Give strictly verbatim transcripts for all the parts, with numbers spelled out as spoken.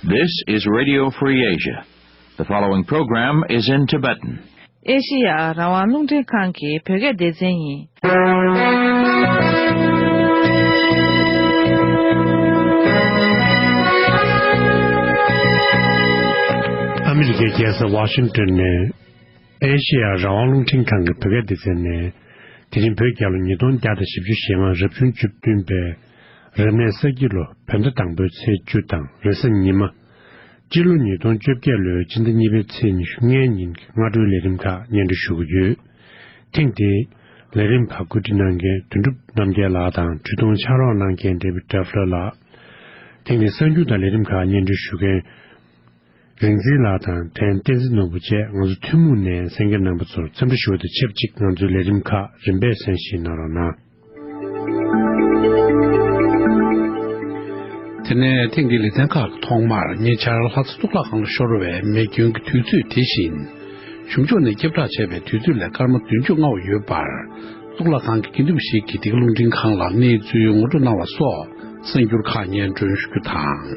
This is Radio Free Asia. The following program is in Tibetan. ཨེ་ཤེ་ཡ་རང་དབང་རླུང་འཕྲིན་ཁང་གི་བོད་སྐད་སྡེ་ཚན་ཡིན། ཨ་མི་རི་ཀའི་རྒྱལ་ས་ཝ་ཤིང་ཏོན་ནས། ཨེ་ཤེ་ཡ་རང་དབང་རླུང་འཕྲིན་ཁང་གི་བོད་སྐད་སྡེ་ཚན་ནས། དེ་རིང་བོད་རྒྱལ་ལོ་ཉིས་སྟོང་བརྒྱ་དང་བཞི་བཅུ་ཞེ་ལྔ་རབ་བྱུང་བཅུ་བདུན་པའི་རབ་གནས་ས་ཁྱི་ལོ་བོད་ཟླ་དང་པོའི་ཚེས་བཅུ་དང་རེས་གཟའ་ཉི་མ། སྤྱི་ལོ་ཉིས་སྟོང་བཅོ་བརྒྱད་ལོའི་སྤྱི་ཟླ་གཉིས་པའི་ཚེས་ཉི་ཤུ་ལྔའི་ཉིན་གྱི་སྔ་དྲོའི་ལས་རིམ་ཁག་སྙན་སྒྲོན་ཞུ་གི་ཡོད། ཐེངས་འདིའི་ལས་རིམ་ཁག་བཀོད་སྒྲིག་གནང་མཁན་དོན་གྲུབ་རྣམ་རྒྱལ་ལགས་དང་འཕྲུལ་གཏོང་ཕྱག་རོགས་གནང་མཁན་ཌེ་བིད་ཏྲེ་ཕ་ལར་ལགས། ཐེངས་འདིའི་གསར་འགྱུར་དང་ལས་རིམ་ཁག་སྙན་སྒྲོན་ཞུ་མཁན། རིག་འཛིན་ལགས་དང་བྲན་བསྟན་འཛིན་ནོར་བུ་བཅས་ང་ཚོ་ཐུན་མོང་ནས་གསན་མཁན་རྣམ་པ་ཚོར་འཚམས་འདྲི་ཞུ་བ་དང་ཆབས་ཅིག་ང་ཚོའི་ལས་རིམ་ཁག་རིམ་པས་གསན་བཞེས་གནང་རོགས་གནང་། དེ་ནས་ཐེངས་འདིའི་ལེ་ཚན་ཁག་གི་ཐོག་མར་ཉེ་ཆར་ལྷ་ས་གཙུག་ལག་ཁང་ལ་ཤོར་བའི་མེ་སྐྱོན་གྱི་དུས་ཚོད་དེ་བཞིན། གཞུང་ཕྱོགས་ནས་ཁྱབ་བསྒྲགས་བྱས་པའི་དུས་ཚོད་ལས་སྐར་མ་བདུན་ཅུ་སྔ་བ་ཡོད་པར། གཙུག་ལག་ཁང་གི་དགེ་འདུན་པ་ཞིག་གིས་འདི་ག་རླུང་འཕྲིན་ཁང་ལ་གནས་ཚུལ་ངོ་སྤྲོད་གནང་བ་སོགས་གསར་འགྱུར་ཁག་སྙན་སྒྲོན་ཞུ་རྒྱུ་དང་།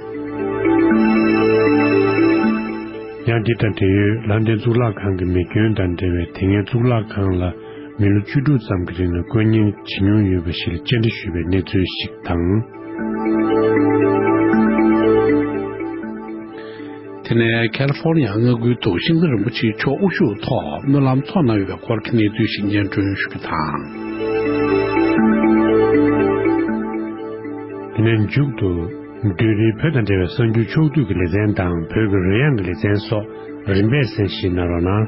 ཡང་འདི་དང་འབྲེལ་ཡོད་ལྷ་ལྡན་གཙུག་ལག་ཁང་གི་མེ་སྐྱོན་དང་འབྲེལ་བའི་དེ་སྔའི་གཙུག་ལག་ཁང་ལ་མི་ལོ་བཅུ་དྲུག་ཙམ་གྱི་རིང་ལ་བསྐོ་གཉེར་བྱེད་མྱོང་ཡོད་པ་ཞིག་ལ་བཅར་འདྲི་ཞུས་པའི་གནས་ཚུལ་ཞིག་དང་། དེ་ནས་ཁ་ལི་ཧྥོར་ནི་ཡ་མངའ་ཁུལ་དུ་ཤིང་བཟའ་རིན་པོ་ཆེའི་མཆོག་དབུ་བཞུགས་ཐོག་སྨོན་ལམ་འཚོགས་གནང་ཡོད་པའི་སྐོར་གྱི་གནས་ཚུལ་ཞིག་སྙན་སྒྲོན་ཞུ་རྒྱུ་དང་། དེ་ནས་མཇུག་ཏུ་བོད་རིགས་བོད་དང་འབྲེལ་བའི་གསར་འགྱུར་ཕྱོགས་བསྡུས་ཀྱི་ལེ་ཚན་དང་བོད་ཀྱི་རོལ་དབྱངས་ཀྱི་ལེ་ཚན་སོགས་རིམ་པས་གསན་བཞེས་གནང་རོགས་གནང་།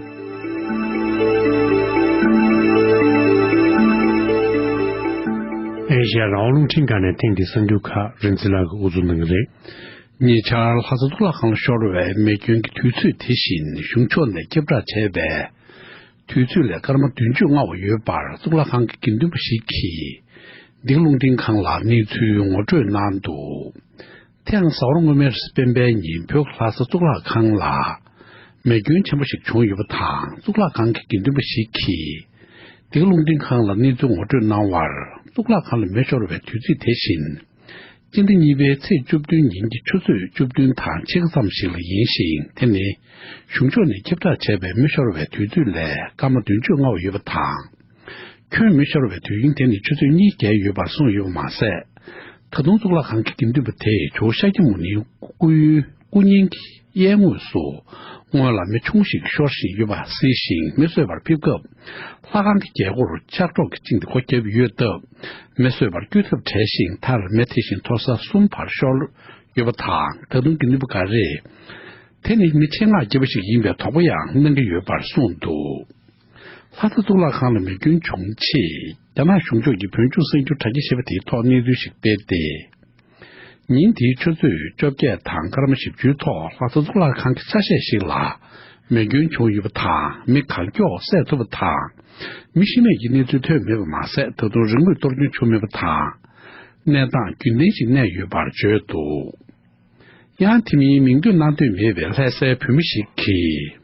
ཨེ་ཤེ་ཡ་རང་དབང་རླུང་འཕྲིན་ཁང་ནས་ཐེངས་འདིའི་གསར་འགྱུར་ཁག་རིན་འཛིན་ལགས་ཀྱིས་དབུ་འཛུགས་གནང་གི་རེད། ཉེ་ཆར་ལྷ་ས་གཙུག་ལག་ཁང་ལ་ཤོར་བའི་མེ་སྐྱོན་གྱི་དུས་ཚོད་དེ་བཞིན་གཞུང་ཕྱོགས་ནས་ཁྱབ་བསྒྲགས་བྱས་པའི་དུས་ཚོད་ལས་སྐར་མ་བདུན་ཅུ་སྔ་བ་ཡོད་པར་གཙུག་ལག་ཁང་གི་དགེ་འདུན་པ་ཞིག་གིས་འདི་ག་རླུང་འཕྲིན་ཁང་ལ་གནས་ཚུལ་ངོ་སྤྲོད་གནང་འདུག་དེ་ཡང་གཟའ་འཁོར་སྔོན་མའི་རེས་གཟའ་སྤེན་པའི་ཉིན་བོད་ལྷ་ས་གཙུག་ལག་ཁང་ལ་མེ་སྐྱོན་ཆེན་པོ་ཞིག་བྱུང་ཡོད་པ་དང་གཙུག་ལག་ཁང་གི་དགེ་འདུན་པ་ཞིག་གིས་འདི་ག་རླུང་འཕྲིན་ཁང་ལ་གནས་ཚུལ་ངོ་སྤྲོད་གནང་བར་གཙུག་ལག་ཁང་ལ་མེ་ཤོར་བའི་དུས་ཚིགས་དེ་བཞིན། སྤྱི་ཟླ་གཉིས་པའི་ཚེས་བཅུ་བདུན་ཉིན་གྱི་ཆུ་ཚོད་བཅུ་བདུན་དང་ཕྱེད་ཀ་ཙམ་ཞིག་ལ་ཡིན་ཞིང་། དེ་ནི་གཞུང་ཕྱོགས་ནས་ཁྱབ་བསྒྲགས་བྱས་པའི་མེ་ཤོར་བའི་དུས་ཚོད་ལས་སྐར་མ་བདུན་ཅུ་སྔ་བ་ཡོད་པ་དང་། ཁྱོན་མེ་ཤོར་བའི་དུས་ཡུན་དེ་ནི་ཆུ་ཚོད་གཉིས་བརྒལ་ཡོད་པར་གསུངས་ཡོད་པ་མ་ཟད། ད་དུང་གཙུག་ལག་ཁང་གི་དགེ་འདུན་པ་དེས་ཇོ་བོ་ཤཱཀྱ་མུ་ནེའི་སྐུ་ཡོན་སྐུ་བརྙན་གྱི་གཡས་ངོས་སུ་སྔོན་ལ་མེ་ཆུང་ཞིག་ཤོར་བཞིན་ཡོད་པ་གཟིགས་ཤིང་མེ་གསོད་པར་ཕེབས་སྐབས། ལྷ་ཁང་གི་རྒྱལ་སྒོར་ལྕགས་སྒྲོག་གིས་བཅིངས་ཏེ་སྒོ་བརྒྱབ་ཡོད་སྟབས། མེ་གསོད་པར་བསྐྱོད་ཐབས་བྲལ་ཞིང་མཐར་མེ་ཐེ་ཞིང་མཐོ་ས་གསུམ་བར་ཤོར་ཡོད་པ་དང་། ད་དུང་དགེ་འདུན་པ་འགའ་རེས་དེ་ནི་མི་ཆེད་མངགས་བརྒྱབ་པ་ཞིག་ཡིན་པའི་དོགས་པ་ཡང་གནང་གི་ཡོད་པར་གསུངས་འདུག་ལྷ་ས་གཙུག་ལག་ཁང་ལ་མེ་སྐྱོན་བྱུང་རྗེས། རྒྱ་ནག་གཞུང་ཕྱོགས་ཀྱིས་བོད་ལྗོངས་གསར་འགྱུར་དྲ་རྒྱ་ཞེས་པ་དེའི་ཐོག་གནས་ཚུལ་ཞིག་སྤེལ་ཏེ། ཉིན་དེའི་ཆུ་ཚོད་བཅོ་བརྒྱད་དང་སྐར་མ་བཞི་བཅུའི་ཐོག་ལྷ་ས་གཙུག་ལག་ཁང་གི་ཆ་ཤས་ཤིག་ལ་མེ་སྐྱོན་བྱུང་ཡོད་པ་དང་། མི་གང་མགྱོགས་བསལ་ཐུབ་པ་དང་། མི་ཤི་རྨས་ཀྱི་གནས་ཚུལ་ཐོན་མེད་པ་མ་ཟད། ད་དུང་རེས་མོས་གཏོར་སྐྱོན་བྱུང་མེད་པ་དང་། གནས་སྟངས་རྒྱུན་ལྡན་ཞིག་གནས་ཡོད་པར་བརྗོད་འདུག་ཡང་དེ་མིན་མིང་འདོན་གནང་འདོད་མེད་པའི་ལྷ་སའི་བོད་མི་ཞིག་གིས།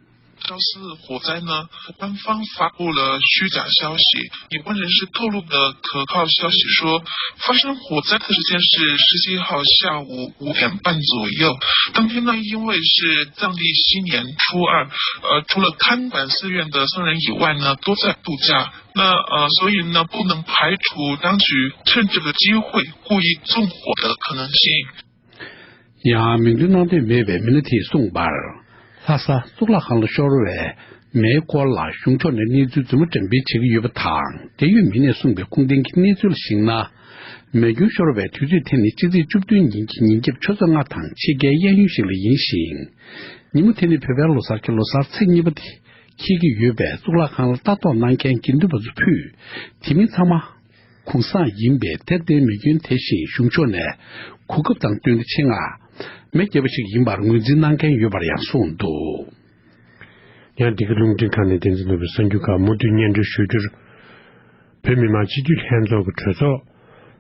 昭寺火灾呢，官方发布了虚假消息。有关人士透露的可靠消息说，发生火灾的时间是十七号下午五点半左右。当天呢，因为是藏历新年初二，呃，除了看管寺院的僧人以外呢，都在度假。那呃，所以呢，不能排除当局趁这个机会故意纵火的可能性。 ཡང་མིང་འདོན་གནང་འདོད་མེད་པའི་མི་སྣ་དེས་གསུངས་པར། ལྷ་ས་གཙུག་ལག་ཁང་ལ་ཤོར་བའི་མེའི་སྐོར་ལ་གཞུང་ཕྱོགས་ནས་གནས་ཚུལ་རྫུན་མ་འགྲེམས་སྤེལ་བྱེད་ཀྱི་ཡོད་པ་དང་། འབྲེལ་ཡོད་མི་སྣས་གསུངས་པའི་ཁུངས་ལྡན་གྱི་གནས་ཚུལ་ལ་གཞིགས་ན། མེ་སྐྱོན་ཤོར་བའི་དུས་ཚོད་དེ་ནི་སྤྱི་ཚེས་བཅུ་བདུན་ཉིན་གྱི་ཉིན་རྒྱབ་ཆུ་ཚོད་ལྔ་དང་ཕྱེད་ཀའི་གཡས་གཡོན་ཞིག་ལ་ཡིན་ཞིང་། ཉིན་མོ་དེ་ནི་བོད་པའི་ལོ་གསར་གྱི་ལོ་གསར་ཚེས་གཉིས་པ་དེ་འཁེལ་གྱི་ཡོད་པས། གཙུག་ལག་ཁང་ལ་ལྟ་རྟོག་གནང་མཁན་དགེ་འདུན་པ་ཚོ་ཕུད། དེ་མིན་ཚང་མ། གུང་སེང་ཡིན་པས། དེར་བརྟེན་མེ་སྐྱོན་དེ་བཞིན་གཞུང་ཕྱོགས་ནས་གོ་སྐབས་དང་བསྟུན་ཏེ་ཆེད་མངགས་མེ་བརྒྱབ་པ་ཞིག་ཡིན་པར་ངོས་འཛིན་གནང་མཁན་ཡོད་པར་ཡང་གསུངས་འདུག་ཡང་འདི་ག་རླུང་འཕྲིན་ཁང་ནས་བསྟན་འཛིན་ནོར་བུའི་གསར་འགྱུར་ཁག་མུ་མཐུད་སྙན་སྒྲོན་ཞུ་རྒྱུར། བོད་མི་མང་སྤྱི་འཐུས་ལྷན་ཚོགས་ཀྱི་གྲོས་ཚོགས་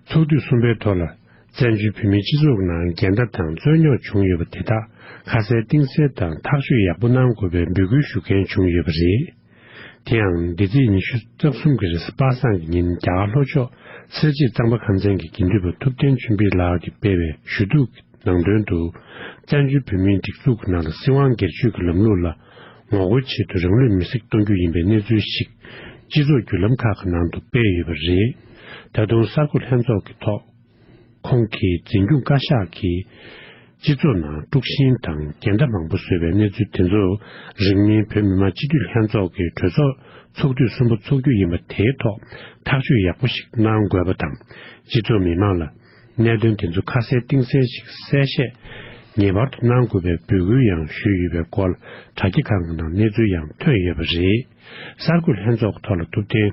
ཚོགས་དུས་གསུམ་པའི་ཐོག་ལ། བཙན་བྱོལ་བོད་མིའི་སྤྱི་ཚོགས་ཀྱི་ནང་འགལ་ཟླ་དང་རྩོད་རྙོག་བྱུང་ཡོད་པ་དེ་དག་ཁ་གསལ་གཏིང་གསལ་དང་ཐག་གཅོད་ཡག་པོ་གནང་དགོས་པའི་འབོད་སྐུལ་ཞུ་མཁན་བྱུང་ཡོད་པ་རེད། དེ་ཡང་འདི་ཚེས་ཉི་ཤུ་རྩ་གསུམ་གྱི་རེས་གཟའ་པ་སངས་ཀྱི་ཉིན་རྒྱ་གར་ལྷོ་ཕྱོགས་སེར་བྱེས་གཙང་པ་ཁམས་ཚན་གྱི་དགེ་འདུན་པ་ཐུབ་བསྟན་ཆོས་འཕེལ་ལགས་ཀྱིས་སྤེལ་བའི་ཞུ་གཏུག་ ནང་དོན་དུ། བཙན་བྱོལ་བོད་མིའི་སྒྲིག་འཛུགས་ཀྱི་ནང་ལ་སྲིད་དབང་སྒེར་གཅོད་ཀྱི་ལམ་ལུགས་ལ་ངོ་རྒོལ་ཆེད་དུ་རང་ལུས་མེར་སྲེག་གཏོང་རྒྱུ་ཡིན་པའི་གནས་ཚུལ་ཞིག་སྤྱི་ཚོགས་བརྒྱུད་ལམ་ཁག་གི་ནང་དུ་སྤེལ་ཡོད་པ་རེད། ད་དུང་གསར་འགོད་ལྷན་ཚོགས་ཀྱི་ཐོག་ཁོང་གིས་འཛིན་སྐྱོང་བཀའ་ཤག་གིས་སྤྱི་ཚོགས་ནང་དཀྲུག་ཤིང་དང་འགལ་ཟླ་མང་པོ་བཟོས་པའི་གནས་ཚུལ་དེ་ཚོ་རིང་མིན་བོད་མི་མང་སྤྱི་འཐུས་ལྷན་ཚོགས་ཀྱི་གྲོས་ཚོགས་ཚོགས་དུས་གསུམ་པ་འཚོགས་རྒྱུ་ཡིན་པ་དེའི་ཐོག་ཐག་གཅོད་ཡག་པོ་ཞིག་གནང་དགོས་པ་དང་། སྤྱི་ཚོགས་མི་མང་ལ་གནད་དོན་དེ་ཚོ་ཁ་གསལ་གཏིང་གསལ་ཞིག་གསལ་བཤད་ངེས་པར་དུ་གནང་དགོས་པའི་འབོད་སྐུལ་ཡང་ཞུས་ཡོད་པའི་སྐོར་དྲ་རྒྱ་ཁག་གི་ནང་གནས་ཚུལ་ཡང་ཐོན་ཡོད་པ་རེད། གསར་འགོད་ལྷན་ཚོགས་ཐོག་ལ་ཐུབ་བསྟན་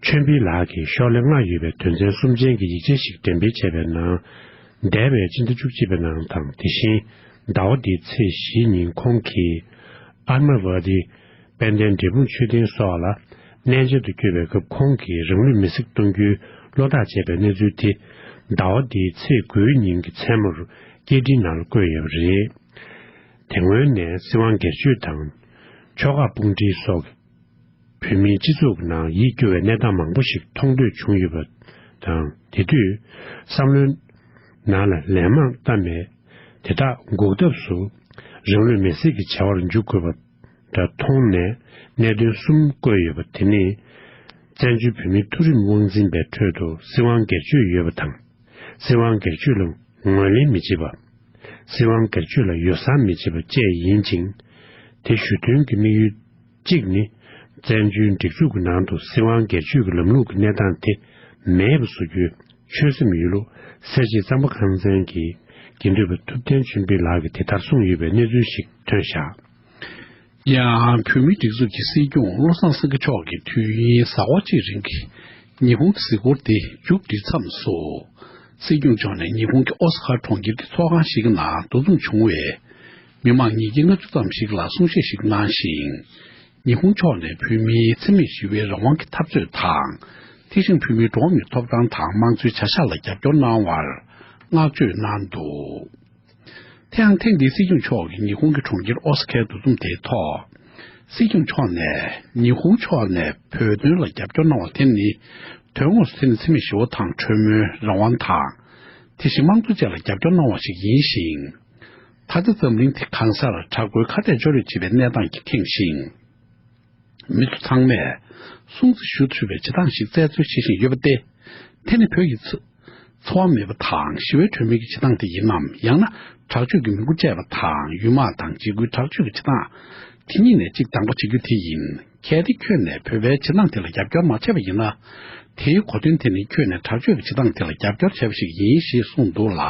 ཆོས་འཕེལ་ལགས་ཀྱིས་ཤོག་ལྷེ་ལྔ་ཡོད་པའི་དོན་ཚན་གསུམ་ཅན་གྱི་ཡིག་ཆ་ཞིག་འགྲེམས་སྤེལ་བྱས་པའི་ནང་། འདས་པའི་སྤྱི་ཟླ་བཅུ་གཅིག་པའི་ནང་དང་དེ་བཞིན་ཟླ་བ་འདིའི་ཚེས་བཞི་ཉིན་ཁོང་གིས་ཨར་མ་ཝ་ཏི་དཔལ་ལྡན་འབྲས་སྤུངས་མཆོད་རྟེན་སོགས་ལ་གནས་མཇལ་དུ་བསྐྱོད་པའི་སྐབས་ཁོང་གིས་རང་ལུས་མེར་སྲེག་གཏོང་རྒྱུའི་བློ་ཐག་བཅད་པའི་གནས་ཚུལ་དེ་ཟླ་བ་འདིའི་ཚེས་དགུའི་ཉིན་གྱི་མཚན་མོར་སྐད་འཕྲིན་ནང་བཀོད་ཡོད་པ་རེད། དེ་སྔོན་ནས་སྲིད་དབང་སྒེར་གཅོད་དང་ཆོལ་ཁ་དཔུང་སྒྲིག་སོགས་བོད་མིའི་སྤྱི་ཚོགས་ནང་ཡིད་སྐྱོ་བའི་གནས་སྟངས་མང་པོ་ཞིག་མཐོང་ཐོས་བྱུང་ཡོད་པ་དང་། དེ་དུས་བསམ་བློའི་ནང་ལ་ལན་མང་བཏབ་མེད། དེ་དག་འགོག་ཐབས་སུ་རང་ལུས་མེར་སྲེག་གི་བྱ་བར་འཇུག་དགོས་པ་འདྲ་མཐོང་ནས་གནད་དོན་གསུམ་བཀོད་ཡོད་པ་དེ་ནི། བཙན་བྱོལ་བོད་མིའི་མཐོ་རིམ་དབང་འཛིན་པའི་ཁྲོད་དུ་སྲིད་དབང་སྒེར་གཅོད་ཡོད་པ་དང་། སྲིད་དབང་སྒེར་གཅོད་ལ་ངོས་ལེན་མི་བྱེད་པ། སྲིད་དབང་སྒེར་གཅོད་ལ་ཡོ་བསྲང་མི་བྱེད་པ་བཅས་ཡིན་ཅིང་། དེ་ཞུ་དོན་གྱི་དམིགས་ཡུལ་གཅིག་ནི། བཙན་བྱོལ་སྒྲིག་འཛུགས་ཀྱི་ནང་དུ་སྲིད་དབང་སྒེར་གཅོད་ཀྱི་ལམ་ལུགས་ཀྱི་གནས་སྟངས་དེ་མེད་པ་བཟོ་རྒྱུའི་ཆོད་སེམས་ཡོད་ལུགས་སེར་བྱེས་གཙང་པ་ཁང་ཚན་གྱི་དགེ་འདུན་པ་ཐུབ་བསྟན་ཆོས་འཕེལ་ལགས་ཀྱིས་དེ་ལྟར་གསུངས་ཡོད་པའི་གནས་ཚུལ་ཞིག་ཐོན་བཞག་ཡང་བོད་མིའི་སྒྲིག་འཛུགས་ཀྱི་སྲིད་སྐྱོང་བློ་བཟང་སེང་གེ་མཆོག་གིས་དུས་ཡུན་གཟའ་འཁོར་གཅིག་རིང་གི་ཉི་ཧོང་གི་གཟིགས་སྐོར་དེ་མཇུག་བསྒྲིལ་མཚམས་སུ། སྲིད་སྐྱོང་མཆོག་ནས་ཉི་ཧོང་གི་ཨོ་ས་ཀ་གྲོང་ཁྱེར་གྱི་ཚོགས་ཁང་ཞིག་གི་ནང་འདུ་འཛོམས་བྱུང་བའི་མི་མང་ཉིས་བརྒྱ་ལྔ་བཅུ་ཙམ་ཞིག་ལ་གསུང་བཤད་ཞིག་གནང་ཞིང་། ཉི་ཧོང་ཕྱོགས་ནས་བོད་མིའི་འཚེ་མེད་ཞི་བའི་རང་དབང་གི་འཐབ་རྩོད་དང་། དེ་བཞིན་བོད་མིའི་འགྲོ་བ་མིའི་ཐོབ་ཐང་དང་དམངས་གཙོའི་བྱ་གཞག་ལ་རྒྱབ་སྐྱོར་གནང་བར་བསྔགས་བརྗོད་གནང་འདུག་དེ་ཡང་ཐེངས་འདིའི་སྲིད་སྐྱོང་མཆོག་གིས་ཉི་ཧོང་གི་གྲོང་ཁྱེར་ཨོ་ས་ཀའི་འདུ་འཛོམས་དེའི་ཐོག་སྲིད་སྐྱོང་མཆོག་ནས་ཉི་ཧོང་ཕྱོགས་ནས་བོད་དོན་ལ་རྒྱབ་སྐྱོར་གནང་བ་དེ་ནི་དོན་དངོས་སུ་དེ་ནི་འཚེ་མེད་ཞི་བ་དང་གྲོས་མོལ་རང་དབང་དང་། དེ་བཞིན་དམངས་གཙོ་བཅས་ལ་རྒྱབ་སྐྱོར་གནང་བ་ཞིག་ཡིན་ཞིང་། ད་ལྟ་འཛམ་གླིང་དེ་གང་སར་དྲག་པོའི་ཁ་གཏད་གཅོག་རེས་བྱེད་པའི་གནས་སྟངས་ཀྱིས་ཁེངས་ཤིང་། མི་ཚོ་ཚང་མས་སྲུང་བརྩི་ཞུ་ཐུབ་པའི་བྱེད་སྟངས་ཤིག་རྩད་གཅོད་བྱེད་བཞིན་ཡོད་པ་སྟེ། དེ་ནི་བོད་ཀྱི་འཚོ་འཚོ་བ་མེད་པ་དང་ཞི་བའི་གྲོས་མོལ་གྱི་བྱེད་སྟངས་དེ་ཡིན་ནམ། ཡང་ན་དྲག་སྤྱོད་ཀྱི་མི་འགོ་བཅད་པ་དང་ཡུལ་དམག་དང་འཇིགས་སྐུལ་དྲག་སྤྱོད་ཀྱི་བྱེད་སྟངས་དེ་གཉིས་ནས་གཅིག་དང་པོ་བྱེད་རྒྱུ་དེ་ཡིན། གལ་ཏེ་ཁྱོད་ནས་བོད་པའི་བྱེད་སྟངས་དེ་ལ་རྒྱབ་སྐྱོར་མ་བྱས་པ་ཡིན་ན། དེའི་གོ་དོན་དེ་ནི་ཁྱོད་ནས་དྲག་སྤྱོད་ཀྱི་བྱེད་སྟངས་དེ་ལ་རྒྱབ་སྐྱོར་བྱས་པ་ཞིག་ཡིན་ཞེས་གསུངས་འདུག་ལ།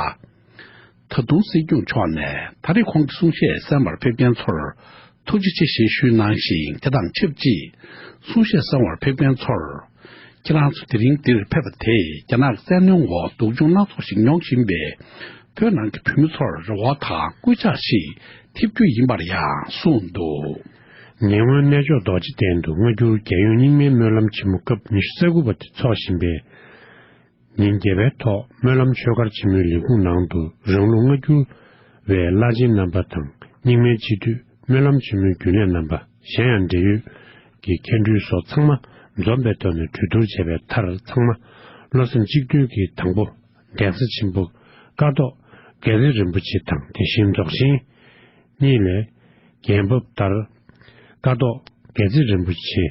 ད་དུང་སྲིད་སྐྱོང་མཆོག་ནས་ད་རེས་ཁོང་གི་གསུང་བཤད་གསན་པར་ཕེབས་མཁན་ཚོར་ཐུགས་རྗེ་ཆེ་ཞེས་ཞུས་གནང་ཞིང་། དེ་དང་ཆབས་ཅིག་གསུང་བཤད་གསན་པར་ཕེབས་མཁན་ཚོར། ཁྱེད་རང་ཚོ་དེ་རིང་འདིར་ཕེབས་པ་དེས་རྒྱ་ནག་གི་བཙན་གནོན་འོག་སྡུག་སྦྱོང་སྣ་ཚོགས་ཤིག་མྱོང་བཞིན་པའི་བོད་ནང་གི་བོད་མི་ཚོར་རེ་བ་དང་སྐུལ་ལྕག་ཞིག་ཐེབས་རྒྱུ་ཡིན་པར་ཡང་གསུངས་འདུག་ཉེ་སྔོན་གནས་མཆོག་རྡོ་རྗེ་གདན་དུ་སྔ་འགྱུར་རྒྱལ་ཡོངས་རྙིང་མའི་སྨོན་ལམ་ཆེན་མོ་སྐབས་ཉི་ཤུ་རྩ་དགུ་པ་དེ་འཚོགས་བཞིན་པའི་ཉིན་བརྒྱད་པའི་ཐོག་སྨོན་ལམ་ཆོས་སྒར་ཆེན་མོའི་ལས་ཁུངས་ནང་དུ་རང་ལུགས་སྔ་འགྱུར་བའི་བླ་ཆེན་རྣམ་པ་དང་རྙིང་མའི་སྤྱི་འཐུས་སྨོན་ལམ་ཆེན་མོའི་རྒྱུན་ལས་རྣམ་པ་གཞན་ཡང་འབྲེལ་ཡོད་ཀྱི་མཁན་སྤྲུལ་སོགས་ཚང་མ་འཛོམས་པའི་ཐོག་ནས་གྲོས་བསྡུར་བྱས་པའི་མཐར་ཚང་མ་བློ་སེམས་གཅིག་མཐུན་གྱིས་དང་པོ་གདན་ས་ཆེན་པོ་ཀ་ཐོག་དགེ་ལྡན་རིན་པོ་ཆེ་དང་དེ་བཞིན་རྫོགས་ཆེན་གཉིས་ལས་འགན་བབས་ལྟར་ཀ་ཐོག་དགེ་ལྡན་རིན་པོ་ཆེ་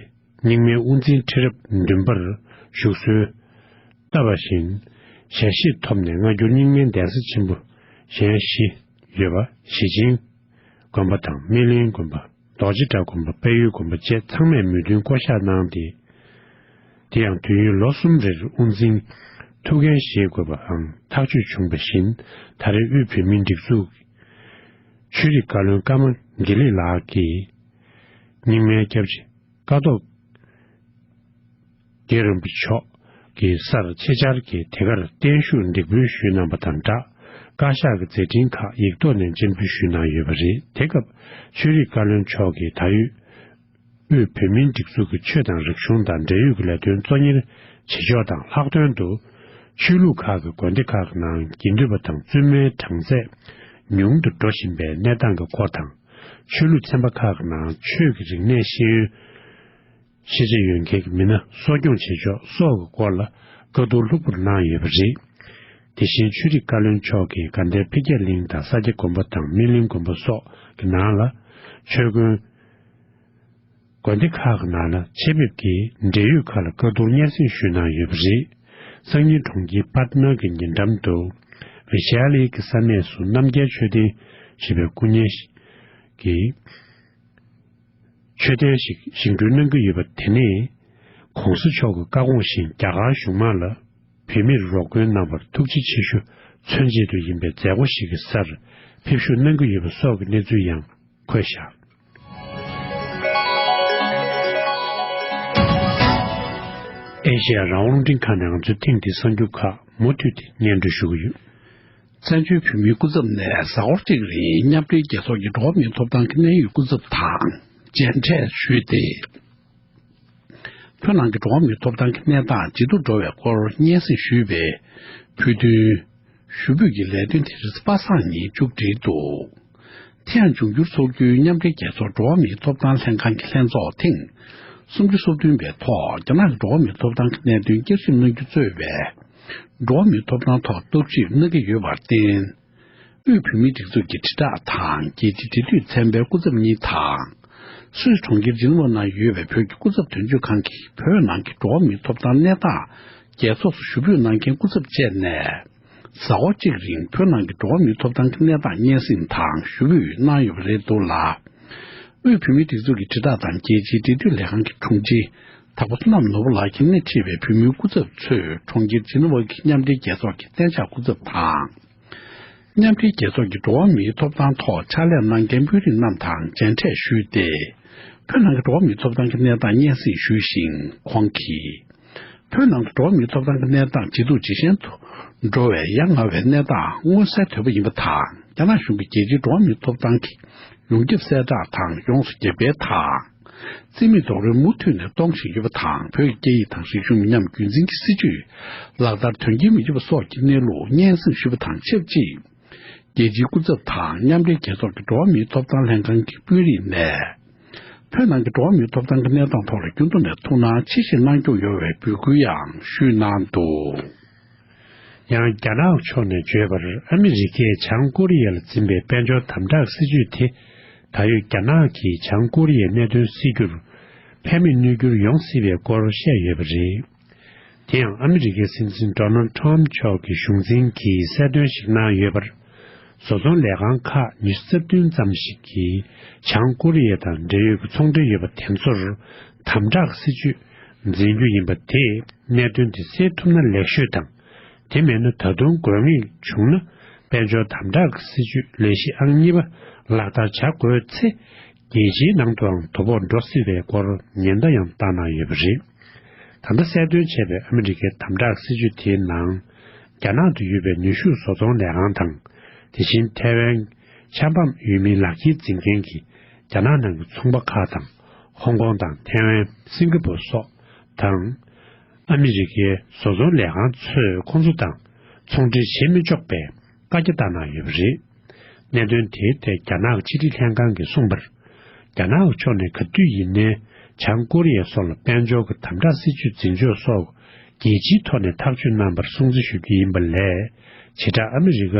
རྙིང་མའི་དབུ་འཛིན་ཁྲི་རབས་བདུན་པར་བཞུགས་གསོལ་བཏབ་པ་བཞིན། ཞལ་བཞེས་ཐོབ་ནས་སྔ་འགྱུར་རྙིང་མའི་གདན་ས་ཆེན་པོ་གཞན་བཞི་ཡོད་པ་ཞེ་ཆེན་དགོན་པ་དང་སྨིན་གླིང་དགོན་པ། རྡོ་རྗེ་བྲག་དགོན་པ། དཔལ་ཡུལ་དགོན་པ་བཅས་ཚང་མས་མོས་མཐུན་བསྐོ་བཞག་གནང་སྟེ། དེ་ཡང་དུས་ཡུན་ལོ་གསུམ་རེར་དབུ་འཛིན་ཐུགས་འགན་བཞེས་དགོས་པའང་ཐག་གཅོད་བྱུང་བ་བཞིན། ད་རེས་དབུས་བོད་མིའི་སྒྲིག་འཛུགས་ཆོས་རིག་བཀའ་བློན་ཀརྨ་དགེ་ལེགས་ལགས་ཀྱིས་རྙིང་མའི་སྐྱབས་རྗེ་ཀཿཐོག་རྒྱལ་རིན་པོ་ཆེ་མཆོག་གི་སར་ཆེད་བཅར་གྱིས་དེ་གར་བརྟན་བཞུགས་འདེགས་འབུལ་ཞུས་གནང་བ་དང་སྦྲགས། བཀའ་ཤག་གི་མཛད་འཕྲིན་ཁག་ཡིག་ཐོག་ནས་སྤྱན་འབུལ་ཞུས་གནང་ཡོད་པ་རེད། དེ་སྐབས་ཆོས་རིག་བཀའ་བློན་མཆོག་གིས་ད་ཡོད་དབུས་བོད་མིའི་སྒྲིག་འཛུགས་ཀྱི་ཆོས་དང་རིག་གཞུང་དང་འབྲེལ་ཡོད་ཀྱི་ལས་དོན་གཙོ་གཉེར་བྱེད་ཕྱོགས་དང་། ལྷག་དོན་དུ་ཆོས་ལུགས་ཁག་གི་དགོན་སྡེ་ཁག་གི་ནང་དགེ་འདུན་པ་དང་བཙུན་མའི་གྲངས་ཚད་ཉུང་དུ་འགྲོ་བཞིན་པའི་གནས་སྟངས་ཀྱི་སྐོར་དང་། ཆོས་ལུགས་ཚན་པ་ཁག་གི་ནང་ཆོས་ཀྱི་རིག་གནས་ཤེས་ཡོན་ཤེས་བྱ་ཡོད་མཁན་གྱི་མི་སྣ་གསོ་སྐྱོང་བྱེད་ཕྱོགས་སོགས་ཀྱི་སྐོར་ལ་བཀའ་བསྡུར་ལྷུག་པོར་གནང་ཡོད་པ་རེད། དེ་བཞིན་ཆོས་རིག་བཀའ་བློན་མཆོག་གིས་དགའ་ལྡན་འཕེལ་རྒྱས་གླིང་དང་ས་སྐྱ་དགོན་པ་དང་སྨིན་གླིང་དགོན་པ་སོགས་ཀྱི་ནང་ལ་ཆོས་དགོན། དགོན་སྡེ་ཁག་གི་ནང་ལ་ཆེད་ཕེབས་ཀྱིས་འབྲེལ་ཡོད་ཁག་ལ་བཀའ་བསྡུར་སྙན་སེང་ཞུས་གནང་ཡོད་པ་རེད། སང་ཉིན་གྲོང་ཁྱེར་པཱ་ཏི་ན་གི་ཉེ་འགྲམ་དུ་ཝི་ཤ་ལི་གི་ས་གནས་སུ་རྣམ་རྒྱལ་མཆོད་རྟེན་ཞེས་པའི་སྐུ་བརྙན་ཞིག་གི་མཆོད་རྟེན་ཞིག་བཞེངས་སྐྲུན་གནང་གི་ཡོད་པ་དེ་ནི་༸གོང་ས་མཆོག་གི་བཀའ་དགོངས་བཞིན་རྒྱ་གར་གཞུང་མང་ལ་བོད་མིར་རོགས་མགོན་གནང་བར་ཐུགས་རྗེ་ཆེ་ཞུ་མཚོན་ཆེད་དུ་ཡིན་པའི་མཛད་སྒོ་ཞིག་གི་སར་ཕེབས་ཞུགས་གནང་གི་ཡོད་པ་སོགས་ཀྱི་གནས་ཚུལ་ཡང་། འཁོད་བཞག་ཨེ་ཤེ་ཡ་རང་དབང་རླུང་འཕྲིན་ཁང་ནས་ང་ཚོའི་ཐེངས་འདིའི་གསར་འགྱུར་ཁག་མུ་མཐུད་དེ་སྙན་སྒྲོན་ཞུ་གི་ཡོད། བཙན་བྱོལ་བོད་མིའི་སྐུ་ཚབ་ནས་གཟའ་འཁོར་གཅིག་རིང་མཉམ་འབྲེལ་རྒྱལ་ཚོགས་ཀྱི་འགྲོ་བ་མིའི་ཐོབ་ཐང་གི་གནད་ཡོད་སྐུ་ཚབ་དང་མཇལ་འཕྲད་ཞུས་ཏེ། བོད་ནང་གི་འགྲོ་བ་མིའི་ཐོབ་ཐང་གི་གནས་སྟངས་ཇེ་སྡུག་འགྲོ་བའི་སྐོར་སྙན་སེང་ཞུས་པའི་བོད་དོན་ཞུ་འབོད་ཀྱི་ལས་དོན་དེ་རེས་པ་སངས་ཉིན་མཇུག་སྒྲིལ་འདུག་དེ་ཡང་འབྱུང་འགྱུར་ཚོགས་འདུའི་མཉམ་འབྲེལ་རྒྱལ་ཚོགས་འགྲོ་བ་མིའི་ཐོབ་ཐང་ལྷན་ཁང་གི་ལྷན་ཚོགས་ཐེངས་སུམ་ཅུ་སོ་བདུན་པའི་ཐོག་རྒྱ་ནག་གི་འགྲོ་བ་མིའི་ཐོབ་ཐང་གི་གནད་དོན་བསྐྱར་ཞིབ་གནང་རྒྱུ་གཙོས་པའི་འགྲོ་བ་མིའི་ཐོབ་ཐང་ཐོག་བརྟག་ཞིབ་གནང་གི་ཡོད་པར་བརྟེན། དབུས་བོད་མིའི་སྒྲིག་འཛུགས་ཀྱི་དྲིལ་བསྒྲགས་དང་རྒྱལ་སྤྱིའི་འབྲེལ་མཐུད་ཚན་པའི་སྐུ་ཚབ་གཉིས་དང་། སུད་སི་གྲོང་ཁྱེར་ཇི་ནི་ཝ་ནང་ཡོད་པའི་བོད་ཀྱི་སྐུ་ཚབ་དོན་གཅོད་ཁང་གི་བོད་ནང་གི་འགྲོ་བ་མིའི་ཐོབ་ཐང་གནས་སྟངས་རྒྱལ་ཚོགས་སུ་ཞུ་འབོད་གནང་མཁན་སྐུ་ཚབ་བཅས་ནས། གཟའ་འཁོར་གཅིག་རིང་བོད་ནང་གི་འགྲོ་བ་མིའི་ཐོབ་ཐང་གི་གནས་སྟངས་སྙན་སེང་དང་ཞུ་འབོད་གནང་ཡོད་པ་རེད་འདུག་ལ། དབུས་བོད་མིའི་སྒྲིག་འཛུགས་ཀྱི་དྲིལ་བསྒྲགས་དང་རྒྱལ་སྤྱིའི་འབྲེལ་མཐུད་ལས་ཁང་གི་དྲུང་ཆེ་དྭགས་པོ་བསོད་ནམས་ནོར་བུ་ལགས་ཀྱིས་སྣེ་ཁྲིད་པའི་བོད་མིའི་སྐུ་ཚབ་ཚོས་གྲོང་ཁྱེར་ཇི་ནི་ཝ་གི་མཉམ་འབྲེལ་རྒྱལ་ཚོགས་ཀྱི་གཏན་འཇགས་སྐུ་ཚབ་དང་། མཉམ་འབྲེལ་རྒྱལ་ཚོགས་ཀྱི་འགྲོ་བ་མིའི་ཐོབ་ཐང་ཐོག་ཕྱག་ལས་གནང་མཁན་དཔོན་རིགས་རྣམས་དང་མཇལ་འཕྲད་ཞུས་ཏེ། བོད་ནང་གི་འགྲོ་བ་མིའི་ཐོབ་ཐང་གི་གནས་སྟངས་སྙན་སེང་ཞུས་ཤིང་། ཁོང་གིས། བོད་ནང་གི་འགྲོ་བ་མིའི་ཐོབ་ཐང་གི་གནས་སྟངས་ཇེ་སྡུག་ཇེ་ཞན་དུ་འགྲོ་བའི་ཡ་ང་བའི་གནས་སྟངས་མངོན་གསལ་དོད་པོ་ཡིན་པ་དང་། རྒྱ་ནག་གཞུང་གིས་རྒྱལ་སྤྱིའི་འགྲོ་བ་མིའི་ཐོབ་ཐང་གི་ཡོངས་ཁྱབ་གསལ་བསྒྲགས་དང་ཡོངས་སུ་རྒྱབ་སྤེལ་དང་། རྩིས་མེད་རྡོག་རོལ་མུ་མཐུད་ནས་གཏོང་བཞིན་ཡོད་པ་དང་། བོད་ཀྱི་སྐད་ཡིག་དང་རིག་གཞུང་མི་ཉམས་རྒྱུན་འཛིན་གྱི་སྲིད་བྱུས་ལག་བསྟར་དོན་འཁྱོལ་མི་བྱེད་པ་སོགས་ཀྱི་གནས་ལུགས་སྙན་སེང་ཞུས་པ་དང་ཆབས་ཅིག་རྒྱལ་སྤྱིའི་སྐུ་ཚབ་དང་མཉམ་འབྲེལ་རྒྱལ་ཚོགས་ཀྱི་འགྲོ་བ་མིའི་ཐོབ་ཐང་ལྷན་ཁང་གི་དཔོན་རིགས་ནས། བོད་ནང་གི་འགྲོ་བ་མིའི་ཐོབ་ཐང་གི་གནས་སྟངས་ཐོག་ལ་རྒྱུན་དུ་ནས་ཐུགས་སྣང་ཆེ་བཞེས་གནང་སྐྱོང་ཡོང་བའི་འབོད་སྐུལ་ཡང་ཞུས་གནང་འདུག་ཡང་རྒྱ་ནག་ཕྱོགས་ནས་བརྗོད་པར། ཨ་མི་རི་ཀས་བྱང་ཀོ་རི་ཡ་ལ་འཛིན་པའི་དཔལ་འབྱོར་དམ་དྲག་སྲིད་བྱུས་དེ། ད་ཡོད་རྒྱ་ནག་གིས་བྱང་ཀོ་རི་ཡའི་གནད་དོན་སེལ་རྒྱུར་ཕན་མེད་གནོད་རྒྱུར་ཡོང་སྲིད་པའི་སྐོར་བཤད་ཡོད་པ་རེད། དེ་ཡང་ཨ་མི་རི་ཀའི་སྲིད་འཛིན་ཌོ་ནལ་ཊམ་མཆོག་གི་གཞུང་འཛིན་གྱིས་གསལ་སྟོན་ཞིག་གནང་ཡོད་པར། བཟོ་ཚོང་ལས་ཁང་ཁག་ཉི་ཤུ་རྩ་བདུན་ཙམ་ཞིག་གིས་བྱང་ཀོ་རི་ཡ་དང་འབྲེལ་ཡོད་ཀྱི་ཚོང་འབྲེལ་ཡོད་པ་དེ་ཚོར་དམ་དྲག་སྲིད་བྱུས་འཛིན་རྒྱུ་ཡིན་པ་དེས་གནད་དོན་དེ་སེལ་ཐུབ་ན་ལེགས་ཤོས་དང་། དེ་མེད་ན་ད་དུང་དགོས་ངེས་བྱུང་ན། དཔལ་འབྱོར་དམ་དྲག་གི་སྲིད་བྱུས་ལས་གཞི་ཨང་གཉིས་པ་ལག་བསྟར་བྱ་དགོས་ཚེ། རྒྱལ་སྤྱིའི་ནང་དུའང་དོ་ཕོག་འགྲོ་སྲིད་པའི་སྐོར་ཉེན་བརྡ་ཡང་བཏང་གནང་ཡོད་པ་རེད། ད་ལྟ་གསལ་སྟོན་བྱས་པའི་ཨ་མི་རི་ཀའི་དམ་དྲག་སྲིད་བྱུས་དེའི་ནང་། རྒྱ་ནག་ཏུ་ཡོད་པའི་ནུས་ཤུགས་བཟོ་ཚོང་ལས་ཁང་དང་། དེ་བཞིན་ཐའེ་ཝན་ཆབ་འབངས་ཡུལ་མིའི་ལག་འཁྱེར་འཛིན་མཁན་གྱི་རྒྱ་ནག་ནང་གི་ཚོང་པ་ཁག་དང་། ཧོང་ཀོང་དང་ཐའེ་ཝན། སིང་ག་པུར་སོགས་དང་། ཨ་མི་རི་ཀའི་བཟོ་ཚོང་ལས་ཁང་ཚོས་ཁོང་ཚོ་དང་ཚོང་འབྲེལ་བྱེད་མི་ཆོག་པའི་བཀའ་རྒྱ་བཏང་གནང་ཡོད་པ་རེད། གནད་དོན་དེའི་ཐད་རྒྱ་ནག་ཕྱི་དྲིལ་ལྷན་ཁང་གིས་གསུངས་པར། རྒྱ་ནག་ཕྱོགས་ནས་ག་དུས་ཡིན་ནའི་བྱང་ཀོ་རི་ཡ་སོགས་ལ་དཔལ་འབྱོར་གྱི་དམ་དྲག་སྲིད་བྱུས་འཛིན་ཕྱོགས་སོགས་རྒྱལ་སྤྱིའི་ཐོག་ནས་ཐག་གཅོད་གནང་བར་སྲུང་བརྩི་ཞུ་རྒྱུ་ཡིན་པ་ལས། བྱེ་བྲག་ཨ་མི་རི་ཀ་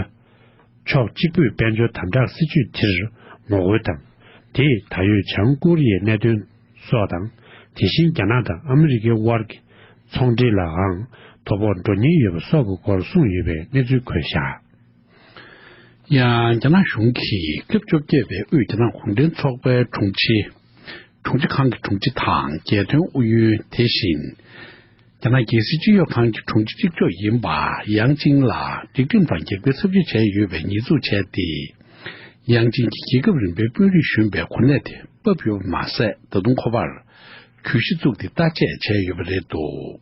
ཕྱོགས་གཅིག་པུས་དཔལ་འབྱོར་དམ་དྲག་སྲིད་བྱུས་དེར་ངོ་རྒོལ་དང་། དེས་ད་ཡོད་བྱང་ཀོ་རི་ཡའི་གནད་དོན་སོགས་དང་། དེ་བཞིན་རྒྱ་ནག་དང་ཨ་མི་རི་ཀའི་དབར་གྱི་ཚོང་འབྲེལ་ལའང་དོ་ཕོག་འགྲོ་ཉེན་ཡོད་པ་སོགས་ཀྱི་སྐོར་གསུངས་ཡོད་པའི་གནས་ཚུལ་འཁོད་བཞག་ཡང་རྒྱ་ནག་གཞུང་གིས་སྐབས་བཅོ་བརྒྱད་པའི་དབུས་རྒྱ་ནག་གུང་ཁྲན་ཚོགས་པའི་དྲུང་ཆེ། དྲུང་ཆེ་ཁང་གི་དྲུང་ཆེ་དང་རྒྱལ་དོན་ཨུ་ཡོན། དེ་བཞིན། རྒྱ་ནག་རྒྱལ་སྲིད་སྤྱི་ཡོད་ཁང་གི་དྲུང་ཆེ་གཅིག་ལྕོགས་ཡིན་པ་ཡང་ཅིང་ལ་སྒྲིག་ཁྲིམས་དང་རྒྱབ་འགལ་ཚབས་ཆེ་བྱས་ཡོད་པའི་ཉེས་འཛུགས་བྱས་ཏེ། ཡང་ཅིང་གིས་རྒྱལ་ཁབ་རིམ་པའི་དཔོན་རིགས་གཞོན་པའི་གོ་གནས་དེ་བབས་ཡོད་པ་མ་ཟད། ད་དུང་ཁོ་པར་གྱོད་གཞི་བཙུགས་ཏེ་བརྟག་དཔྱད་བྱས་ཡོད་པ་རེད་འདུག་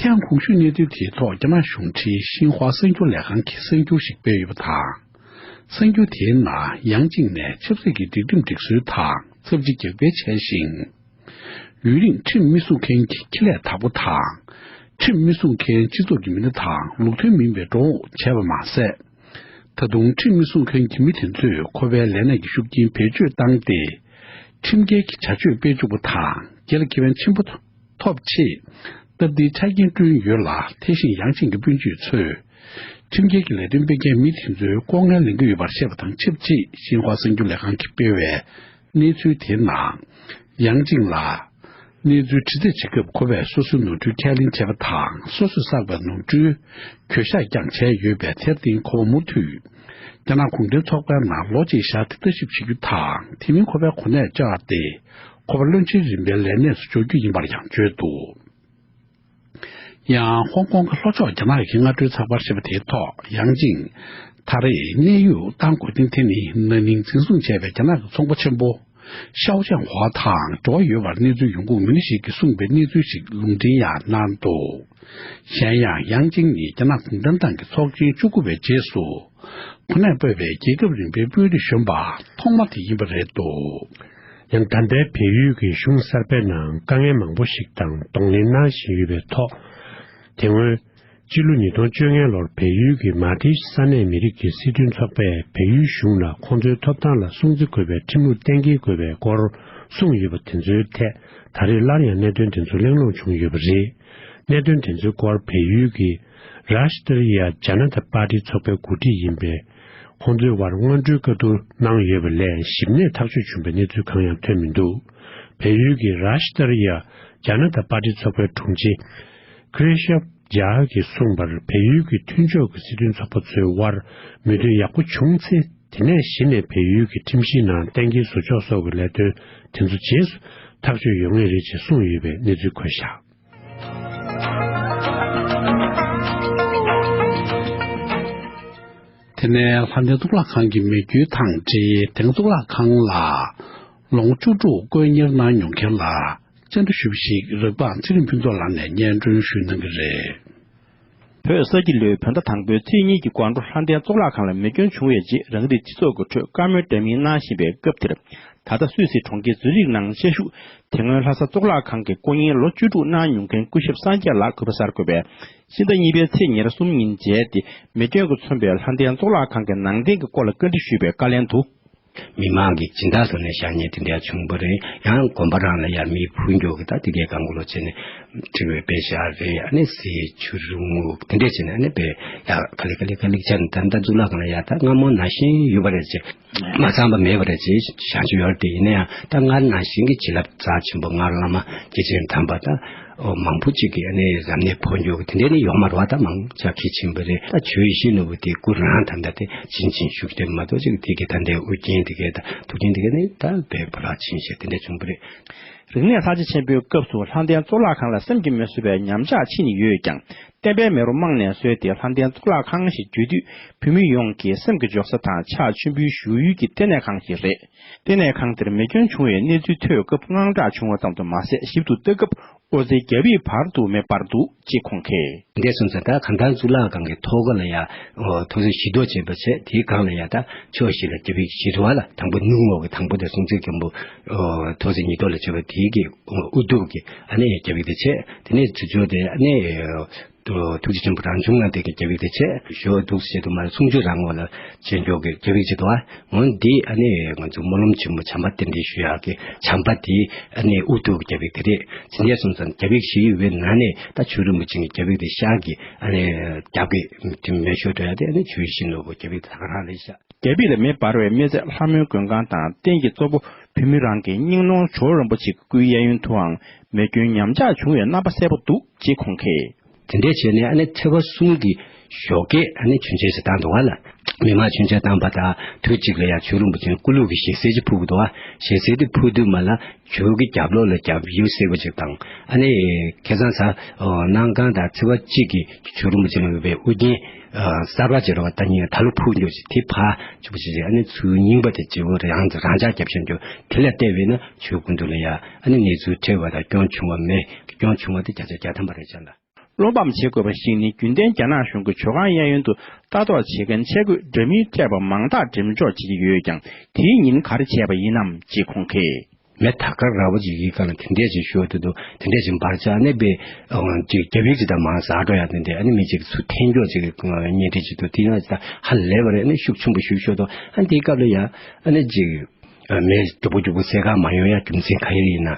དེ་ཡང་གོང་ཞུས་གནས་ཚུལ་དེའི་ཐོག་རྒྱ་ནག་གཞུང་འབྲེལ་ཤིན་ཧྭ་གསར་འགྱུར་ལས་ཁང་གིས་གསར་འགྱུར་ཞིག་སྤེལ་ཡོད་པ་དང་། གསར་འགྱུར་དེའི་ནང་ཡང་ཅིང་ནས་ཆབ་སྲིད་ཀྱི་སྒྲིག་ཁྲིམས་སྒྲིག་སྲོལ་དང་ཚབས་ཆེ་རྒྱབ་འགལ་བྱས་ཤིང་། ཡུན་རིང་ཁྲིམས་མི་སྲུང་མཁན་གྱི་ཁེ་ལས་བདག་པོ་དང་། ཁྲིམས་མི་སྲུང་མཁན་སྤྱི་ཚོགས་ཀྱི་མི་སྣ་དང་ལུགས་མཐུན་མིན་པའི་འགྲོ་འོང་བྱས་པ་མ་ཟད། ད་དུང་ཁྲིམས་མི་སྲུང་མཁན་གྱི་མི་དེ་ཚོས་ཁོ་པའི་ལས་གནས་ཀྱི་ཤུགས་རྐྱེན་བེད་སྤྱོད་བཏང་སྟེ། ཁྲིམས་འགལ་གྱི་བྱ་སྤྱོད་སྤེལ་བཅུག་པ་དང་། སྒེར་ལ་ཁེ་ཕན་ཆེན་པོ་ཐོབ་ཆེད། སྟབས་བདེའི་ཆ་རྐྱེན་བསྐྲུན་ཡོད་ལ། དེ་བཞིན་ཡང་ཅིང་གི་སྤུན་མཆེད་ཚོས། ཁྲིམས་འགལ་གྱི་ལས་དོན་སྤེལ་མཁན་མི་དེ་ཚོའི་ལྐོག་རྔན་ལེན་གྱི་ཡོད་པར་བཤད་པ་དང་ཆབས་ཅིག་ཤིན་ཧྭ་གསར་འགྱུར་ལས་ཁང་གིས་སྤེལ་བའི་གནས་ཚུལ་དེའི་ནང་། ཡང་ཅིང་ལ། གནས་ཚུལ་དྲི་རྩད་བྱེད་སྐབས་ཁོ་པས་སོ་སོའི་ནོར་འཁྲུལ་ཁས་ལེན་བྱས་པ་དང་སོ་སོས་བསགས་པའི་ནོར་འཁྲུལ་གྱོད་བཤགས་ཀྱང་བྱས་ཡོད་པའི་དེར་བརྟེན་ཁོ་པ་མུ་མཐུད། རྒྱ་ནག་གུང་ཁྲན་ཚོགས་པའི་ནང་ལོ་གཅིག་བཞག་སྟེ་ལྟ་ཞིབ་བྱེད་རྒྱུ་དང་དེ་མིན་ཁོ་པའི་གོ་གནས་བཅག་སྟེ་ཁོ་པ་བློན་ཆེན་རིམ་པའི་ལས་གནས་སུ་འཇོག་རྒྱུ་ཡིན་པར་ཡང་བརྗོད་འདུག་ཡང་ཧོང་ཀོང་གི་ལྷོ་ཕྱོགས་རྒྱ་ནག་གི་སྔ་དྲོའི་ཚགས་པར་ཞེས་པ་དེའི་ཐོག་ཡང་ཅིང་། ད་རེས་གནས་ཡུལ་ཏང་གོ་ཏིང་དེ་ནི་ན་ནིང་འཛིན་བཟུང་བྱས་པའི་རྒྱ་ནག་གི་ཚོང་པ་ཆེན་པོ་ཤའོ་ཅང་ཧྭ་དང་འབྲེལ་བ་ཡོད་པར་གནས་ཚུལ་ཡོང་ཁུངས་མི་སྣ་ཞིག་གིས་གསུངས་པའི་གནས་ཚུལ་ཞིག་ལུང་འདྲེན་ཡང་གནང་འདུག་གཞན་ཡང་ཡང་ཅིང་ནི་རྒྱ་ནག་གུང་ཁྲན་ཏང་གི་ཚོགས་ཆེན་བཅུ་དགུ་པའི་རྗེས་སུ་གོ་གནས་སྤོས་པའི་རྒྱལ་ཁབ་རིམ་པའི་དཔོན་རིགས་གཞོན་པ་ཐོག་མ་དེ་ཡིན་པ་རེད་འདུག་ཡང་ད་ལྟའི་བལ་ཡུལ་གྱི་གཞུང་གསར་པའི་ནང་དཀའ་ངལ་མང་པོ་ཞིག་དང་གདོང་ལེན་གནང་བཞིན་ཡོད་པའི་ཐོག་དེ་སྔོན། སྤྱི་ལོ་ཉིས་སྟོང་བཅོ་ལྔ་ལོར་བལ་ཡུལ་གྱི་མཱ་ཏིས་ས་གནས་མི་རིགས་ཀྱི་སྲིད་དོན་ཚོགས་པས་བལ་ཡུལ་གཞུང་ལ་ཁོང་ཚོའི་ཐོབ་ཐང་ལ་སྲུང་བརྩི་དགོས་པའི་ཁྲིམས་ལུགས་གཏན་འཁེལ་དགོས་པའི་སྐོར་གསུངས་ཡོད་པ་དེ་ཚོའི་ཐད་ད་རེས་སླར་ཡང་གནད་དོན་དེ་ཚོ་གླེང་སློང་བྱུང་ཡོད་པ་རེད། གནད་དོན་དེ་ཚོའི་སྐོར་བལ་ཡུལ་གྱི་རཱཤ་ཏྲི་ཡ་ཇ་ན་ཏ་པར་ཏི་ཚོགས་པའི་འགོ་ཁྲིད་ཡིན་པའི་ཁོང་ཚོའི་དབར་སྔོན་འགྲོའི་བཀའ་བསྡུར་གནང་ཡོད་པ་ལས་ཞིབ་ནས་ཐག་གཅོད་བྱུང་བའི་གནས་ཚུལ་གང་ཡང་ཐོན་མི་འདུག་བལ་ཡུལ་གྱི་རཱཤ་ཏྲི་ཡ་ཇ་ན་ཏ་པར་ཏི་ཚོགས་པའི་དྲུང་ཆེ་ཁི་རེ་ཤབ་ཇཱ་གིས་གསུངས་པར། བལ་ཡུལ་གྱི་མཐུན་ཕྱོགས་ཀྱི་སྲིད་དོན་ཚོགས་པ་ཚོའི་དབར་མོས་མཐུན་ཡག་པོ་བྱུང་ཚེ། དེ་ནས་གཞི་ནས་བལ་ཡུལ་གྱི་ཁྲིམས་གཞིའི་ནང་གཏན་འཁེལ་བཟོ་ཕྱོགས་སོགས་ཀྱི་ལས་དོན་དེ་ཚོ་རྗེས་སུ་ཐག་གཅོད་ཡོང་ངེས་རེད་ཅེས་གསུངས་ཡོད་པའི་གནས་ཚུལ་འཁོད་བཞག་དེ་ནས་ལྷ་ལྡན་གཙུག་ལག་ཁང་གི་མེ་སྐྱོན་དང་འབྲེལ་དེང་གཙུག་ལག་ཁང་ལ་ལོ་ངོ་བཅུ་དྲུག་དཀོན་གཉེར་གནང་མྱོང་མཁན་ལ། བཅར་འདྲི་ཞུས་པ་ཞིག་རིག་པ་ཚེ་རིང་ཕུན་ཚོགས་ལགས་ནས་སྙན་སྒྲོན་ཞུ་གནང་གི་རེད། བོད་ས་སྐྱ་ལོའི་བོད་ཟླ་དང་པོའི་ཚེས་གཉིས་ཀྱི་དགོང་དྲོ་ལྷ་ལྡན་གཙུག་ལག་ཁང་ལ་མེ་སྐྱོན་བྱུང་བའི་རྗེས་རང་རིགས་སྤྱི་ཚོགས་ཀྱི་ཁྲོད་བཀའ་མོལ་འདྲ་མིན་གནང་བཞིན་པའི་སྐབས་དེར། ད་ལྟ་སུད་སི་གྲོང་ཁྱེར་ཛུ་རིག་ནང་བཅའ་བཞུགས་དེ་སྔོན་ལྷ་ས་གཙུག་ལག་ཁང་གི་སྐུ་བརྙན་ལོ་བཅུ་དྲུག་གནང་མྱོང་མཁན་སྐུ་ཞབས་སངས་རྒྱས་ལགས་གུས་པ་གསར་འགོད་པས་ཕྱི་ཟླ་གཉིས་པའི་ཚེས་ཉེར་གསུམ་ཉིན་མཇལ་ཏེ་མེ་སྐྱོན་གྱིས་མཚོན་པའི་ལྷ་ལྡན་གཙུག་ལག་ཁང་གི་ནང་རྟེན་གྱི་སྐོར་ལ་བཀའ་འདྲི་ཞུས་པའི་བཀའ་ལན་དུ། མི་མང་གི་སྦྱིན་བདག་ཚོ་ནས་བཞག་མཁན་དེ་འདྲ་བྱུང་བ་རེད། ཡང་དགོན་པ་རང་ལ་ཡང་མི་ཕུལ་མགྱོགས་ཀྱི་ད་དེ་གའི་སྒང་གུ་ལོ་བྱས་ནས་བྲི་བའི་དཔེ་བཞག་རེད། ཨ་ནི་གསེར་ཆུ་རུ་དངུལ་དེ་འདྲ་བྱས་ནས་ཨ་ནི་དཔེ་ཡག་ག་ལེ་ག་ལེ་ག་ལེ་བྱས་ནས་ད་ལྟ་གཙུག་ལག་ཁང་ལ་ཡག་ད་སྔ་མོ་ནང་བཞིན་ཡོད་པ་རེད་ཅེས་མ་ཚང་པ་མེད་པ་རེད་ཅེས་བྱང་ཆུབ་ཡོད་རེད། དེ་ཡིན་ན་ཡང་ད་སྔར་ནང་བཞིན་གྱི་བྱིན་རླབས་རྩ་ཆེན་པོ་སྔར་བླ་མ་སྐྱེས་ཆེན་དམ་པ་ད། ཨོ་མང་པོ་ཅིག་གིས་ཨ་ནི་རབ་གནས་ཕོག་མགྱོགས་དེ་འདྲ་ནི་ཡོད་མ་རེད་བ། ད་མང་ཆ་གལ་ཆེན་པོ་རེད། ད་ཇོ་ཡེ་ཤེས་ནོར་བུ་དེ་སྐུ་རང་ད་ལྟ་དེ་ཕྱིན་ཕྱིན་བཞུགས་དེ་མ་གཏོགས་ཅིག་དེ་གི་ད་ལྟའི་ཨོ་རྒྱན་དེ་གའི་ད་ཐུགས་རྒྱན་དེ་གའི་ནི་ད་བོད་པ་ལ་ཕྱིན་ཞེས་དེ་འདྲ་བྱུང་བ་རེད། རིག་གནས་ལྷ་ཆེན་ཆེན་པོའི་སྐབས་སུ་ལྷ་ལྡན་གཙུག་ལག་ཁང་ལ་བསམ་གྱིས་མི་ཁྱབ་པའི་ཉམས་ཆག་ཕྱིན་ཡོད་ཀྱང་། བསྟན་པའི་མེ་རོ་རྨང་ནས་གསོས་ཏེ་ལྷ་ལྡན་གཙུག་ལག་ཁང་ཞེས་བརྗོད་དུས་བོད་མི་ཡོངས་ཀྱི་སེམས་ཀྱི་འཇོག་ས་དང་ཕྱག་མཆོད་འབུལ་ཞུ་ཡུལ་གྱི་ལྟེ་གནས་ཁང་ཞིག་རེད། ལྟེ་གནས་ཁང་དེར་མེ་སྐྱོན་བྱུང་བའི་གནས་ཚུལ་ཐོས་སྐབས་དངངས་སྐྲག་བྱུང་བ་ཙམ་དུ་མ་ཟད་ཞིབ་ཏུ་ལྟ་སྐབས། ཨོ་ཙི་རྒྱ་བིག་བར་དུ་མེ་འབར་འདུག་ཅེས་ཁོང་གིས། འདས་སོང་ཙང་ད་གང་ལྟར་གཙུག་ལག་ཁང་གི་ཐོག་ཁ་ལ་ཡ་ཐོག་ས་བཞི་ཐོག་བྱས་པ་བྱས་དེའི་སྒང་ལ་ཡ་ད་ཕྱོགས་བཞི་ལ་རྒྱ་བིག་བཞི་རེད་བ་ལ། དང་པོ་སྣུམ་འོག་གི་དང་པོ་དེ་སྲོང་བཙན་སྒམ་པོ་ཐོག་ས་ཉིས་ཐོག་ལ་བྱས་པ་དེའི་གི་དབུ་ཐོག་གི་ཨ་ནི་རྒྱ་བིག་དེ་བྱས། དེ་ནས་ཚུར་ཕྱོགས་དེ་ཨ་ནི་ཐུགས་རྗེ་ཆེན་པོ་རང་བྱུང་ལྔ་སྡེ་གི་རྒྱ་བིག་དེ་བྱས། ཞོ་འདུག་བྱས་དུ་མ་སུམ་ཅུ་རང་ངོ་ལ་བྱེད་འཇོག་གི་རྒྱ་བིག་ཅིག་འདུག་ཨ། འོན་འདི་ཨ་ནི་ང་ཚོ་སྨོན་ལམ་ཆེན་མོ་བྱམས་པ་རྟེན་འབྲེལ་ཞུ་ཡག་གི་བྱམས་པ་དེ་ཨ་ནི་དབུ་ཐོག་གི་རྒྱ་བིག་དེ་རེད། ཇི་འདྲ་སོང་ཙང་རྒྱ་བིག་བཞི་ཡོད་པའི་ནང་ནས་ད་ཆོས་རིན་པོ་ཆེ་གི་རྒྱ་བིག་དེ་ཤར་གི་ཨ་ནི་རྒྱབ་གི་དེ་མེ་ཤོར་འགྲོ་ཡག་དེ་ཨ་ནི་ཆོས་བཞིན་ནོར་བུ་རྒྱ་བིག་དེ་ད་ག་རང་རེད་ཤག་རྒྱ་བིག་ལ་མེ་འབར་བའི་མི་ཚད་ལྷ་མོའི་མགོན་ཁང་དང་རྟེན་གྱི་གཙོ་བོ་བོད་མི་རང་གི་སྙིང་ནོར་ཇོ་བོ་རིན་པོ་ཆེ་གི་སྐུའི་གཡས་གཡོན་དུའང་མེ་སྐྱོན་ཉམས་ཆག་བྱུང་བའི་རྣམ་པ་གསལ་པོ་འདུག་ཅེས་ཁོང་གིས། དེ་འདྲས་བྱས་ནས་ཨ་ནི་ཚེས་པ་གསུམ་གྱི་ཞོགས་ཀས་ཨ་ནི་མཆོད་མཇལ་ཞིག་བཏང་འདུག་བ་ལ། མི་མང་མཆོད་མཇལ་བཏང་པ་དང་དུས་གཅིག་ལ་ཡང་ཇོ་རིན་པོ་ཆེ་སྐུ་ལུས་ཀྱི་ཞལ་གསེར་ཅིག་ཕུལ་གྱི་འདུག་བ། ཞལ་གསེར་དེ་ཕུལ་དུས་མ་ལ་ཇོ་གི་རྒྱབ་ལོགས་ལ་རྒྱབ་གཡུ་སེར་པོ་ཅིག་དང་ཨ་ནི་ཁ་སང་གཟའ་གནངས་གང་དང་ཚེས་པ་གཅིག་གི་ཇོ་རིན་པོ་ཆེ་ལ་ཡོད་པའི་དབུ་རྒྱན་གསར་པ་ཅིག་རེད་བ། ད་ཉིན་ད་ལོ་ཕུལ་འགྱོ་ཞིག་དེ་ཕར་ཆུ་བོ་ཞིག་ཨ་ནི་ཚུར་རྙིང་པ་དེ་བརྗེ་པོ་རང་རང་འཇགས་རྒྱབ་ཤར་འགྱོ། དེ་ལ་བལྟས་པས་ན་ཇོ་སྐུ་མདུན་ལ་ཡང་ཨ་ནི་གནས་ཚུལ་འཕྲད་པ་དང་སྐྱོན་བྱུང་བ་མེད། སྐྱོན་བྱུང་བ་དེ་བརྒྱ་ཆ་བརྒྱ་ཐམ་པ་རེད་ཤག་ལ། བློ་ཕམ་བྱེད་དགོས་པ་ཞིག་ནི་རྒྱུན་ལྡན་རྒྱ་ནག་གཞུང་གིས་ཇོ་ཁང་གཡས་གཡོན་དུ་ལྟ་རྟོག་བྱེད་མཁན་ཆས་གོས་འདྲ་མིན་སྤྲས་པ་མང་དག་འགྲེམས་འཇོག་བྱེད་ཀྱི་ཡོད་ཀྱང་དེའི་ཉིན་ག་རེ་བྱས་པ་ཡིན་ནམ་ཅེས་ཁོང་གིས། མེ་ད་ག་ར་བ་ཅིག་ཡིན་གང་ལ་དེ་འདྲས་ཅིག་ཤོར་དུས་འདུག་དེ་འདྲས་ཅིག་འབར་ཆ་ཨ་ནི་པའི་ཅིག་རྒྱ་བིག་ཅིག་དང་མང་ཟག་འགྲོ་ཡ་དེ་འདྲས་ཨ་ནི་མི་ཅིག་ཚུར་འཐེན་འགྱོག་ཅིག་གི་གཉེན་སྒྲིག་ཅིག་འདུག་དེ་ཡང་ཅིག་ད་ཧ་ལས་པ་རེད། ཨ་ནི་ཤུགས་ཆེན་པོ་ཞིག་ཤོར་འདུག་ཨ་ནི་དེའི་སྐབས་ལ་ཡ་ཨ་ནི་ཅིག་མེ་མགྱོགས་པོ་མགྱོགས་པོ་སེལ་ག་མ་ཡོང་ཡ་རྒྱུ་མཚན་ག་ཡེ་ཡིན་ན།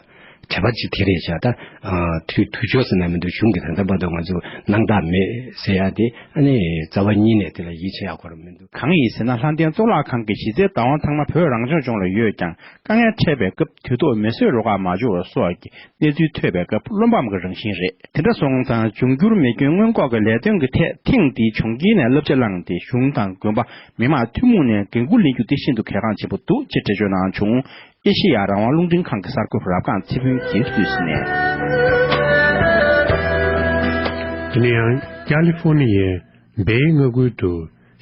དྲི་བ་གཅིག་དེ་རེད་བྱ་ད། ཨ། དུས་དུས་ཆོག་ཟེར་ན་མི་འདུག་གཞུང་གི་ད་ལྟ་བར་དུ་ང་ཚོ་སྣང་དག་མེད་ཟེར་ཡ་དེ་ཨ་ནི་རྩ་བ་ཉིད་ནས་དེ་ལ་ཡིད་ཆེས་ཡག་པོ་རང་མི་འདུག་གང་ཡིན་ཟེར་ན། ལྷ་ལྡན་གཙུག་ལག་ཁང་གི་གཞི་རྩའི་བདག་དབང་ཚང་མ་བོད་རང་སྐྱོང་ལྗོངས་ལ་ཡོད་ཀྱང་། དཀའ་ངལ་འཕྲད་པའི་སྐབས་དུས་ཐོག་མེ་གསོད་རུ་ཁག་མ་འབྱོར་བ་སོགས་ཀྱི་གནས་ཚུལ་ཐོས་པའི་སྐབས་བློ་ཕམ་གྱི་རང་བཞིན་རེད། དེ་འདྲ་སོང་ཙང་། འབྱུང་འགྱུར་མེ་སྐྱོན་སྔོན་འགོག་གི་ལས་དོན་གྱི་ཐད་ཐེངས་འདིའི་གྱོང་གུན་ནས་བསླབ་བྱ་བླངས་ཏེ། གཞུང་དང་དགོན་པ། མི་མང་ཐུན་མོང་ནས་འགན་འཁུར་ལེན་རྒྱུ་དེ་ཤིན་ཏུ་གལ་འགངས་ཆེན་པོ་འདུག་ཅེས་འགྲེལ་བརྗོད་གནང་བྱུང་། ཨེ་ཤེ་ཡ་རང་དབང་རླུང་འཕྲིན་ཁང་གི་གསར་འགོད་པ་རབ་སྒང་ཚེ་ཕུན་གྱིས་བསྡུས་ནས། དེ་ནས་ཡང་ཀ་ལི་ཧྥོ་ནི་ཡའི་སྦེའི་མངའ་ཁུལ་དུ་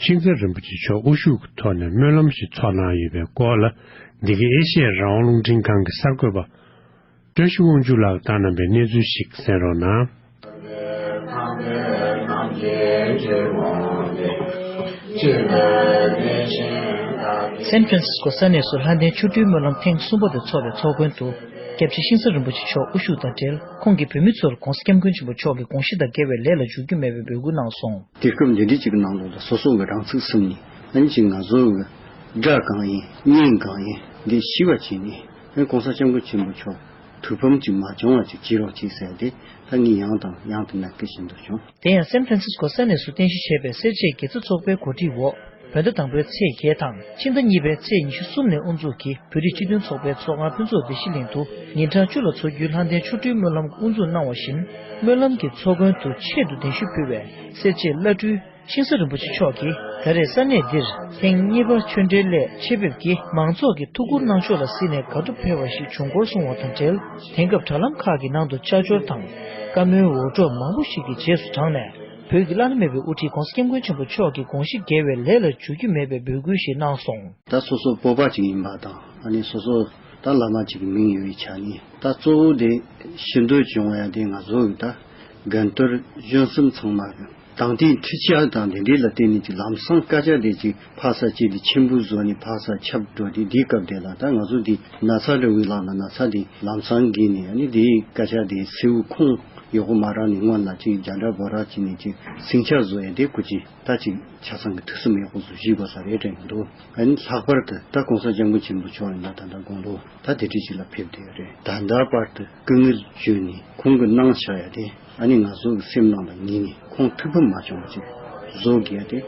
ཤིང་རྩ་རིན་པོ་ཆེ་མཆོག་དབུ་བཞུགས་ཀྱི་ཐོག་ནས་སྨོན་ལམ་ཞིག་ཚོགས་གནང་ཡོད་པའི་སྐོར་ལ། འདི་གའི་ཨེ་ཤེ་ཡ་རང་དབང་རླུང་འཕྲིན་ཁང་གི་གསར་འགོད་པ་བཀྲ་ཤིས་དབང་ཕྱུག་ལགས་བཏང་གནང་པའི་གནས་ཚུལ་ཞིག་གསན་རོགས་གནང་། སན་ཧྥ་རན་སིས་ཀོ་ས་གནས་སུ་ལྷ་ལྡན་ཆོ་འཕྲུལ་སྨོན་ལམ་ཐེངས་གསུམ་པ་དེ་འཚོགས་པའི་ཚོགས་མགོན་དུ། སྐྱབས་རྗེ་ཤིང་བཟའ་རིན་པོ་ཆེ་མཆོག་དབུ་བཞུགས་དང་འབྲེལ། ཁོང་གིས་བོད་མི་ཚོར་༧གོང་ས་༧སྐྱབས་མགོན་ཆེན་པོ་མཆོག་གི་དགོངས་གཞི་དང་འགལ་བའི་ལས་ལ་འཇུག་རྒྱུ་མེད་པའི་འབོད་སྐུལ་གནང་སོང་། དུས་སྐབས་འདི་འདྲའི་ཅིག་གི་ནང་ལོགས་ལ་སོ་སོ་གི་རང་ཚུགས་ཟིན་ནས། ཨ་ནི་ཅིག་ང་ཚོ་གི་དགྲ་གང་ཡིན་གཉེན་གང་ཡིན་འདི་ཤེས་པ་བྱས་ནས། ཨ་ནི་༧གོང་ས་༧སྐྱབས་མགོན་ཆེན་པོ་མཆོག་ཐུགས་ཕམ་ཅིག་མ་བྱུང་བ་ཅིག་བྱེད་རོགས་གྱིས་ཟེར་ཏེ། ད་ངས་ཡང་དང་ཡང་དུ་ནན་སྐུལ་ཞུ་འདོད་བྱུང་། དེ་ཡང་སན་ཧྥ་རན་སིས་ཀོ་ས་གནས་སུ་རྟེན་གཞི་བྱས་པའི་སེར་བྱེས་དགེ་རྩ་ཚོགས་པའི་གོ་སྒྲིག་འོག་བོད་ཟླ་དང་པོའི་ཚེས་བརྒྱད་དང་ཕྱི་ཟླ་གཉིས་པའི་ཚེས་ཉི་ཤུ་གསུམ་ནས་དབུ་འཛུགས་ཀྱིས་བོད་རིགས་སྤྱི་མཐུན་ཚོགས་པའི་ཚོགས་ཁང་ཕུན་ཚོགས་སྡེ་བཞི་གླིང་དུ་ཉིན་གྲངས་བཅུ་ལ་འཚོགས་རྒྱུའི་ལྷ་ལྡན་ཆོ་འཕྲུལ་སྨོན་ལམ་དབུ་འཛུགས་གནང་བ་བཞིན། སྨོན་ལམ་གྱི་ཚོགས་མགོན་དུ་ཆེད་དུ་གདན་ཞུ་ཕུལ་བའི་སེར་བྱེས་བླ་སྤྲུལ་ཤིང་བཟའ་རིན་པོ་ཆེ་མཆོག་གིས། ད་རེས་ས་གནས་འདིར་ཐེངས་གཉིས་པ་ཆོས་འབྲེལ་སླད་ཆེད་ཕེབས་ཀྱིས་མང་ཚོགས་ཀྱི་ཐུགས་ཁུར་གནང་ཕྱོགས་ལ་གཟིགས་ནས་དགའ་སྤྲོ་འཕེལ་བ་ཞིག་བྱུང་སྐོར་གསུངས་བ་དང་འབྲེལ། དེང་སྐབས་དྲ་ལམ་ཁག་གི་ནང་དུ་ཆ་འཇོག་དང་བཀའ་མོལ་འུར་སྒྲོག་མང་པོ་ཞིག་གི་རྗེས་སུ་འབྲངས་ནས། བོད་ཀྱི་བླ་ན་མེད་པའི་དབུ་ཁྲིད་༧གོང་ས་༧སྐྱབས་མགོན་ཆེན་པོ་མཆོག་གི་དགོངས་གཞི་འགལ་བའི་ལས་ལ་འཇུག་རྒྱུ་མེད་པའི་འབོད་སྐུལ་ཞིག་གནང་སོང་། ད་སོ་སོ་བོད་པ་ཅིག་ཡིན་པ་དང་། ཨ་ནི་སོ་སོ་ད་བླ་མ་ཅིག་གི་མིང་ཡོད་པའི་ཆ་ནས། ད་གཙོ་བོ་དེ་ཞུ་འདོད་བྱུང་བ་ཡང་དེ་ང་ཚོ་གི་ད་རྒན་དར་གཞོན་གསུམ་ཚང་མ་གི་དང་ཐོག་འཁྲིད་བྱ་དང་དེ་འདྲའི་ལ་བརྟེན་ནས་ཅིག་ལམ་སང་སྐད་ཆ་དེ་ཅིག་ཕར་ས་ཅིག་དེ་ཆེན་པོ་བཟོ་ནས་ཕར་ས་ཁྱབ་འགྲོ་དེ། དེའི་སྐབས་དེ་ལ་ད་ང་ཚོ་དེ་ན་ཚ་འདྲ་བོ་ལངས་ན་ན་ཚ་དེ་ལམ་སང་འགོས་ནས། ཨ་ནི་དེའི་སྐད་ཆ་དེ་གསལ་བོ་ཁུངས་ཡག་པོ་མ་རག་ནས་སྔོན་ལ་ཅིག་རྒྱ་འདྲ་བོ་ར་ཅིག་ནས་ཅིག་ཟིང་ཆ་བཟོ་ཡ་དེ་ཁོ་ཅིག་ད་ཅིག་ཆ་ཚང་གི་ཐུགས་བསམ་ཡག་པོ་བཟོ་ཤེས་དགོས་ས་རེད་དྲན་གྱི་འདུག་ཨ་ནི་ལྷག་པར་དུ་ད་༧གོང་ས་༧སྐྱབས་མགོན་ཆེན་པོ་མཆོག་ཡིན་ན་ད་ལྟ་དགུང་ལོ་ད་དེ་འདྲ་ཅིག་ལ་ཕེབས་བསྡད་ཡོད་རེད། ད་ལྟ་བར་དུ་སྐུ་ངལ་བརྗོད་ནས་ཁོང་གི་གནང་བཞག་ཡ་དེ། ཨ་ནི་ང་ཚོ་གི་སེམས་ནང་ལ་ངེས་ནས་ཁོང་ཐུགས་ཕམ་མ་བྱུང་བ་ཅིག་བཟོ་དགོས་ཡ་དེ།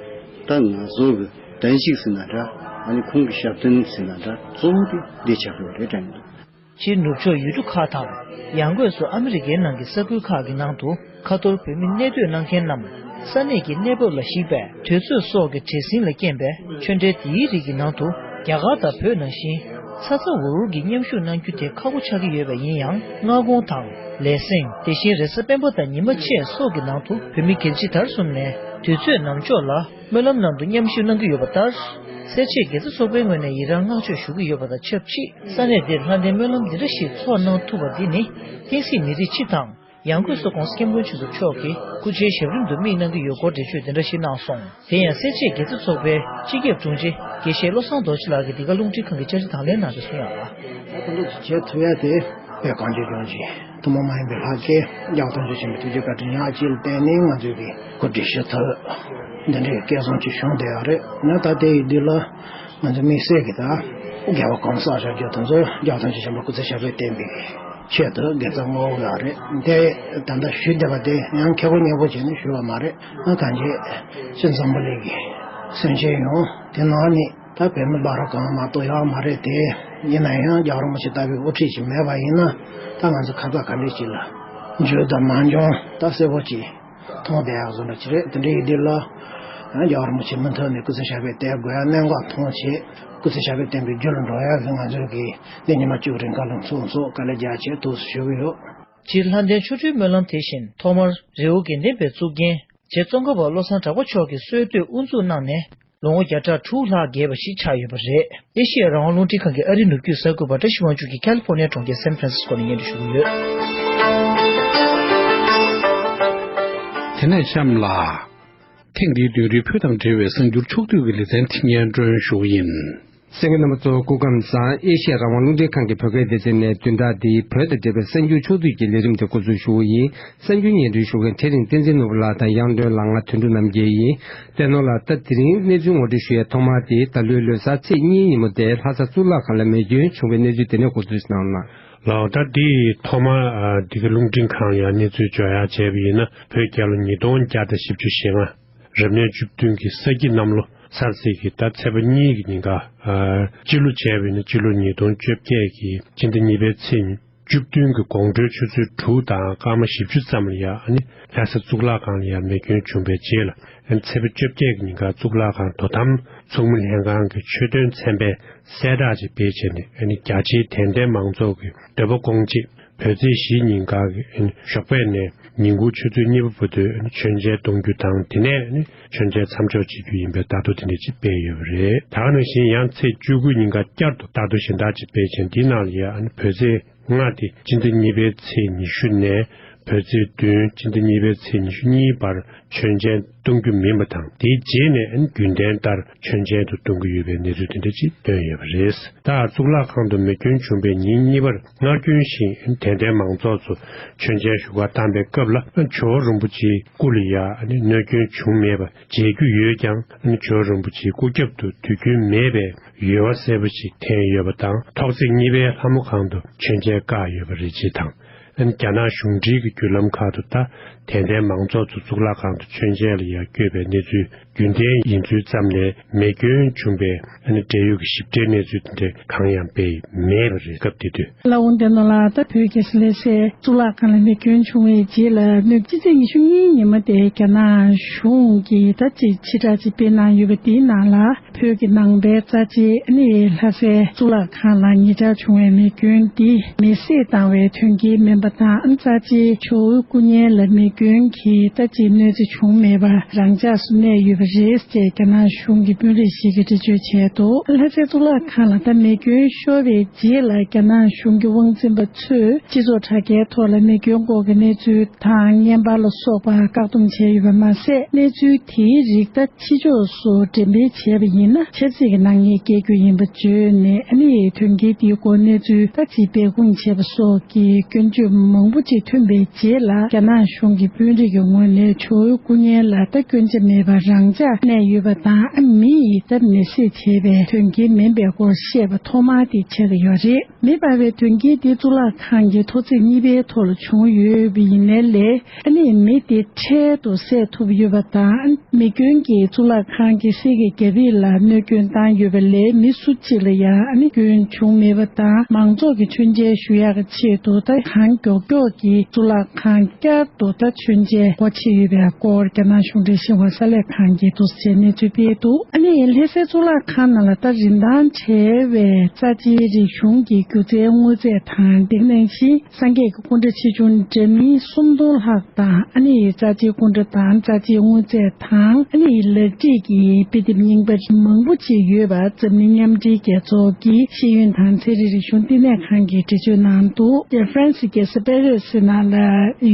ད་ང་ཚོ་གི་བདེན་ཞིག་ཟེར་ན་འདྲ། ཨ་ནི་ཁོང་གི་ཞབས་བརྟན་ཟེར་ན་འདྲ། གཙོ་བོ་དེ་འདི་ཆགས་ཡོད་རེད་དྲན་གྱི་འདུག་སྤྱིར་ནུབ་ཕྱོགས་ཡུལ་གྲུ་ཁག་དང་། ཡང་སྒོས་སུ་ཨ་མི་རི་ཀའི་ནང་གི་ས་ཁུལ་ཁག་གི་ནང་དུ་ཁ་ཐོར་བོད་མི་གནས་སྡོད་གནང་མཁན་རྣམས་ས་གནས་ཀྱི་གནས་བབ་ལ་གཞིགས་པའི་དུས་ཚོད་སོགས་ཀྱི་བྲེལ་ཟིང་ལ་རྐྱེན་པས། ཆོས་འབྲེལ་འདིའི་རིགས་ཀྱི་ནང་དུ་རྒྱ་གར་དང་བོད་ནང་བཞིན་ཚ་ཚ་འུར་འུར་གྱིས་མཉམ་ཞུགས་གནང་རྒྱུ་དེ་ཁག་པོ་ཆགས་ཀྱི་ཡོད་པ་ཡིན་ཡང་། སྔ་དགོང་དང་ལས་གཟེངས། དེ་བཞིན་རེས་གཟའ་སྤེན་པ་དང་ཉི་མ་ཕྱེད་སོགས་ཀྱི་ནང་དུ་བོད་མི་རྒྱལ་སྤྱི་དར་གསུམ་ནས་དུས་ཚོད་ནམ་འཇོག་ལ། སྨོན་ལམ་ནང་དུ་མཉམ་ཞུགས་གནང་གི་ཡོད་པ་ལྟར། སེར་བྱེས་དགེ་རྩ་ཚོགས་པའི་ངོས་ནས་ཡི་རངས་བསྔགས་བརྗོད་ཞུ་གི་ཡོད་པ་དང་ཆབས་ཅིག་ས་གནས་འདིར་ལྷ་ལྡན་སྨོན་ལམ་འདི་འདྲ་ཞིག་ཚོགས་གནང་ཐུབ་པ་འདི་ནི། བསྟན་སྲིད་མི་རིགས་སྤྱི་དང་། ཡང་སྒོས་སུ་༧གོང་ས་༧སྐྱབས་མགོན་ཆེན་པོ་མཆོག་གིས་སྐུ་ཕྱྭའི་ཞབས་རིམ་དུ་དམིགས་གནང་གི་ཡོད་སྐོར་འགྲེལ་བརྗོད་འདི་འདྲ་ཞིག་གནང་སོང་། དེ་ཡང་སེར་བྱེས་དགེ་རྩ་ཚོགས་པའི་སྤྱི་ཁྱབ་དྲུང་ཆེ་དགེ་བཤེས་བློ་བཟང་རྡོ་རྗེ་ལགས་ཀྱིས་འདི་ག་རླུང་འཕྲིན་ཁང་གི་བཅར་འདྲི་དང་ལེན་ནང་དུ་གསུངས་ཡག་ལ། ད་དུང་བྱེད་ཐུབ་ཡ་དེ་དཔེ་གང་ཅི་ཅུང་ཅི་ཐུན་མོང་མ་ཡིན་པའི་ལྷ་སྐལ་རྒྱལ་བ་དོན་གྲུབ་ཆེན་པོའི་ཐུགས་རྗེ་བཀའ་དྲིན་ཉག་གཅིག་ལ་བརྟེན་ནས་ང་ཚོས་ཀྱི་གོ་སྒྲིག་ཞུ་ཐུབ། འདི་འདྲའི་སྐལ་བཟང་ཅིག་བྱུང་བསྡད་ཡོད་རེད། ན་ད་ལྟའི་དུས་ལ་ང་ཚོ་དམིགས་བསལ་གྱི་ད་རྒྱལ་བ་གོང་ས་ཨ་ཞང་ཇོ་དང་ཚོ་རྒྱལ་བ་དོན་གྲུབ་ཆེན་པོ་སྐུ་ཚེ་ཞབས་པད་བརྟན་པའི་ཆེད་དུ་དགེ་རྩ་བསྔོ་བ་ཡོད་རེད། དེ་ད་ལྟ་ཞུས་བསྡད་པ་དེ་ཡང་མཁས་པོ་སྙན་པོ་བྱས་ནས་ཞུས་པ་མ་རེད། ང་གང་ཅི་ཅི་འཛམ་བུ་གླིང་གི་སེམས་ཅན་ཡོངས་དེ་ནང་ནས། ད་བོད་མི་བླ་རབས་གང་མ་གཏོགས་ཡོད་མ་རེད་དེ། ཡིན་ན་ཡང་རྒྱལ་བ་རིན་པོ་ཆེ་ལྟ་བུའི་དབུ་ཁྲིད་ཅིག་མེད་པ་ཡིན་ན། ད་ང་ཚོ་ཁ་ཚ་ག་འདྲ་ཅིག་ལ་འགྱུར་དང་མ་འགྱུར་ད་གསལ་པོ་ཅིག་མཐོང་བསྡད་ཡག་བཟོ་འདྲ་ཅིག་རེད། དེ་འདྲ་ཡིན་དུས་ལ་ཡང་རྒྱལ་བ་རིན་པོ་ཆེ་མུ་མཐུད་ནས་སྐུ་ཚེ་ཞབས་པད་བརྟན་དགོས་ཡ་གནད་འགག་མཐོང་བྱས། སྐུ་ཚེ་ཞབས་པད་བརྟན་པའི་རྒྱུ་ལ་འགྲོ་ཡག་གི་ང་ཚོའི་གི་འདི་ཉི་མ་བཅུ་རིང་ག་ལ་ཚོགས་ཚོགས་དཀའ་ལས་རྒྱག་བྱས་ཐུགས་སུ་ཞུ་གི་ཡོད། སྤྱིར་ལྷ་ལྡན་ཆོ་འཕྲུལ་སྨོན་ལམ་དེ་བཞིན་ཐོག་མར་རི་བོ་དགེ་ལྡན་པའི་གཙུག་རྒྱན་རྗེ་ཙོང་ཁ་པ་བློ་བཟང་གྲགས་པ་མཆོག་གིས་གསོལ་སྟོད་དབུ་འཛུགས་གནང་ནས། ལོ་ངོ་བརྒྱ་ཕྲག་དྲུག་ལྷག་བརྒལ་བ་ཞིག་ཆགས་ཡོད་པ་རེད། ཨེ་ཤེ་ཡ་རང་དབང་རླུང་འཕྲིན་ཁང་གི་ཨ་རིའི་ནུབ་རྒྱུད་གསར་འགོད་པ་བཀྲ་ཤིས་དབང་ཕྱུག་གིས་ཁ་ལི་ཧྥོ་ནི་ཡ་གྲོང་ཁྱེར་སན་ཧྥ་རན་སིས་ཀོ་ནས་སྙན་སྒྲོན་ཞུ་གི་ཡོད། དེ་ནས་གཤམ་ལ། ཐེངས་འདིའི་བདུན་རེའི་བོད་དང་འབྲེལ་བའི་གསར་འགྱུར་ཕྱོགས་བསྡུས་ཀྱི་ལེ་ཚན་དེ་སྙན་སྒྲོན་ཞུ་གི་ཡིན། གསན་མཁན་རྣམ་པ་ཚོ་སྐུ་ཁམས་བཟང་། ཨེ་ཤེ་ཡ་རང་དབང་རླུང་འཕྲིན་ཁང་གི་བོད་སྐད་སྡེ་ཚན་ནས་བདུན་ཕྲག་འདིའི་བོད་དང་འབྲེལ་བའི་གསར་འགྱུར་ཕྱོགས་བསྡུས་ཀྱི་ལས་རིམ་དེ་འགོ་འཛུགས་ཞུ་གི་ཡིན། གསར་འགྱུར་སྙན་སྒྲོན་ཞུ་མཁན་དེ་རིང་བསྟན་འཛིན་ནོར་བུ་ལགས་དང་དབྱངས་སྒྲོན་ལགས། ང་དོན་གྲུབ་རྣམ་རྒྱལ་ཡིན། བསྟན་ནོར་ལགས། ད་དེ་རིང་གནས་ཚུལ་ངོ་སྤྲོད་ཞུ་ཡས་ཐོག་མ་དེ་ད་ལོའི་ལོ་གསར་ཚེས་གཉིས་ཉིན་མོ་དེ་ལྷ་ས་གཙུག་ལག་ཁང་ལ་མེ་སྐྱོན་བྱུང་བའི་གནས་ཚུལ་དེ་ནས་འགོ་འཛུགས་གནང་གནང་། ལགས། ད་འདི་ཐོག་མར་ཨ་འདི་ག་རླུང་འཕྲིན་ཁང་ལ་ཡང་གནས་ཚུལ་འབྱོར་ཡག་བྱས་པ་ཡིན་ན། བོད་རྒྱལ་ལོ་ཉིས་སྟོང་བརྒྱ་དང་བཞི་བཅུ་ཞེ་ལྔ། རབ་གནས་བཅུ་བདུན་གྱི་ས་ཁྱི་གནམ་ལོ་ཚར་ཚེས་ཀྱི་ད་ཚེས་པ་གཉིས་ཀྱི་ཉིན་ཀ་ཨ་སྤྱི་ལོ་བྱས་པ་ཡིན་ན་སྤྱི་ལོ་ཉིས་སྟོང་བཅོ་བརྒྱད་ཀྱི་སྤྱི་ཟླ་གཉིས་པའི་ཚེས་བཅུ་བདུན་གྱི་དགོང་དྲོའི་ཆུ་ཚོད་དྲུག་དང་སྐར་མ་བཞི་བཅུ་ཙམ་ལ་ཡང་ཨ་ནི་ལྷ་ས་གཙུག་ལག་ཁང་ལ་ཡང་མེ་སྐྱོན་བྱུང་བའི་རྗེས་ལ། ཨ་ནི་ཚེས་པ་བཅོ་བརྒྱད་ཀྱི་ཉིན་ཀ་གཙུག་ལག་ཁང་དོ་དམ་ཚོགས་མི་ལྷན་ཁང་གི་ཆོས་དོན་ཚན་པས་གསལ་བསྒྲགས་ཅིག་སྤེལ་བྱས་ནས། ཨ་ནི་རྒྱ་ཆེའི་དད་ལྡན་མང་ཚོགས་ཀྱི་འདོད་པ་སྐོང་ཆེད། བོད་ཚེས་བཞིའི་ཉིན་ཀ་གི་ཨ་ནི་ཞོགས་པ་ནས་ཉིན་གུང་ཆུ་ཚོད་གཉིས་པ་བར་དུ་ཨ་ནི་མཆོད་མཇལ་གཏོང་རྒྱུ་དང་། དེ་ནས་ཨ་ནི་མཆོད་མཇལ་མཚམས་འཇོག་བྱེད་རྒྱུ་ཡིན་པའི་བརྡ་ཐོ་དེ་འདྲ་ཅིག་སྤེལ་ཡོད་པ་རེད། ད་ག་ནང་བཞིན་ཡང་ཚེས་བཅུ་དགུའི་ཉིན་ཀ་བསྐྱར་དུ་བརྡ་ཐོ་གཞན་དག་ཅིག་སྤེལ་བྱས། འདིའི་ནང་ལ་ཡང་ཨ་ནི་བོད་ཚེས་ལྔ་སྟེ་སྤྱི་ཟླ་གཉིས་པའི་ཚེས་ཉི་ཤུ་ནས་བོད་ཚེས་བདུན་སྤྱི་ཟླ་གཉིས་པའི་ཚེས་ཉི་ཤུ་གཉིས་བར་མཆོད་མཇལ་གཏོང་རྒྱུ་མིན་པ་དང་། དེའི་རྗེས་ནས་ཨ་ནི་རྒྱུན་ལྡན་ལྟར་མཆོད་མཇལ་དུ་གཏོང་གི་ཡོད་པའི་གནས་ཚུལ་དེ་འདྲ་ཅིག་བཏོན་ཡོད་པ་རེད། ད་གཙུག་ལག་ཁང་དུ་མེ་སྐྱོན་བྱུང་བའི་ཉིན་གཉིས་པར་སྔར་རྒྱུན་བཞིན་དད་ལྡན་མང་ཚོགས་ཚོ་མཆོད་མཇལ་ཞུ་གར་བཏང་པའི་སྐབས་ལ། ཇོ་བོ་རིན་པོ་ཆེའི་སྐུ་ལ་ཡང་ཨ་ནི་གནོད་སྐྱོན་བྱུང་མེད་པ་མཇལ་རྒྱུ་ཡོད་ཀྱང་། ཨ་ནི་ཇོ་བོ་རིན་པོ་ཆེའི་སྐུ་རྒྱབ་ཏུ་དུས་རྒྱུན་མེད་པའི་ཡོལ་བ་སེར་པོ་ཞིག་འཐེན་ཡོད་པ་དང་། ཐོག་བརྩེགས་གཉིས་པའི་ལྷ་མོ་ཁང་དུ་མཆོད་མཇལ་བཀག་ཡོད་པ་རེད་ཅེས་དང་། ཨ་ནི་རྒྱ་ནག་གཞུང་འབྲེལ་གྱི་བརྒྱུད་ལམ་ཁག་ཏུ་ད་དད་ལྡན་མང་ཚོགས་ཚོ་གཙུག་ལག་ཁང་དུ་མཆོད་མཇལ་ལ་ཡང་བསྐྱོད་པའི་གནས་ཚུལ་རྒྱུན་ལྡན་ཡིན་ཚུལ་ཙམ་ལས། མེ་སྐྱོན་བྱུང་བའི་ཨ་ནི་འབྲེལ་ཡོད་ཀྱི་ཞིབ་ཕྲའི་གནས་ཚུལ་དེ་འདྲ་གང་ཡང་སྤེལ་མེད་པ་རེད། སྐབས་དེ་དུས། ལགས་འོང་། དེ་ནང་ལ་ད་བོད་རྒྱལ་ས་ལྷ་སའི་གཙུག་ལག་ཁང་ལ་མེ་སྐྱོན་བྱུང་བའི་རྗེས་ལ། སྤྱི་ཚེས་ཉི་ཤུ་གཉིས་ཉིན་མོ་དེ་རྒྱ་ནག་གཞུང་གིས་ད་ཅིག་ཕྱིར་བསྒྲགས་ཅིག་སྤེལ་གནང་ཡོད་པ། དེའི་ནང་ལ་བོད་ཀྱི་ནང་པའི་རྩ་ཆེའི་ཨ་ནི་ལྷ་སའི་གཙུག་ལག་ཁང་ལ་ཉེ་ཆར་བྱུང་བའི་མེ་སྐྱོན་འདི་མེ་བསྲེགས་བཏང་བའི་དོན་རྐྱེན་མིན་པ་དང་། རྩ་ཆེའི་ཇོ་བོའི་སྐུ་བརྙན་ལ་མེ་སྐྱོན་གྱིས་ད་ཅིག་གནོད་འཚེ་བྱུང་མེད་པར་རང་འཇགས་སུ་གནས་ཡོད་པ་རེད་ཅེས་རྒྱ་ནག་གཞུང་གི་དཔོན་རིགས་ཤིག་གིས་འགྲེལ་བརྗོད་བྱས་འདུག་ལྷ་སའི་གཙུག་ལག་ཁང་ལ་ད་མེ་སྐྱོན་ཤོར་བའི་རྗེས་ལ། རྒྱ་ནག་གཞུང་གི་དབང་འཛིན་པ་ཚོས་སྤྱི་ཚོགས་དྲ་རྒྱའི་ཐོག་ལ་མེ་སྐྱོན་སྐོར་གྱི་གནས་ཚུལ་དང་བརྙན་པར་ལ་སོགས་པ་བཀག་སྡོམ་བྱས་ཡོད་པ་མ་ཟད། གནས་ཚུལ་དེའི་རིགས་ད་ཕྱི་ཕྱོགས་སུ་འགྲེམས་སྤེལ་བྱས་པ་ཡིན་ན། ཆབ་སྲིད་ཀྱི་ནག་ཉེས་སྐྱེལ་རྒྱུ་ཡིན་པ་བརྗོད་ནས། ཨ་ནི་དོན་རྐྱེན་དེའི་སྐོར་གནས་ཚུལ་ད་ཅིག་སྦས་སྐུང་བྱས་པ་སོགས་ཀྱི་སྐྱོན་བརྗོད་མང་པོ་ཅིག་ཐོན་པའི་རྗེས་ལ། རྒྱ་ནག་གཞུང་གི་དཔོན་རིགས་ཀྱི་ངོས་ནས་ཇོ་བོའི་སྐུ་བརྙན་ལ་ད་སྐྱོན་ཆ་མེད་པར་རང་འཇགས་གནས་ཡོད་པ་དང་། ཨ། མི་ཡིས་ད་མེ་བསྲེགས་བྱས་པའི་དོན་རྐྱེན་མིན་པའི་སྐོར་བཤད་པ་ཐོག་མ་དེ་ཆགས་ཀྱི་ཡོད་རེད། མེ་འབར་བའི་དོན་རྐྱེན་དེ་གཙུག་ལག་ཁང་གི་ཐོག་བརྩེགས་གཉིས་པའི་ཐོག་ལ་བྱུང་ཡོད་པ་ཡིན་ནའི་ལས། ཨ་ནི་མེ་དེ་འཕྲལ་དུ་བསད་ཐུབ་ཡོད་པ་དང་། མེ་སྐྱོན་གྱིས་གཙུག་ལག་ཁང་གི་གསེར་གྱི་རྒྱ་ཕིབས་ལ་གནོད་སྐྱོན་བཏང་ཡོད་པ་ལས། མི་སུ་གཅིག་ལ་ཡང་། ཨ་ནི་སྐྱོན་བྱུང་མེད་པ་དང་། མང་ཚོགས་ཀྱི་མཆོད་མཇལ་ཞུ་ཡག་གི་ཆེད་དུ་ད་གང་མགྱོགས་མགྱོགས་ཀྱིས་གཙུག་ལག་ཁང་བསྐྱར་དུ་ད་མཆོད་མཇལ་སྒོ་ཕྱེ་ཡོད་པའི་སྐོར་རྒྱ་ནག་གཞུང་འབྲེལ་ཤིན་ཧྭ་གསར་ལས་ཁང་གིས་འདུག་སེ་གནས་ཚུལ་སྤེལ་འདུག་ཨ་ནི་ལྷ་སའི་གཙུག་ལག་ཁང་ནང་ལ་ད་རིན་ཐང་བྲལ་བའི་རྩ་ཆེའི་རིག་གཞུང་གི་སྒྱུ་རྩལ་དངོས་རྫས་དང་། དེ་ནང་བཞིན་སངས་རྒྱས་ཀྱི་སྐུ་འདྲ་ཆེ་ཆུང་འདྲ་མིན་སུམ་སྟོང་ལྷག་དང་། ཨ་ནི་རྩ་ཆེའི་སྐུ་འདྲ་དང་རྩ་ཆེའི་དངོས་རྫས་དང་། ཨ་ནི་ལག་བྲིས་ཀྱི་དཔེ་དེབ་རྙིང་པ་མང་པོ་ཅིག་ཡོད་པ་འཛམ་གླིང་མཉམ་འབྲེལ་རྒྱལ་ཚོགས་ཀྱི་ཤེས་ཡོན་དང་ཚན་རིག་རིག་གཞུང་བསྟི་གནས་ཁང་གིས་འགྲེལ་བརྗོད་གནང་འདུག་ཧྥ་རན་སི་རྒྱལ་ས་པེ་རི་སི་ནང་ལ་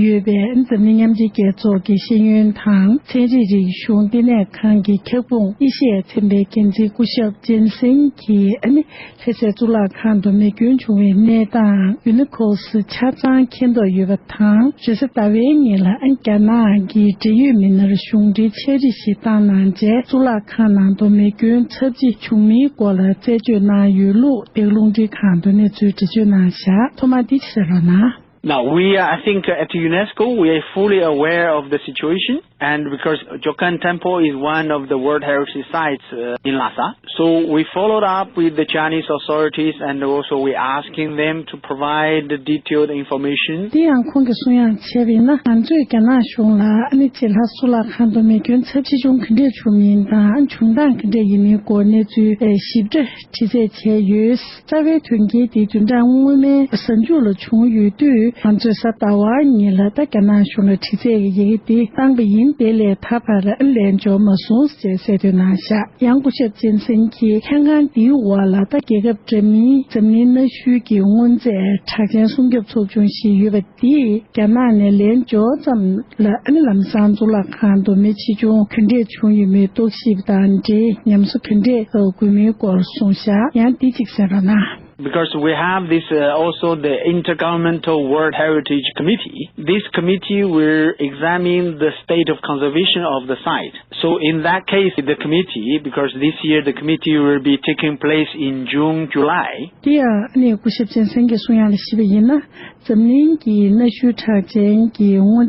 ཡོད་པའི་འཛམ་གླིང་མཉམ་འབྲེལ་རྒྱལ་ཚོགས་ཀྱི་ཤེས་ཡོན་དང་ཚན་རིག་རིག་གཞུང་བསྟི་གནས་ཁང་གི་ཁྱབ་ཁོངས་ཨེ་ཤི་ཡ་ཚན་པའི་འགན་འཛིན་སྐུ་ཞབས་ཅན་སེན་གྱིས། ཨ་ནི་ལྷ་སའི་གཙུག་ལག་ཁང་དུ་མེ་སྐྱོན་བྱུང་བའི་གནས་སྟངས་ཡུ་ནི་ཁོ་སི་ཆ་ཚང་མཁྱེན་རྟོགས་ཡོད་པ་དང་། རེས་གཟའ་ཟླ་བའི་ཉིན་ལ་རྒྱ་ནག་གི་འབྲེལ་ཡོད་མི་སྣར་གཞུང་འབྲེལ་ཕྱག་བྲིས་ཤིག་བཏང་གནང་རྗེས། གཙུག་ལག་ཁང་ནང་དུ་མེ་སྐྱོན་ཚབས་ཆེ་བྱུང་མིའི་སྐོར་ལ་རྩད་གཅོད་གནང་ཡོད་ལུགས་བོད་རླུང་འཕྲིན་ཁང་དུ་གནས་ཚུལ་འགྲེལ་བརྗོད་གནང་བཞག་ཐོག་མར་འདི་ཅིག་གསན་རོགས་གནང་། Now, we are, I think, uh, at UNESCO, we are fully aware of the situation, and because Jokan Temple is one of the World Heritage Sites, uh, in Lhasa, so we followed up with the Chinese authorities, and also we asking them to provide the detailed information. དེ་ཡང་ཁོང་གིས་གསུང་ཡག་བྱས་པ་ཡིན་ན། ང་ཚོས་རྒྱ་ནག་གཞུང་ལ་ཨ་ནི་ཅིག་ལྷ་ས་གཙུག་ལག་ཁང་དུ་མེ་སྐྱོན་ཚབས་ཆེ་ཆུང་ག་འདྲས་བྱུང་མིན་དང་། བྱུང་སྟངས་ག་འདྲས་ཡིན་མིན་སྐོར་གནས་ཚུལ་ཞིབ་ཕྲ་དྲི་རྩད་བྱས་ཡོད། རྩ་བའི་དོན་རྐྱེན་དེ་བདུན་ཕྲག་སྔོན་མའི་གཟའ་མཇུག་ལ་བྱུང་ཡོད་དུས། ང་ཚོས་གཟའ་ཟླ་བ་ཉིན་ལ་ད་རྒྱ་ནག་གཞུང་ལ་དྲི་རྩད་ཀྱི་ཡི་གེ་དེ་བཏང་པ་ཡིན། དེ་ལས་ད་བར་ལན་འབྱོར་མ་སོང་ཞེས་གསལ་སྟོན་གནང་བཞག་ཡང་སྐུ་ཞབས་ཅན་སེན་གྱིས་ལྷན་ཁང་འདིའི་འོག་ལ་ད་རྒྱལ་ཁབ་འདྲ་མིན་འཛམ་གླིང་གནའ་ཤུལ་གྱི་དངོས་རྫས་གྲགས་ཅན་སྲུང་སྐྱོབ་ཚོགས་ཆུང་ཞིག་ཡོད་པ་འདིས། རྒྱ་ནག་ནས་ལན་འབྱོར་ཙམ་ལ། ཨ་ནི་ལམ་སང་གཙུག་ལག་ཁང་དུ་མེ་ཆེ་ཆུང་ག་འདྲས་བྱུང་ཡོད་མེད་རྟོག་ཞིབ་དང་འབྲེལ་ཉམས་གསོ་ག་འདྲས་དགོས་མིན་སྐོར་གསུངས་བཞག་ཡང་འདི་གཅིག་གསན་རོགས་གནང་། Because we have this uh, also the Intergovernmental World Heritage Committee. This committee will examine the state of conservation of the site. So in that case, the committee, because this year the committee will be taking place in June, July. དེ་ཡང་ཨ་ནི་སྐུ་ཞབས་ཆེན་སེང་གེས་གསུང་ཡག་ལ་གཞིགས་པ་ཡིན་ན། འཛམ་གླིང་གི་གནའ་ཤུལ་གྲགས་ཅན་གྱི་སྔོ་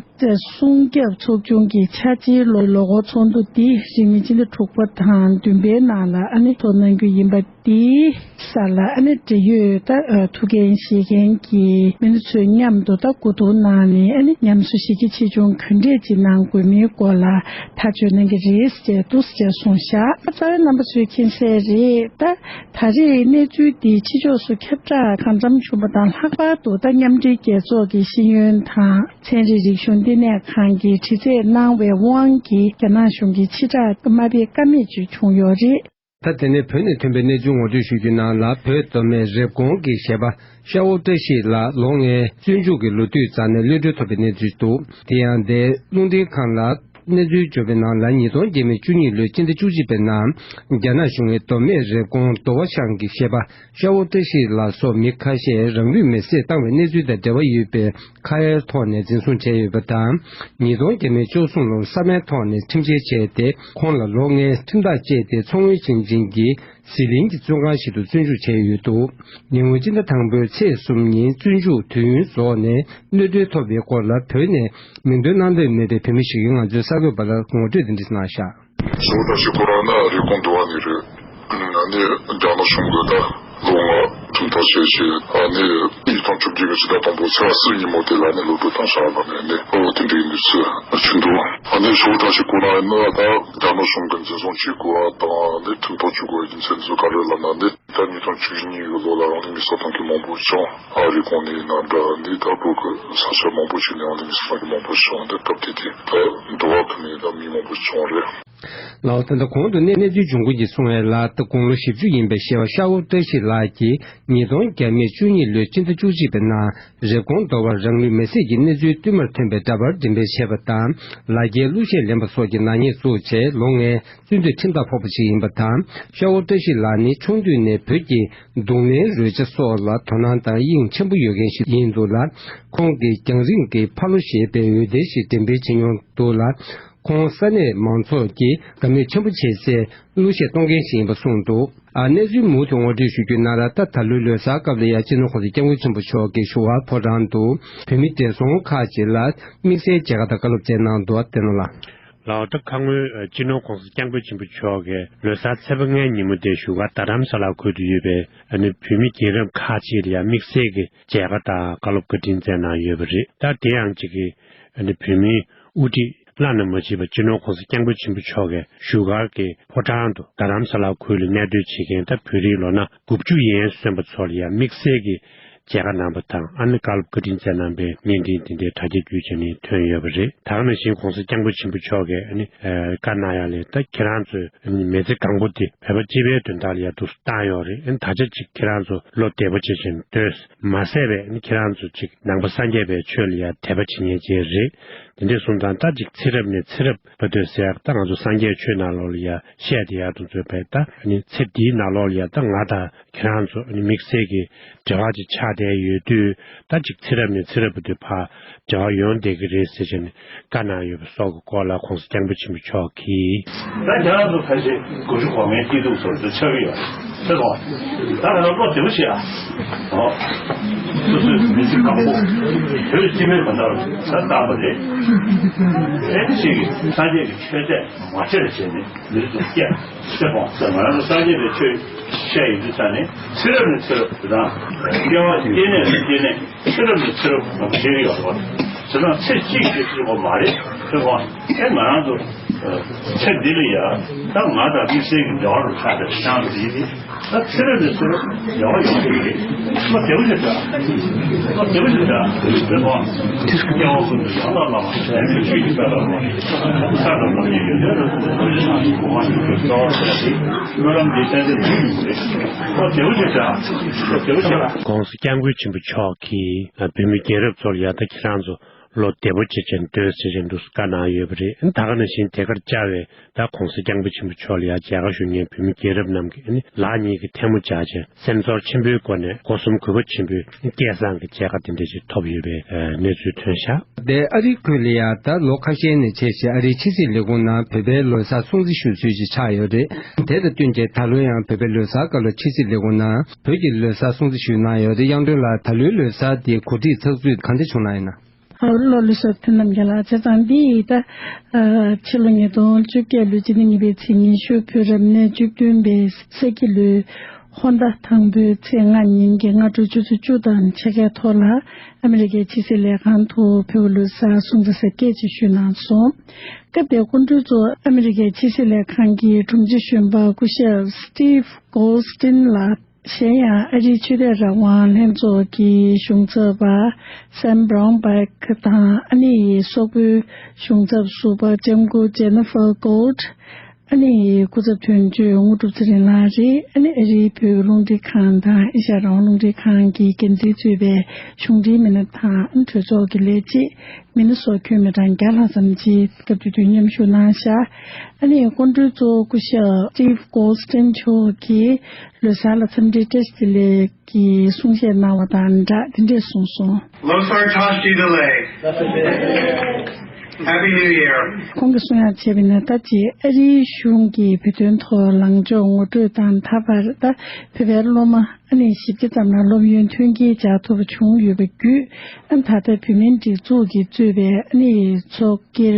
སྲུང་སྐྱོབ་ཚོགས་ཆུང་གི་འཆར་ཅན་ལོ་ལོ་འཁོར་ཚོགས་འདུ་འདི་རིང་མིན་ཕྱི་ཟླ་དྲུག་པ་དང་བདུན་པའི་ནང་ལ་ཨ་ནི་ཚོགས་གནང་རྒྱུ་ཡིན་པ། དེའི་ས་ལ་ཨ་ནི་འབྲེལ་ཡོད་ད་ཐུགས་འགན་བཞེས་མཁན་གྱི་མི་སྣ་ཚོའི་མཉམ་དུ་ད་གོ་བསྡུར་གནང་ནས་ཨ་ནི་ཉམས་གསོ་གཞི་རྒྱ་ཆེ་ཆུང་ག་འདྲས་ཅིག་གནང་དགོས་མིན་སྐོར་ལ་ཐག་གཅོད་གནང་གི་རེད་ཅེས་འདུག་ཅེས་གསུངས་བཞག་རྩ་བའི་རྣམ་པ་ཚོས་མཁྱེན་གསལ་རེད། ད་ད་རེས་གནས་ཚུལ་འདི་ཕྱི་ཕྱོགས་སུ་ཁྱབ་བསྒྲགས་གང་འཚམ་བྱུང་བ་དང་། ལྷག་པར་དུ་ད་མཉམ་འབྲེལ་རྒྱལ་ཚོགས་ཀྱི་ཤེས་ཡོན་དང་ཚན་རིག་རིག་གཞུང་བསྟི་གནས་ཁང་གིས་དྲི་རྩད་གནང་བའི་དབང་གིས་རྒྱ་ནག་གཞུང་གིས་ཕྱིར་བསྒྲགས་མ་ཕེབས་ཀ་མེད་ཅིག་བྱུང་ཡོད་རེད། ད་དེ་ནས་བོད་ནས་ཐོན་པའི་གནས་ཚུལ་ངོ་སྤྲོད་ཞུ་རྒྱུའི་ནང་ལ། བོད་མདོ་སྨད་རེབ་གོང་གི་གཞས་པ་ཤ་བོ་བཀྲ་ཤིས་ལགས་ལོ་ལྔའི་བཙོན་འཇུག་གི་ལོ་དུས་རྩ་ནས་གློད་གྲོལ་ཐོབ་པའི་གནས་ཚུལ་འདུག་དེ་ཡང་འདིར་རླུང་འཕྲིན་ཁང་ལ་གནས་ཚུལ་འབྱོར་བའི་ནང་ལ། ཉིས་སྟོང་བརྒྱ་མེད་བཅུ་གཉིས་ལོའི་སྤྱི་ཟླ་བཅུ་གཅིག་པའི་ནང་རྒྱ་ནག་གཞུང་གིས་མདོ་སྨད་རེབ་གོང་མདོ་བ་ཤང་གི་གཞས་པ་ཤ་བོ་བཀྲ་ཤིས་ལགས་སོགས་མི་ཁ་ཤས་རང་ལུས་མེར་སྲེག་བཏང་བའི་གནས་ཚུལ་དང་འབྲེལ་བ་ཡོད་པའི་ཁ་ཡར་ཐོག་ནས་འཛིན་བཟུང་བྱས་ཡོད་པ་དང་། ཉིས་སྟོང་བརྒྱ་མེད་བཅུ་གསུམ་ལོར་ས་མའི་ཐོག་ནས་ཁྲིམས་བཤེར་བྱས་ཏེ། ཁོང་ལ་ལོ་ལྔའི་ཁྲིམས་ཐག་བཅད་དེ། མཚོ་སྔོན་ཞིང་ཆེན་གྱི་ཟི་ལིང་གི་བཙོན་ཁང་ཞིག་ཏུ་བཙོན་འཇུག་བྱས་ཡོད་འདུག་ཉེ་སྔོན་སྤྱི་ཟླ་དང་པོའི་ཚེས་གསུམ་ཉིན་བཙོན་འཇུག་དུས་ཡུན་རྫོགས་ནས་གློད་གྲོལ་ཐོབ་པའི་སྐོར་ལ། བོད་ནས་མིང་འདོན་གནང་འདོད་མེད་པའི་བོད་མི་ཞིག་གིས་ང་ཚོའི་གསར་འགོད་པ་ལ་ངོ་སྤྲོད་འདི་འདྲ་གནང་བཞག་ཤོ་བོ་བཀྲ་ཤིས་ཁོ་རང་ནི་རེབ་གོང་མདོ་བ་ནས་རེད། ཨ་ནི་རྒྱ་ནག་གཞུང་གིས་ད་ལོ་ལྔ་ཁྲིམས་ཐག་བཅད་བྱས། ཨ་ནི་ཉིས་སྟོང་བཅུ་གཅིག་གི་ཕྱི་ཟླ་དང་པོ་ཚེས་པ་གསུམ་ཉིན་མོ་དེ་ལ་ནི་གློད་གྲོལ་བཏང་བཞག་པ་ནས་ནི། ཨོ་དེ་འདྲའི་གནས་ཚུལ་བྱུང་འདུག་ཨ་ནི་ཤོ་བོ་བཀྲ་ཤིས་ཁོ་རང་ནི་ད་རྒྱ་ནག་གཞུང་གིས་འཛིན་བཟུང་བྱེད་དགོས་པ་དང་། ཨ་ནི་ཁྲིམས་ཐག་གཅོད་དགོས་པའི་རྒྱུ་མཚན་ཚོ་ག་རེ་ལབ་ན་ནི། ད་ཉིས་སྟོང་བཅུ་གཉིས་ཀྱི་ལོ་ལ་རང་ལུས་མེར་སྲེག་བཏང་མཁན་མང་པོ་བྱུང་། ཨ་རི་གོང་ནས་ཡིན་ན་འདྲ། འདི་ད་བོད་ཀྱི་ས་ཆ་མང་པོ་ཞིག་ནས་རང་ལུས་མེར་སྲེག་བཏང་མཁན་མང་པོ་བྱུང་། འདི་སྟབས་བདེ་དེ་ད་འདུལ་བ་ཕུལ་མཁན་ད་མི་མང་པོ་བྱུང་རེད། ལགས། ད་ལྟ་གོང་དུ་གནས་གནས་ཚུལ་འབྱུང་ཁུངས་ཀྱིས་གསུངས་པའི་ལ། ད་དགུང་ལོ་བཞི་བཅུ་ཡིན་པའི་གཞས་པ་ཤ་བོ་བཀྲ་ཤིས་ལགས་ཀྱིས་ཉིས་སྟོང་བརྒྱ་མེད་བཅུ་གཉིས་ལོའི་སྤྱི་ཟླ་བཅུ་གཅིག་པའི་ནང་རེབ་གོང་མདོ་བར་རང་ལུས་མེར་སྲེག་གི་གནས་ཚུལ་བསྟུད་མར་ཐོན་པའི་འདྲ་པར་འགྲེམས་སྤེལ་བྱས་པ་དང་། ལ་རྒྱའི་གླུ་གཞས་ལེན་པ་སོགས་ཀྱི་ནག་ཉེས་བཙུགས་བྱས་ལོ་ལྔའི་བཙོན་འཇུག་ཁྲིམས་ཐག་ཕོག་པ་ཞིག་ཡིན་པ་དང་། ཤ་བོ་བཀྲ་ཤིས་ལགས་ནི་ཆུང་དུས་ནས་བོད་ཀྱི་རྡུང་ལེན་རོལ་ཆ་སོགས་ལ་དོ་སྣང་དང་དབྱིངས་ཆེན་པོ་ཡོད་མཁན་ཞིག་ཡིན་འདུག་ལ། ཁོང་གིས་རྒྱང་རིང་གི་ཕ་ལོ་ཞེས་པའི་འོད་སྡེར་ཞིག་འགྲེམས་སྤེལ་བྱེད་མྱོང་འདུག་ལ། ཁོང་ས་གནས་མང་ཚོགས་ཀྱིས་དགའ་མོས་ཆེན་པོ་བྱེད་སའི་གླུ་གཞས་གཏོང་མཁན་ཞིག་ཡིན་པ་གསུངས་འདུག་ཨ། གནས་ཚུལ་མུ་མཐུད་ངོ་སྤྲོད་ཞུ་རྒྱུའི་ནང་ལ། ད་ད་ལོའི་ལོ་གསར་སྐབས་ལ་ཡང་སྤྱི་ནོར་༸གོང་ས་༸སྐྱབས་མགོན་ཆེན་པོ་མཆོག་གིས་བཞུགས་སྒར་ཕོ་བྲང་དུ་བོད་མི་བགྲེས་སོང་ཁག་ཅིག་ལ་དམིགས་བསལ་མཇལ་ཁ་དང་བཀའ་སློབ་བཅས་གནང་འདུག་ཨ། བསྟན་ལ། ལགས། ད་ཁ་སྔོན་སྤྱི་ནོར་༸གོང་ས་༸སྐྱབས་མགོན་ཆེན་པོ་མཆོག་གིས་ལོ་གསར་ཚེས་པ་ལྔའི་ཉིན་མོ་དེ་བཞུགས་སྒར་རྡ་རམ་ས་ལ་ཁུལ་དུ་ཡོད་པའི་ཨ་ནི་བོད་མི་རྒན་རབས་ཁག་ཅིག་ལ་ཡང་དམིགས་བསལ་གྱི་མཇལ་ཁ་དང་བཀའ་སློབ་བཀའ་དྲིན་བསྩལ་གནང་ཡོད་པ་རེད། ད་དེ་ཡང་གཅིག་གི་ཨ་ནི་བོད་མིའི་དབུ་ཁྲིད་བླ་ན་མ་མཆིས་པ་སྤྱི་ནོར་༸གོང་ས་༸སྐྱབས་མགོན་ཆེན་པོ་མཆོག་གིས་བཞུགས་སྒར་གྱི་ཕོ་བྲང་དུ་རྡ་རམ་ས་ལ་ཁུལ་ལ་གནས་སྡོད་བྱེད་མཁན་ད་བོད་རིགས་ལོ་ན་དགུ་བཅུ་ཡན་སོན་པ་ཚོ་ལ་ཡང་དམིགས་བསལ་གྱི་མཇལ་ཁ་གནང་པ་དང་། ཨ་ནི་བཀའ་སློབ་བཀའ་དྲིན་བསྩལ་གནང་པའི་བརྙན་འཕྲིན་དེ་འདྲའི་དྲ་རྒྱ་བརྒྱུད་བྱས་ནས་ཐོན་ཡོད་པ་རེད། ད་ག་ནང་བཞིན་༸གོང་ས་༸སྐྱབས་མགོན་ཆེན་པོ་མཆོག་གིས་ཨ་ནི་ཨ་བཀའ་གནང་ཡ་ལས། ད་ཁྱེད་རང་ཚོས་ཨ་ནི་མི་ཚེ་གང་པོ་དེ་བོད་པ་སྤྱི་པའི་དོན་དག་ལ་ཡར་འདུག་སེ་བཏང་ཡོད་རེད། ཨ་ནི་ད་ཆ་ཅིག་ཁྱེད་རང་ཚོ་བློ་བདེ་པོ་བྱས་བྱས་ནས་སྡོད། མ་ཟད་པའི་ཨ་ནི་ཁྱེད་རང་ཚོ་ཅིག་ནང་པ་སངས་རྒྱས་པའི་ཆོས་ལ་ཡར་དད་པ་བྱེད་མཁན་ཅིག་རེད། དེ་འདྲས་སོང་ཙང་ད་ཅིག་ཚེ་རབས་ནས་ཚེ་རབས་བར་དུ་ཟེར་ཡག་ད་ང་ཚོ་སངས་རྒྱས་ཆོས་ནང་ལོགས་ལ་ཡར་བཤད་དེ་ཡག་དང་ཚོད་པའི་ད་ཨ་ནི་ཚེ་འདིའི་ནང་ལོགས་ལ་ཡར་ད་ང་དང་ཁྱེད་རང་ཚོ་ཨ་ནི་དམིགས་བསལ་གྱི་འབྲེལ་བ་ཅིག་ཆགས་བསྡད་ཡོད་དུས། ད་ཅིག་ཚེ་རབས་ནས་ཚེ་རབས་བར་དུ་ཕར་འབྲེལ་བ་ཡོང་བསྡད་ཀྱི་རེད་ཟེར་བྱས་ནས་བཀའ་གནང་ཡོད་པ་སོགས་ཀྱི་སྐོར་ལ་༸གོང་ས་༸སྐྱབས་མགོན་ཆེན་པོ་མཆོག་གིས། ད་ཁྱེད་རང་ཚོ་ཁ་ཤས་དགུ་བཅུ་གོ་ལྔའི་སྐྱིད་སྡུག་ཚོར་དུ་ཆགས་ཀྱི་ཡོད་ཟེར་གོ། ད་ང་ཚོ་བློ་བདེ་པོ་བྱེད་ཨ། ཨོ། སོ་སོའི་མི་ཚེ་གང་པོ་བོད་སྤྱི་པའི་དོན་དག་ལ་ད་བཏང་བ་རེད། ཨེ་ཅིག་གིས་སངས་རྒྱས་ཀྱི་ཆོས་དད་མ་བྱས་པ་བྱས་ནས་མི་ཚེ་སྐྱེལ་ཟེར་གོ། ང་རང་ཚོ་སངས་རྒྱས་པའི་ཆོས་བཤད་ཡོད་དུས་ཙང་ནས་ཚེ་རབས་ནས་ཚེ་རབས་དང་སྐྱེ་བ་སྐྱེ་གནས་ནས་སྐྱེ་གནས། ཚེ་རབས་ནས་ཚེ་རབས་ལ་བརྟེན་ཡོད་པ། ཟེར་ན་ཚེ་གཅིག་གི་ཚེ་བ་མ་རེད་ཟེར་བ། ཨེ་ང་རང་ཚོ་ཚེ་འདི་ལ་ཡ་ད་ང་དང་དམིགས་བསལ་གྱི་འབྲེལ་བ་རུ་ཆགས་པའི་ཤང་དུ་ཡིན་ནི། ད་ཚེ་རབས་ནས་ཚེ་རབས་འབྲེལ་བ་ཡོང་གི་རེད། བློ་བདེ་པོ་ཞིག་འདྲ། བློ་བདེ་པོ་ཞིག་འདྲ། ཟེར་བ། སྐྱེ་བ་ཀུན་ཏུ་ཡང་དག་བླ་མ་དྲན་པའི་ཆོས་ཀྱི་དཔལ་ལ་རོལ། ས་དང་ལམ་གྱི་ཡོན་ཏན་རབ་ཏུ་ལྡན་པ་ཞིག་གོ་བ་ཞིག་གི་རྩ་བ་ཟེར་ཏེ་སྨོན་ལམ་འདི་ཏན་ཏན་ཡིན་རེད། བློ་བདེ་པོ་ཞིག་འདྲ། བློ་བདེ་པོ་ཞིག་འདྲ། ༸གོང་ས་༸སྐྱབས་མགོན་ཆེན་པོ་མཆོག་གིས་བོད་མི་རྒན་རབས་ཚོ་ལ་ཡ་ད་ཁྱེད་རང་ཚོ་ བློ་བདེ་པོ་བྱེད་ཅན་འདོད་ཟེར་བཞིན་དུ་བཀའ་གནང་ཡོད་པ་རེད། ད་ག་ནང་བཞིན་དེ་གར་བཅར་བའི་ད་གོང་ས་སྐྱབས་མགོན་ཆེན་པོ་མཆོག་ལ་ཡང་མཇལ་ཁ་ཞུ་མཁན་བོད་མི་རྒན་རབས་རྣམས་ཀྱིས་ལག་གཉིས་ཀྱིས་ཐལ་མོ་སྦྱར་བྱས་སེམས་ཚོར་ཆེན་པོའི་སྒོ་ནས་སྒོ་གསུམ་གུས་པ་ཆེན་པོས་སྐལ་བཟང་གི་མཇལ་ཁ་དེ་འདྲ་ཞིག་ཐོབ་ཡོད་པའི་གནས་ཚུལ་ཐོན་ཤག་དེ་ཨ་རིའི་ཁུལ་ལ་ཡང་ད་ལོ་ཁ་ཤས་ནས་བྱས་བྱས་ཨ་རིའི་ཕྱི་སྲིད་ལས་ཁུངས་ནང་བོད་པའི་ལོ་གསར་སྲུང་བརྩི་ཞུ་ཚུལ་ཞིག་ཆགས་ཡོད་རེད། དེ་དང་བསྟུན་བྱས་ད་ལོ་ཡང་བོད་པའི་ལོ་གསར་སྐབས་ལ་ཕྱི་སྲིད་ལས་ཁུངས་ནང་བོད་ཀྱི་ལོ་གསར་སྲུང་བརྩི་ཞུས་གནང་ཡོད་རེད། དབྱངས་སྒྲོན་ལགས། ད་ལོའི་ལོ་གསར་དེ་གོ་སྒྲིག་ཚགས་ཚུད་ག་འདྲ་བྱུང་གནང་ཡོད་ན། ཨ། བློ་ལུས་སོགས་དོན་རྣམས་རྒྱལ་ལ་བྱས་ཙང་འདི་ཡིས་ད། ཨ། ཕྱི་ལོ་ཉིས་སྟོང་བཅོ་བརྒྱད་ལོའི་སྤྱི་ཟླ་གཉིས་པའི་ཚེས་ཉི་ཤུ་བོད་རབ་གནས་བཅུ་བདུན་པའི་ས་ཁྱི་ལོའི་ཧོར་ཟླ་དང་པོའི་ཚེས་ལྔ་ཉིན་གྱི་སྔ་དྲོ་ཆུ་ཚོད་བཅུ་དང་ཕྱེད་ཀའི་ཐོག་ལ་ཨ་མི་རི་ཀའི་ཕྱི་སྲིད་ལས་ཁང་དུ་བོད་ཀྱི་ལོ་གསར་སྲུང་བརྩི་ཟེར་སྐད་ཅིག་ཞུས་གནང་སོང་། སྐབས་དེར་སྐུ་མགྲོན་གཙོ་ཨ་མི་རི་ཀའི་ཕྱི་སྲིད་ལས་ཁང་གི་དྲུང་ཆེ་གཞོན་པ་སྐུ་ཞབས་Steve Goldstein་ལགས། གཞན་ཡང་ཨ་རིའི་ཆོས་དད་རང་དབང་ལྷན་ཚོགས་ཀྱི་གཞུང་ཚབ་པ་Sam Brownback་དང་ཨ་ནི་སོག་པོའི་གཞུང་ཚབ་ཟུར་པ་ལྕམ་སྐུ་Jennifer Gold། ཨ་ནི་སྐུ་ཚབ་དོན་གཅོད་དངོས་གྲུབ་ཚེ་རིང་ལགས་རེད། ཨ་ནི་ཨ་རིའི་བོད་ཀྱི་རླུང་འཕྲིན་ཁང་དང་ཨེ་ཤ་ཡ་རང་དབང་རླུང་འཕྲིན་ཁང་གི་འགན་འཛིན་གཙོས་པའི་གཞུང་འབྲེལ་མི་སྣ་དང་གྲོས་ཚོགས་ཀྱི་ལས་བྱེད། མི་སྣ་སོགས་ཁྱོན་མི་གྲངས་བརྒྱ་ལྷག་ཙམ་ཅིག་སྐབས་དེ་དུས་མཉམ་ཞུགས་གནང་ཤག་ཨ་ནི་སྐུ་མགྲོན་གཙོ་བོ་སྐུ་ཞབས་Steve Goldstein་མཆོག་གིས་ལོ་གསར་ལ་འཚམས་འདྲི་བཀྲ་ཤིས་བདེ་ལེགས་ཀྱི་གསུང་བཤད་གནང་བ་དང་སྦྲགས་འདི་འདྲས་གསུངས་སོང་། Losar Tashi Delek. Happy New Year. ཁོང་གིས་གསུང་ཡག་བྱས་པ་ཡིན་ན། ད་ཅི་ཨ་རིའི་གཞུང་གིས་བོད་དོན་ཐོག་ལངས་ཕྱོགས་ངོ་སྤྲོད་དང་། ད་བར་ད་བོད་པའི་སློབ་མ་ཨ་ནི་བཞི་བརྒྱ་ཙམ་ལ་སློབ་ཡོན་མཐུན་རྐྱེན་སྦྱར་ཐུབ་པ་བྱུང་ཡོད་པ་བརྒྱུད། ཨ། ད་ལྟ་བོད་མིའི་སྒྲིག་འཛུགས་ཀྱིས་གཙོས་པའི་ཨ་ནི་ཚོགས་སྒེར་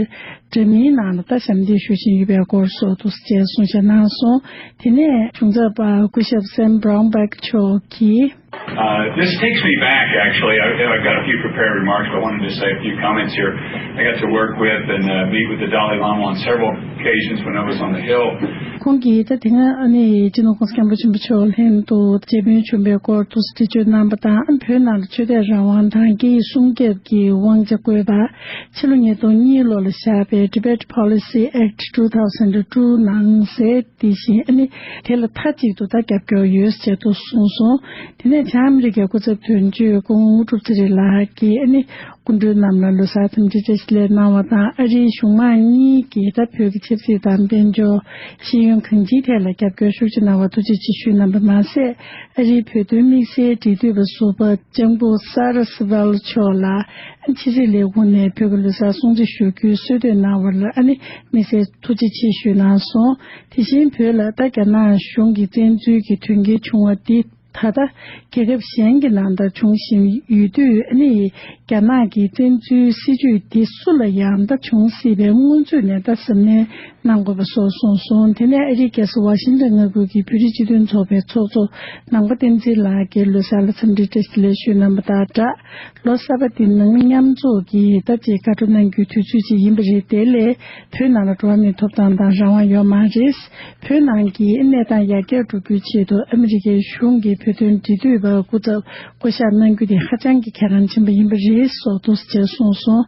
འདྲ་མིན་ནང་ལ་ད་ཞབས་འདེགས་ཞུ་བཞིན་ཡོད་པའི་སྐོར་སོགས་འདུག་སེ་བཅས་གསུང་བཤད་གནང་སོང་། དེ་ནས་གཞུང་ཚབ་པ་སྐུ་ཞབས་Sam Brownback་མཆོག་གིས། Uh, this takes me back, actually. I, I've got a few prepared remarks, but I wanted to say a few comments here. I got to work with and uh, meet with the Dalai Lama on several occasions when I was on the Hill. ཁོང་གིས་ད་དེ་སྔ་ཨ་ནི་སྤྱི་ནོར་༸གོང་ས་༸སྐྱབས་མགོན་ཆེན་པོ་མཆོག་ལྷན་དུ་མཇལ་འཕོན་བྱུང་བའི་སྐོར་དུ་འགྲེལ་བརྗོད་གནང་བ་དང་། བོད་ནང་ལ་ཆོས་དད་རང་དབང་དང་སྐད་ཡིག་སྲུང་སྐྱོབ་ཀྱི་དབང་ཆ་དགོས་པ། ཕྱི་ལོ་ཉིས་སྟོང་གཉིས་ལོ་ལ་བཞག་པའི་Tibet Policy Act two thousand two་ནང་གསལ་དེ་བཞིན་ཨ་ནི་དེ་ལ་མཐའ་གཅིག་ཏུ་ད་རྒྱབ་སྐྱོར་ཡོད་ཅེས་དུ་གསུངས་སོང་། དེ་ནས་བྱང་ཨ་མི་རི་ཀའི་སྐུ་ཚབ་དོན་གཅོད་སྐུ་ངོ་དངོས་གྲུབ་ཚེ་རིང་ལགས་ཀྱིས་ཨ་ནི་སྐུ་མགྲོན་རྣམས་ལ་ལོ་གསར་འཚམས་འདྲི་བཀྲ་ཤིས་བདེ་ལེགས་གནང་བ་དང་། ཨ་རིའི་གཞུང་མང་གཉིས་ཀྱིས་ད་བོད་ཀྱི་ཆབ་སྲིད་དང་དཔལ་འབྱོར། ཤེས་ཡོན་གང་ཅིའི་ཐད་ལ་རྒྱབ་སྐྱོར་ཤུགས་ཆེ་གནང་བར་ཐུགས་རྗེ་ཆེ་ཞུས་གནང་བ་མ་ཟད། ཨ་རིའི་བོད་དོན་དམིགས་བསལ་འབྲེལ་མཐུད་པ་ཟུར་པ་ལྕམ་སྐུ་Sarah Swell་མཆོག་ལ་ཕྱི་སྲིད་ལས་ཁུངས་ནས་བོད་ཀྱི་ལོ་གསར་སྲུང་བརྩི་ཞུ་རྒྱུའི་གསོལ་སྟོན་གནང་བ་ལ་ཨ་ནི་དམིགས་བསལ་ཐུགས་རྗེ་ཆེ་ཞུས་གནང་སོང་། དེ་བཞིན་བོད་ལ་ད་རྒྱ་ནག་གཞུང་གི་བཙན་འཛུལ་གྱི་དོན་རྐྱེན་བྱུང་བ་འདི་ད་ལྟ་རྒྱལ་ཁབ་གཞན་གྱི་ནང་ད་བྱུང་བཞིན་ཡོད་དུས། ཨ་ནི་རྒྱ་ནག་གི་བཙན་འཛུལ་སྲིད་ཇུས་འདི་སུ་ལ་ཡང་ད་བྱུང་སྲིད་པའི་སྔོན་ཚུད་ནས་ད་གཟབ་ནན་གནང་དགོས་པ་སོགས་གསུངས་སོང་། དེ་ནས་ཨ་རིའི་རྒྱལ་ས་ཝ་ཤིང་ཏོན་མངའ་ཁུལ་གྱི་བོད་རིགས་སྤྱི་མཐུན་ཚོགས་པའི་ཚོགས་གཙོ་ནང་པ་བསྟན་འཛིན་ལགས་ཀྱིས་ལོ་གསར་ལ་འཚམས་འདྲི་བཀྲ་ཤིས་བདེ་ལེགས་ཞུས་གནང་བ་དང་སྦྲགས། ལོ་གསར་པ་འདི་ནང་མི་མཉམ་འཛོམས་ཀྱིས་ད་ཅིག་དགའ་སྤྲོ་གནང་རྒྱུའི་དུས་ཚོད་ཅིག་ཡིན་པ་རེད། དེ་ལས་བོད་ནང་ལ་འགྲོ་བ་མིའི་ཐོབ་ཐང་དང་རང་དབང་ཡོད་མ་རེད། བོད་ནང་གི་གནས་སྟངས་ཡར་རྒྱས་འགྲོ་རྒྱུའི་ཆེད་དུ་ཨ་མི་རི་ཀའི་གཞུང་གིས་བོད་དོན་འབྲེལ་མཐུད་པ་སྐུ་ཚབ་བསྐོ་གཞག་གནང་རྒྱུ་དེ་ཧ་ཅང་གི་གལ་འགངས་ཆེན་པོ་ཡིན་པ་རེད་སོགས་འདུག་སེ་བྱས་གསུངས་སོང་།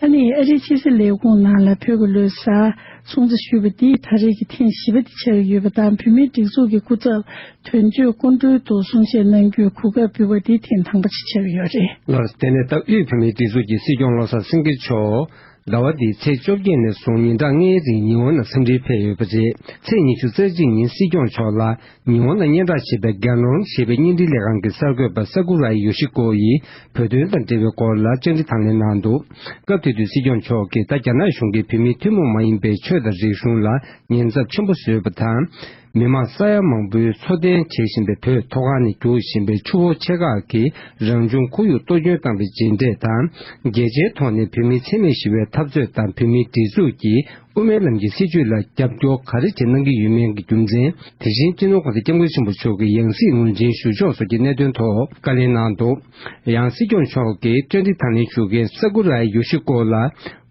ཨ་ནི་ཨ་རིའི་ཕྱི་སྲིད་ལས་ཁུངས་ནང་ལ་བོད་ཀྱི་ལོ་གསར་སྲུང་བརྩི་ཞུས་པ་འདི་ད་རེས་ཀྱི་ཐེངས་བཞི་པ་དེ་ཆགས་ཀྱི་ཡོད་པ་དང་། བོད་མིའི་སྒྲིག་འཛུགས་ཀྱི་སྐུ་ཚབ་དོན་གཅོད་སྐུ་མགྲོན་དུ་གསུང་བཤད་གནང་རྒྱུའི་གོ་སྐབས་འབུལ་བ་འདི་ཐེངས་དང་པོ་ཅིག་ཆགས་ཀྱི་ཡོད་རེད། ལགས། དེ་ནས་ད་དབུས་བོད་མིའི་སྒྲིག་འཛུགས་ཀྱི་སྲིད་སྐྱོང་བློ་བཟང་སེང་གེ་མཆོག་ཟླ་བ་འདིའི་ཚེས་བཅོ་བརྒྱད་ནས་བཟུང་ཉིན་གྲངས་ལྔའི་རིང་ཉི་ཧོང་ལ་འཚམས་འདྲིར་ཕེབས་ཡོད་པ་རེད། ཚེས་ཉི་ཤུ་རྩ་གཅིག་ཉིན་སྲིད་སྐྱོང་མཆོག་ལ་ཉི་ཧོང་ལ་སྙན་གྲགས་ཆེ་བའི་རྒན་རོང་ཞེས་པའི་བརྙན་འཕྲིན་ལས་ཁང་གི་གསར་འགོད་པ་ས་ཀུ་རའི་ཡོ་ཤི་ཀོ་ཡིས་བོད་དོན་དང་འབྲེལ་བའི་སྐོར་ལ་བཅར་འདྲི་དང་ལེན་གནང་འདུག་སྐབས་དེ་དུས་སྲིད་སྐྱོང་མཆོག་གིས་ད་རྒྱ་ནག་གཞུང་གིས་བོད་མིའི་ཐུན་མོང་མ་ཡིན་པའི་ཆོས་དང་རིག་གཞུང་ལ་ཉེན་ཚབས་ཆེན་པོ་བཟོས་པ་དང་། མི་མང་ས་ཡ་མང་པོའི་འཚོ་རྟེན་བྱེད་བཞིན་པའི་བོད་མཐོ་སྒང་ནས་རྒྱུག་བཞིན་པའི་ཆུ་བོ་ཆེ་ཁག་གིས་རང་བྱུང་ཁོར་ཡུག་གཏོར་སྐྱོན་བཏང་བའི་རྗེས་འབྲས་དང་། རྒྱལ་སྤྱིའི་ཐོག་ནས་བོད་མིའི་འཚེ་མེད་ཞི་བའི་འཐབ་རྩོད་དང་བོད་མིའི་སྒྲིག་འཛུགས་ཀྱི་དབུ་མའི་ལམ་གྱི་སྲིད་བྱུས་ལ་རྒྱབ་སྐྱོར་ག་རེ་བྱེད་གནང་གི་ཡོད་མིན་གྱི་རྒྱུ་མཚན། དེ་བཞིན་སྤྱི་ནོར་༸གོང་ས་༸སྐྱབས་མགོན་ཆེན་པོ་མཆོག་གི་ཡང་སྲིད་ངོས་འཛིན་ཞུ་ཕྱོགས་སོགས་ཀྱི་གནད་དོན་ཐོག་བཀའ་ལན་གནང་འདུག་ཡང་སྲིད་སྐྱོང་མཆོག་གིས་བཅར་འདྲི་དང་ལེན་ཞུ་མཁན་ས་ཀུ་རའི་ཡོ་ཤི་ཀོ་ལ།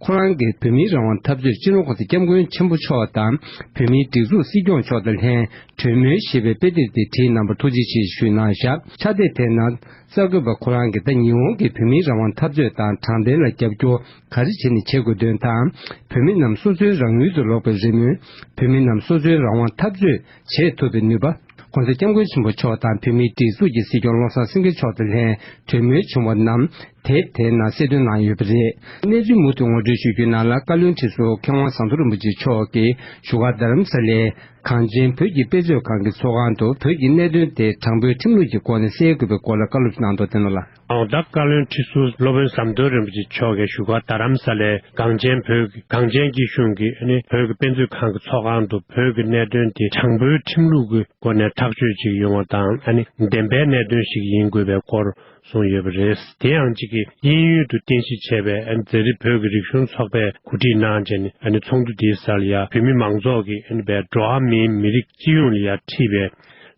ཁོ་རང་གིས་བོད་མིའི་རང་དབང་འཐབ་རྩོད་སྤྱི་ནོར་༸གོང་ས་༸སྐྱབས་མགོན་ཆེན་པོ་མཆོག་དང་བོད་མིའི་སྒྲིག་འཛུགས་སྲིད་སྐྱོང་མཆོག་དང་ལྷན་གྲོས་མོལ་ཞེས་པའི་དཔེ་དེབ་དེ་བྲིས་གནང་བར་ཐུགས་རྗེ་ཆེ་ཞུས་གནང་བཞག་ཕྱག་དེབ་དེའི་ནང་གསར་འགོད་པ་ཁོ་རང་གིས་ད་ཉི་ཧོང་གིས་བོད་མིའི་རང་དབང་འཐབ་རྩོད་དང་དྲང་བདེན་ལ་རྒྱབ་སྐྱོར་ག་རེ་བྱས་ནས་བྱེད་དགོས་དོན་དང་། བོད་མི་རྣམས་སོ་སོའི་རང་ཡུལ་དུ་ལོག་པའི་རེ་སྨོན། བོད་མི་རྣམས་སོ་སོའི་རང་དབང་འཐབ་རྩོད་བྱེད་ཐུབ་པའི་ནུས་པ། ༸གོང་ས་༸སྐྱབས་མགོན་ཆེན་པོ་མཆོག་དང་བོད་མིའི་སྒྲིག་འཛུགས་ཀྱི་སྲིད་སྐྱོང་བློ་བཟང་སེང་གེ་མཆོག་དང་ལྷན་གྲོས་མོལ་བྱུང་བ་རྣམས། དེབ་དེའི་ནང་གསལ་སྟོན་གནང་ཡོད་པ་རེད། གནས་ཚུལ་མུ་མཐུད་ངོ་སྤྲོད་ཞུ་རྒྱུའི་ནང་ལ། བཀའ་བློན་ཁྲི་ཟུར་མཁས་དབང་ཟམ་གདོང་རིན་པོ་ཆེ་མཆོག་གིས་བཞུགས་སྒར་རྡ་རམ་ས་ལའི་གངས་ཅན་བོད་ཀྱི་དཔེ་མཛོད་ཁང་གི་ཚོགས་ཁང་དུ་བོད་ཀྱི་གནད་དོན་དེ་དྲང་པོའི་ཁྲིམས་ལུགས་ཀྱི་སྒོ་ནས་སེལ་དགོས་པའི་སྐོར་ལ་བཀའ་སློབ་ཞིག་གནང་འདུག། བསྟན་ལ། ཨང་། ད་བཀའ་བློན་ཁྲི་ཟུར་སློབ་དཔོན་ཟམ་གདོང་རིན་པོ་ཆེ་མཆོག་གིས་བཞུགས་སྒར་རྡ་རམ་ས་ལའི་གངས་ཅན་བོད་ཀྱི་གངས་ཅན་སྐྱིད་གཤོངས་ཀྱི་ཨ་ནི་བོད་ཀྱི་དཔེ་མཛོད་ཁང་གི་ཚོགས་ཁང་དུ་བོད་ཀྱི་གནད་དོན་དེ་དྲང་པོའི་ཁྲིམས་ལུགས་ཀྱི་སྒོ་ནས་ཐག་གཅོད་ཅིག་ཡོང་བ་དང་། ཨ་ནི་བདེན་པའི་གནད་དོན་ཞིག་ཡིན་དགོས་པའི་སྐོར་གསུངས་ཡོད་པ་རེད། དེ་ཡང་གཅིག་གིས་དབྱིན་ཡུལ་དུ་རྟེན་གཞི་བྱས་པའི་ཨ་ནི་མཛད་རིམ་བོད་ཀྱི་རིག་གཞུང་ཚོགས་པས་གོ་སྒྲིག་གནང་བྱས་ནས། ཨ་ནི་ཚོགས་འདུ་དེའི་སར་ཡ་བོད་མི་མང་ཚོགས་ཀྱིས་ཨ་ནི་བའི་འགྲོ་བ་མིའི་མི་རིགས་སྤྱི་ཡོངས་ལ་ཡ་འཁྲི་བའི་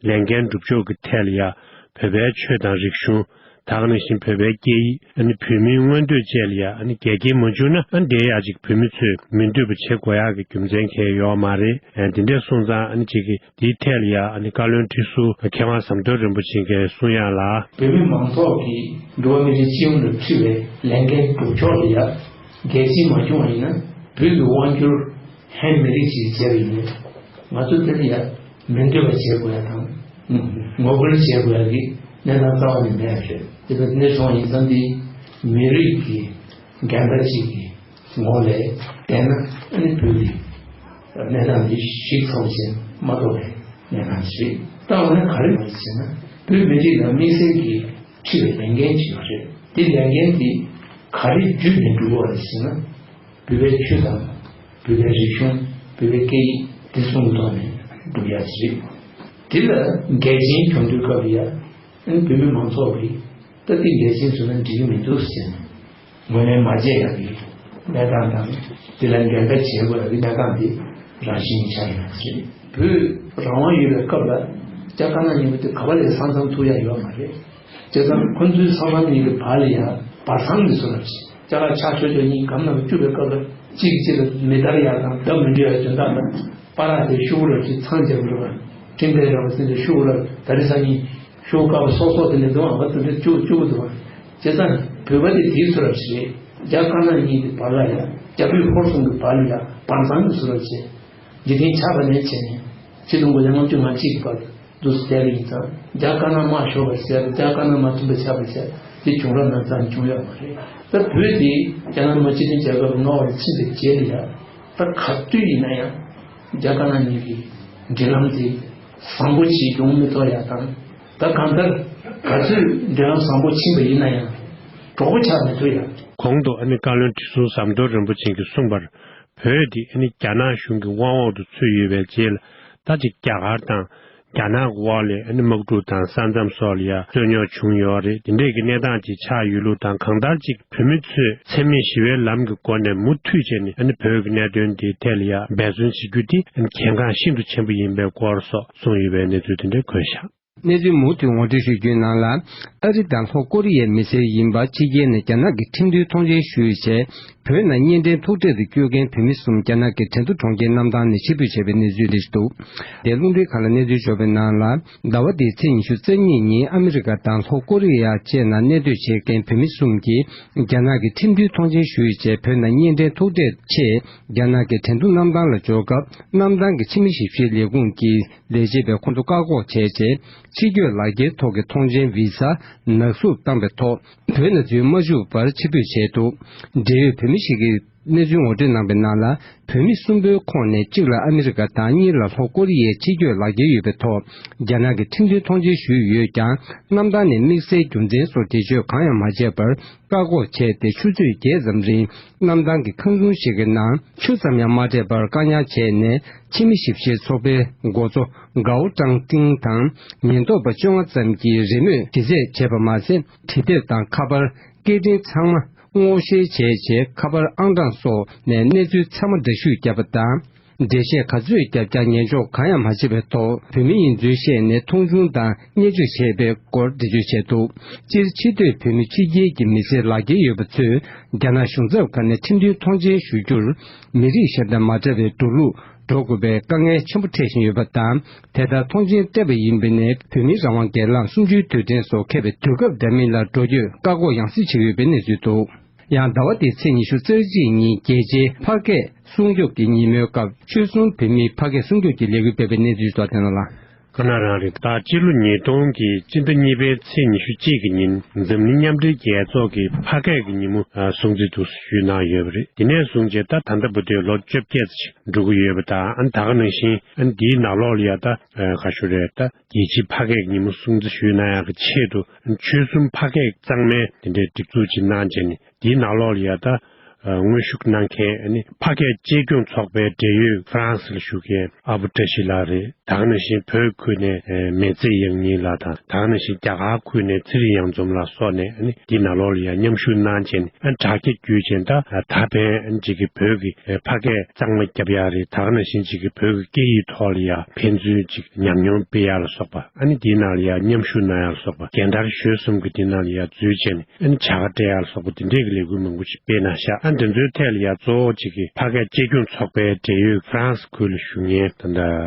ལས་འགན་སྒྲུབ་ཕྱོགས་ཀྱི་ཐད་ལ་ཡ་བོད་པའི་ཆོས་དང་རིག་གཞུང་། ད་ག་ནང་བཞིན་བོད་པའི་སྐད་ཡིག། ཨ་ནི་བོད་མིའི་མངོན་འདོད་བཅས་ལ་ཡ་ཨ་ནི་འགལ་རྐྱེན་མ་བྱུང་ན། ཨ་ནི་དེ་ཡ་གཅིག་བོད་མི་ཚོས་མི་འདོད་པ་བྱེད་དགོས་ཡག་གི་རྒྱུ་མཚན་གང་ཡང་ཡོད་མ་རེད། ཨ་ནི་དེ་འདྲས་སོང་ཙང་། ཨ་ནི་གཅིག་གིས་དེའི་ཐད་ལ་ཡ་ཨ་ནི་བཀའ་བློན་ཁྲི་ཟུར་མཁས་དབང་ཟམ་གདོང་རིན་པོ་ཆེ་གིས་གསུང་ཡག་ལ། བོད་མི་མང་ཚོགས་ཀྱིས་འགྲོ་བ་མི་རིགས་སྤྱི་ཡོངས་ལ་འཁྲི་བའི་ལས་འགན་སྒྲུབ་ཕྱོགས་ལ་ཡ་འགལ་རྐྱེན་མ་བྱུང་བ་ཡིན་ན། བོད་ཀྱི་དབང་སྒྱུར་ཧན་མི་རིགས་ཤིག་བྱས་པ་ཡིན་ན། ང་ཚོ་དེ་ལ་ཡ་མི་འདོད་པ་བྱེད་དགོས་ཡ་དང་། ངོ་རྒོལ་བྱེད་དགོས་ཡ་གི་གནས་སྟངས་རྩ་བ་ནས་མེད་པ་རེད། དེ་ལྟར་གནས་སོང་ཡིན་ཙང་། འདི་མི་རིགས་ཀྱི་འགལ་ཟླ་གཅིག་གི་ངོ་ལ་བལྟས་ན། ཨ་ནི་བོད་ཀྱི་གནས་སྟངས་འདི་ཞིག་ཚོགས་ཆེན་མ་གཏོགས་པའི་གནས་སྟངས་ཤིག་རེད། ད་འོ་ན་ག་རེ་ཡོང་ཟེར་ན། བོད་མི་རིགས་ལ་དམིགས་བསལ་གྱི་འཁྲི་བའི་ལས་འགན་ཅིག་ཡོད་རེད། དེ་ལས་འགན་དེ་ག་རེ་བརྒྱུད་ནས་སྒྲུབ་དགོས་རེད་ཟེར་ན། བོད་པའི་ཆོས་དང་། བོད་པའི་རིག་གཞུང་། བོད་པའི་སྐད་ཡིག་དེ་གསུམ་གྱི་ཐོག་ནས་སྒྲུབ་ཡ་ཞིག་རེད། དེ་ལ་འགལ་རྐྱེན་བྱུང་དུས་སྐབས་ལ་ཡ། ཨ་ནི་བོད་མི་མང་ཚོགས་ཀྱིས་ད་དེ་འགལ་རྐྱེན་བཟོས་ན་འགྲིག་གི་མི་འདུག་ཟེར་ནས། ངོས་ལེན་མ་བྱས་ཡ་གི་གནས་སྟངས་དང་། དེ་ལ་འགལ་ཟླ་བྱེད་དགོས་ཡ་གི་གནས་སྟངས་དེ་རང་བཞིན་ཆགས་ཡོད་པ་རེད། བོད་རང་དབང་ཡོད་པའི་སྐབས་ལ་རྒྱ་དཀར་ནག་གཉིས་པོ་དེ་ག་པ་ལ་ས་མཚམས་ཐུག་ཡ་ཡོད་མ་རེད། བྱས་ཙང་ཁོ་ཚོའི་ས་མཚམས་གཉིས་ཀྱི་བར་ལ་ཡ་བར་མཚམས་ཀྱི་བཟོ་འདྲ་ཞིག་རྒྱ་ལ་ཆ་ཆོས་ཆོས་གཉིས་གམ་ནང་བཅུག་པའི་སྐབས་ལ། གཅིག་གིས་གཅིག་ལ་མི་བདར་ཡག་དང་བརྡ་མི་འགྲོ་ཡག་དོན་དག་ལ། པ་ར་དེ་ཤོག་གུ་རབ་ཅིག་ཚང་རྒྱབ་འགྲོ་བ། ཁྲིམས་དེ་རབ་ཟིན་དེ་ཤོག་གུ་རབ་ད་རེས་སང་ཉིན་ཤོག་གུ་དཀར་པོ་སོག་སོག་དེ་འདྲ་འདུག་ཨང་། བ་དེ་འདྲ་བཅུག་བཅུག་གི་འདུག་ཨང་། བྱས་ཙང་བོད་པ་དེ་དེའི་ཚོ་རབ་ཞིག་རེད། རྒྱ་དཀར་ནག་གཉིས་ཀྱི་བར་ལ་ཡ། རྒྱ་བོད་ཧོར་གསུམ་གྱི་བར་ལ་ཡ་བར་མཚམས་ཀྱི་བཟོ་འདྲ་བྱས། འཇིག་རྟེན་ཆགས་པ་ནས་བྱས་ནས་ཆིག་སྟོང་དགུ་བརྒྱ་ལྔ་བཅུ་ང་གཅིག་གི་བར་དུ་བསྡད་པ་ཡིན་ཙང་། རྒྱ་དཀར་ནག་དམག་ཤོར་བར་བྱས། རྒྱ་དཀར་ནག་དམག་མཐུན་པ་ཆགས་པར་བྱས། དེ་བྱུང་རབས་ནང་ཙང་བྱུང་ཡོད་མ་རེད། ད་བོད་དེ་རྒྱ་ནག་དམག་སྤྱི་མཐུན་རྒྱལ་ཁབ་ལྔ་པ་ལ་ཕྱིན་པའི་རྗེས་ལ་ཡ། ད་ག་དུས་ཡིན་ན་ཡང་རྒྱ་དཀར་ནག་གཉིས་ཀྱི་འབྲེལ་ལམ་དེ་བཟང་པོ་ཅིག་ཡོང་མི་ཐུབ་ཡ་དང་། ད་གང་ལྟར་ག་ཚོད་འབྲེལ་ལམ་བཟང་པོ་ཕྱིན་པ་ཡིན་ན་ཡང་གྲོགས་པོ་ཆགས་མི་ཐུབ་ཡ། གོང་དུ་ཨ་ནི་བཀའ་བློན་ཁྲི་ཟུར་ཟམ་གདོང་རིན་པོ་ཆེ་གིས་གསུངས་པར། བོད་འདི་ཨ་ནི་རྒྱ་ནག་གཞུང་གི་དབང་འོག་ཏུ་ཚུད་ཡོད་པའི་རྗེས་ལ། ད་ཅིག་རྒྱ་གར་དང་རྒྱ་ནག་གི་འོག་ལ་ཨ་ནི་དམག་འཁྲུག་དང་ས་མཚམས་སོགས་ལ་ཡ་རྩོད་རྙོག་བྱུང་ཡོད་རེད། དེ་འདྲས་ཀྱི་གནས་སྟངས་ཅིག་ཆགས་ཡོད་ལུགས་དང་། གང་ལྟར་ཅིག་བོད་མི་ཚོས་འཚེ་མེད་ཞི་བའི་ལམ་གྱི་སྒོ་ནས་མུ་མཐུད་བྱས་ནས་ཨ་ནི་བོད་ཀྱི་གནད་དོན་འདིའི་ཐད་ལ་ཡ་འབད་བརྩོན་བྱེད་རྒྱུ་དེ་ཨ་ནི་གལ་འགངས་ཤིན་ཏུ་ཆེན་པོ་ཡིན་པའི་སྐོར་སོགས་གསུངས་ཡོད་པའི་གནས་ཚུལ་དེ་འདྲས་འཁོད་བཞག། གནས་ཚུལ་མུ་མཐུད་ངོ་སྤྲོད་ཞུ་རྒྱུའི་ནང་ལ། ཨ་རི་དང་ལྷོ་ཀོ་རི་ཡའི་མི་སེར་ཡིན་པ་ཕྱི་རྒྱལ་ནས་རྒྱ་ནག་གི་ཁྲིམས་མཐུན་ཐོངས་མཆན་ཞུས་བྱས། བོད་ནང་གཉེན་འཕྲིན་ཐུག་འཕྲད་དུ་བསྐྱོད་མཁན་བོད་མི་གསུམ་རྒྱ་ནག་གི་ཁྲིན་ཏུ་གྲོང་ཁྱེར་གནམ་ཐང་ནས་ཕྱིར་འབུད་བྱས་པའི་གནས་ཚུལ་རེ་ཞིག་འདུག། དེ་རླུང་འཕྲིན་ཁང་ལ་གནས་ཚུལ་འབྱོར་བའི་ནང་ལ། ཟླ་བ་འདིའི་ཚེས་ཉི་ཤུ་རྩ་གཉིས་ཉིན་ཨ་མི་རི་ཀ་དང་ལྷོ་ཀོ་རི་ཡ་བཅས་ནང་གནས་སྡོད་བྱེད་མཁན་བོད་མི་གསུམ་གྱིས་རྒྱ་ནག་གི་ཁྲིམས་མཐུན་ཐོངས་མཆན་ཞུས་བྱས། བོད་ནང་གཉེན་འཕྲིན་ཐུག་འཕྲད་ཆེད་རྒྱ་ནག་གི་ཁྲིན་ཏུ་གནམ་ཐང་ལ་འབྱོར་སྐབས། གནམ་ཐང་གི་ཕྱི་མི་ཞིབ་བཤེར་ལས་ཁུངས་ཀྱི་ལས་བྱེད་པས་ཁོང་ཚོ་བཀག་འགོག་བྱས་རྗེས། ཕྱི་སྐྱོད་ལག་འཁྱེར་ཐོག་གི་ཐོངས་མཆན་བི་ཟ་ནག་བསུབ་བཏང་བའི་ཐོག། བོད་ནང་འཛུལ་མ་བཅུག་པར་ཕྱིར་འབུད་བྱས་འདུག། འབྲེལ་ཡོད་བོད་མི་ཞིག་གིས་གནས་ཚུལ་ངོ་སྤྲོད་གནང་པའི་ནང་ལ། བོད་མི་གསུམ་པོའི་ཁོངས་ནས་གཅིག་ལ་ཨ་མི་རི་ཀ་དང་། གཉིས་ལ་ལྷོ་ཀོ་རི་ཡའི་ཕྱིར་སྐྱོད་ལག་འཁྱེར་ཡོད་པའི་ཐོག། རྒྱ་ནག་གི་ཁྲིམས་མཐུན་ཐོངས་མཆན་ཞུས་ཡོད་ཀྱང་། གནམ་ཐང་ནས་དམིགས་བསལ་རྒྱུ་མཚན་སོགས་འགྲེལ་བརྗོད་གང་ཡང་མ་བྱས་པར། བཀག་འགོག་བྱས་ཏེ། ཆུ་ཚོད་བརྒྱད་ཙམ་རིང་གནམ་ཐང་གི་ཁང་ཚན་ཞིག་གི་ནང་ཆུ་ཙམ་ཡང་མ་སྤྲད་པར་བཀག་ཉར་བྱས་ནས། ཕྱི་མི་ཞིབ་བཤེར་ཚོགས་པའི་འགོ་གཙོ་གའོ་ཀྲང་ཏིང་དང་། ཉེན་རྟོག་པ་བཅོ་ལྔ་ཙམ་གྱིས་རེས་མོས་དྲི་རྩད་བྱས་པ་མ་ཟད། འབྲི་དེབ་དང་ཁ་པར། སྐད་འཕྲིན་ཚང་མ་སྔོག་བཤེར་བྱས་རྗེས། ཁ་པར་ཨང་གྲངས་སོགས་ནས་གནས་ཚུལ་ཚང་མ་འདྲ་བཤུས་བརྒྱབ་པ་དང་། འགྲེལ་བཤད་ག་ཚོད་བརྒྱབ་ཀྱང་ཉན་འཇོག་གང་ཡང་མ་བྱས་པའི་ཐོག། བོད་མི་ཡིན་ཚུལ་བཤད་ནས་མཐོང་ཆུང་དང་བརྙས་བཅོས་བྱས་པའི་སྐོར་འགྲེལ་བརྗོད་བྱས་འདུག། སྤྱིར་ཕྱི་སྡོད་བོད་མི་ཕྱི་རྒྱལ་གྱི་མི་སེར་ལག་འཁྱེར་ཡོད་པ་ཚོས་རྒྱ་ནག་གཞུང་ཚབ་ཁང་ནས་ཁྲིམས་མཐུན་ཐོངས་མཆན་ཞུ་རྒྱུར། མི་རིགས་གཞན་དང་མ་འདྲ་བའི་འགྲོ་ལུགས་འགྲོ་དགོས་པའི་དཀའ་ངལ་ཆེན་པོ་འཕྲད་བཞིན་ཡོད་པ་དང་། དེ་ལྟར་ཐོངས་མཆན་སྤྲད་པ་ཡིན་པ་ནས། བོད་མིའི་རང་དབང་སྒེར་ལངས་གསུམ་བཅུའི་དུས་དྲན་སོགས་འཁེལ་བའི་དུས་སྐབས་འདྲ་མིན་ལ་འགྲོ་སྐྱོད་བཀག་འགོག་ཡང་སེ་བྱེད་ཀྱི་ཡོད་པའི་གནས་ཚུལ་འདུག། ཡང་ཟླ་བ་འདིའི་ཚེས་ཉི་ཤུ་རྩ་གཅིག་ཉིན་རྒྱལ་སྤྱིའི་ཕ་སྐད་སྲུང་སྐྱོབ་ཀྱི་ཉིན་མོའི་སྐབས། ཆོལ་གསུམ་བོད་མིའི་ཕ་སྐད་སྲུང་སྐྱོབ་ཀྱི་ལས་འགུལ་སྤེལ་བའི་གནས་ཚུལ་སོགས་བསྟན་གནང་། ཁ་ན་རང་རེད། ད་སྤྱི་ལོ་ཉིས་སྟོང་གི་སྤྱི་ཟླ་གཉིས་པའི་ཚེས་ཉི་ཤུ་གཅིག་གི་ཉིན་འཛམ་གླིང་མཉམ་འབྲེལ་རྒྱལ་ཚོགས་ཀྱིས་ཕ་སྐད་ཀྱི་ཉིན་མོ་ཨ་སྲུང་བརྩི་འདུག་ཞུས་གནང་ཡོད་པ་རེད། དེ་ནས་བཟུང་བྱས་ད་ད་ལྟ་བར་དུ་ལོ་བཅོ་བརྒྱད་ཙམ་ཞིག་འགྲོ་གི་ཡོད་པ་དང་། ཨ་ནི་ད་ག་ནང་བཞིན་ཨ་ནི་འདིའི་ནང་ལོགས་ལ་ཡ་ད་ཨ་ག་ཞུ་རེད། ད་རྒྱལ་སྤྱིའི་ཕ་སྐད་ཀྱི་ཉིན་མོ་སྲུང་བརྩི་ཞུས་གནང་ཡག་གི་ཆེད་དུ་ཨ་ནི་ཆོལ་གསུམ་ཕ་སྐད་གཙང་མའི་དེ་འདྲའི་སྒྲིག་འཛུགས་ཅིག་གནང་བྱས་ནས། འདིའི་ནང་ལོགས་ལ་ཡ་ད་ཨ་དངོས་ཞུགས་གནང་མཁན་ཨ་ནི་ཕ་སྐད་གཅེས་སྐྱོང་ཚོགས་པའི་འབྲེལ་ཡོད་ཧྥ་རན་སི་ལ་བཞུགས་མཁན་ཨ་བུ་བཀྲ་ཤིས་ལགས་རེད། ད་ག་ནང་བཞིན་བོད་ཁུལ་ནས་ཨ་མེ་བཙའ་དབྱངས་སྙིང་ལགས་དང་། ད་ག་ནང་བཞིན་རྒྱ་གར་ཁུལ་ནས་ཚེ་རིང་གཡང་འཛོམས་ལགས་སོགས་ནས་ཨ་ནི་འདིའི་ནང་ལོགས་ལ་ཡ་མཉམ་ཞུགས་གནང་བྱས་ནས་ཨ་དྲ་རྒྱ་བརྒྱུད་བྱས་ད་ད་ཕན་ཨ་ནི་ཅིག་གི་བོད་ཀྱི་ཨ་ཕ་སྐད་གཙང་མ་རྒྱབ་ཡག་རེད། ད་ག་ནང་བཞིན་ཅིག་གི་བོད་ཀྱི་སྐད་ཡིག་ཐོག་ལ་ཡ་ཕན་ཚུན་ཅིག་ཉམས་མྱོང་སྤེལ་ཡག་ལ་སོགས་པ། ཨ་ནི་འདིའི་ནང་ལ་ཡ་མཉམ་ཞུགས་གནང་ཡག་ལ་སོགས་པ་རྒན་དར་གཞོན་གསུམ་གྱི་འདི་ནང་ལ་ཡ་འཛུལ་བྱས་ནས་ཨ་ནི་བྱ་དགའ་སྤྲད་ཡག་ལ་སོགས་པ་འདི་འདྲས་ཀྱི་ལས་འགུལ་མང་པོ་ཞིག་སྤེལ་གནང་ཤག་ཨ་འདི་ཚོའི་ཐད་ལ་ཡ་གཙོ་བོ་གཅིག་གིས་ཕ་སྐད་གཅེས་སྐྱོང་ཚོགས་པའི་འབྲེལ་ཡོད་ཧྥ་རན་སི་ཁུལ་ལ་བཞུགས་མཁན་ད་ལྟ་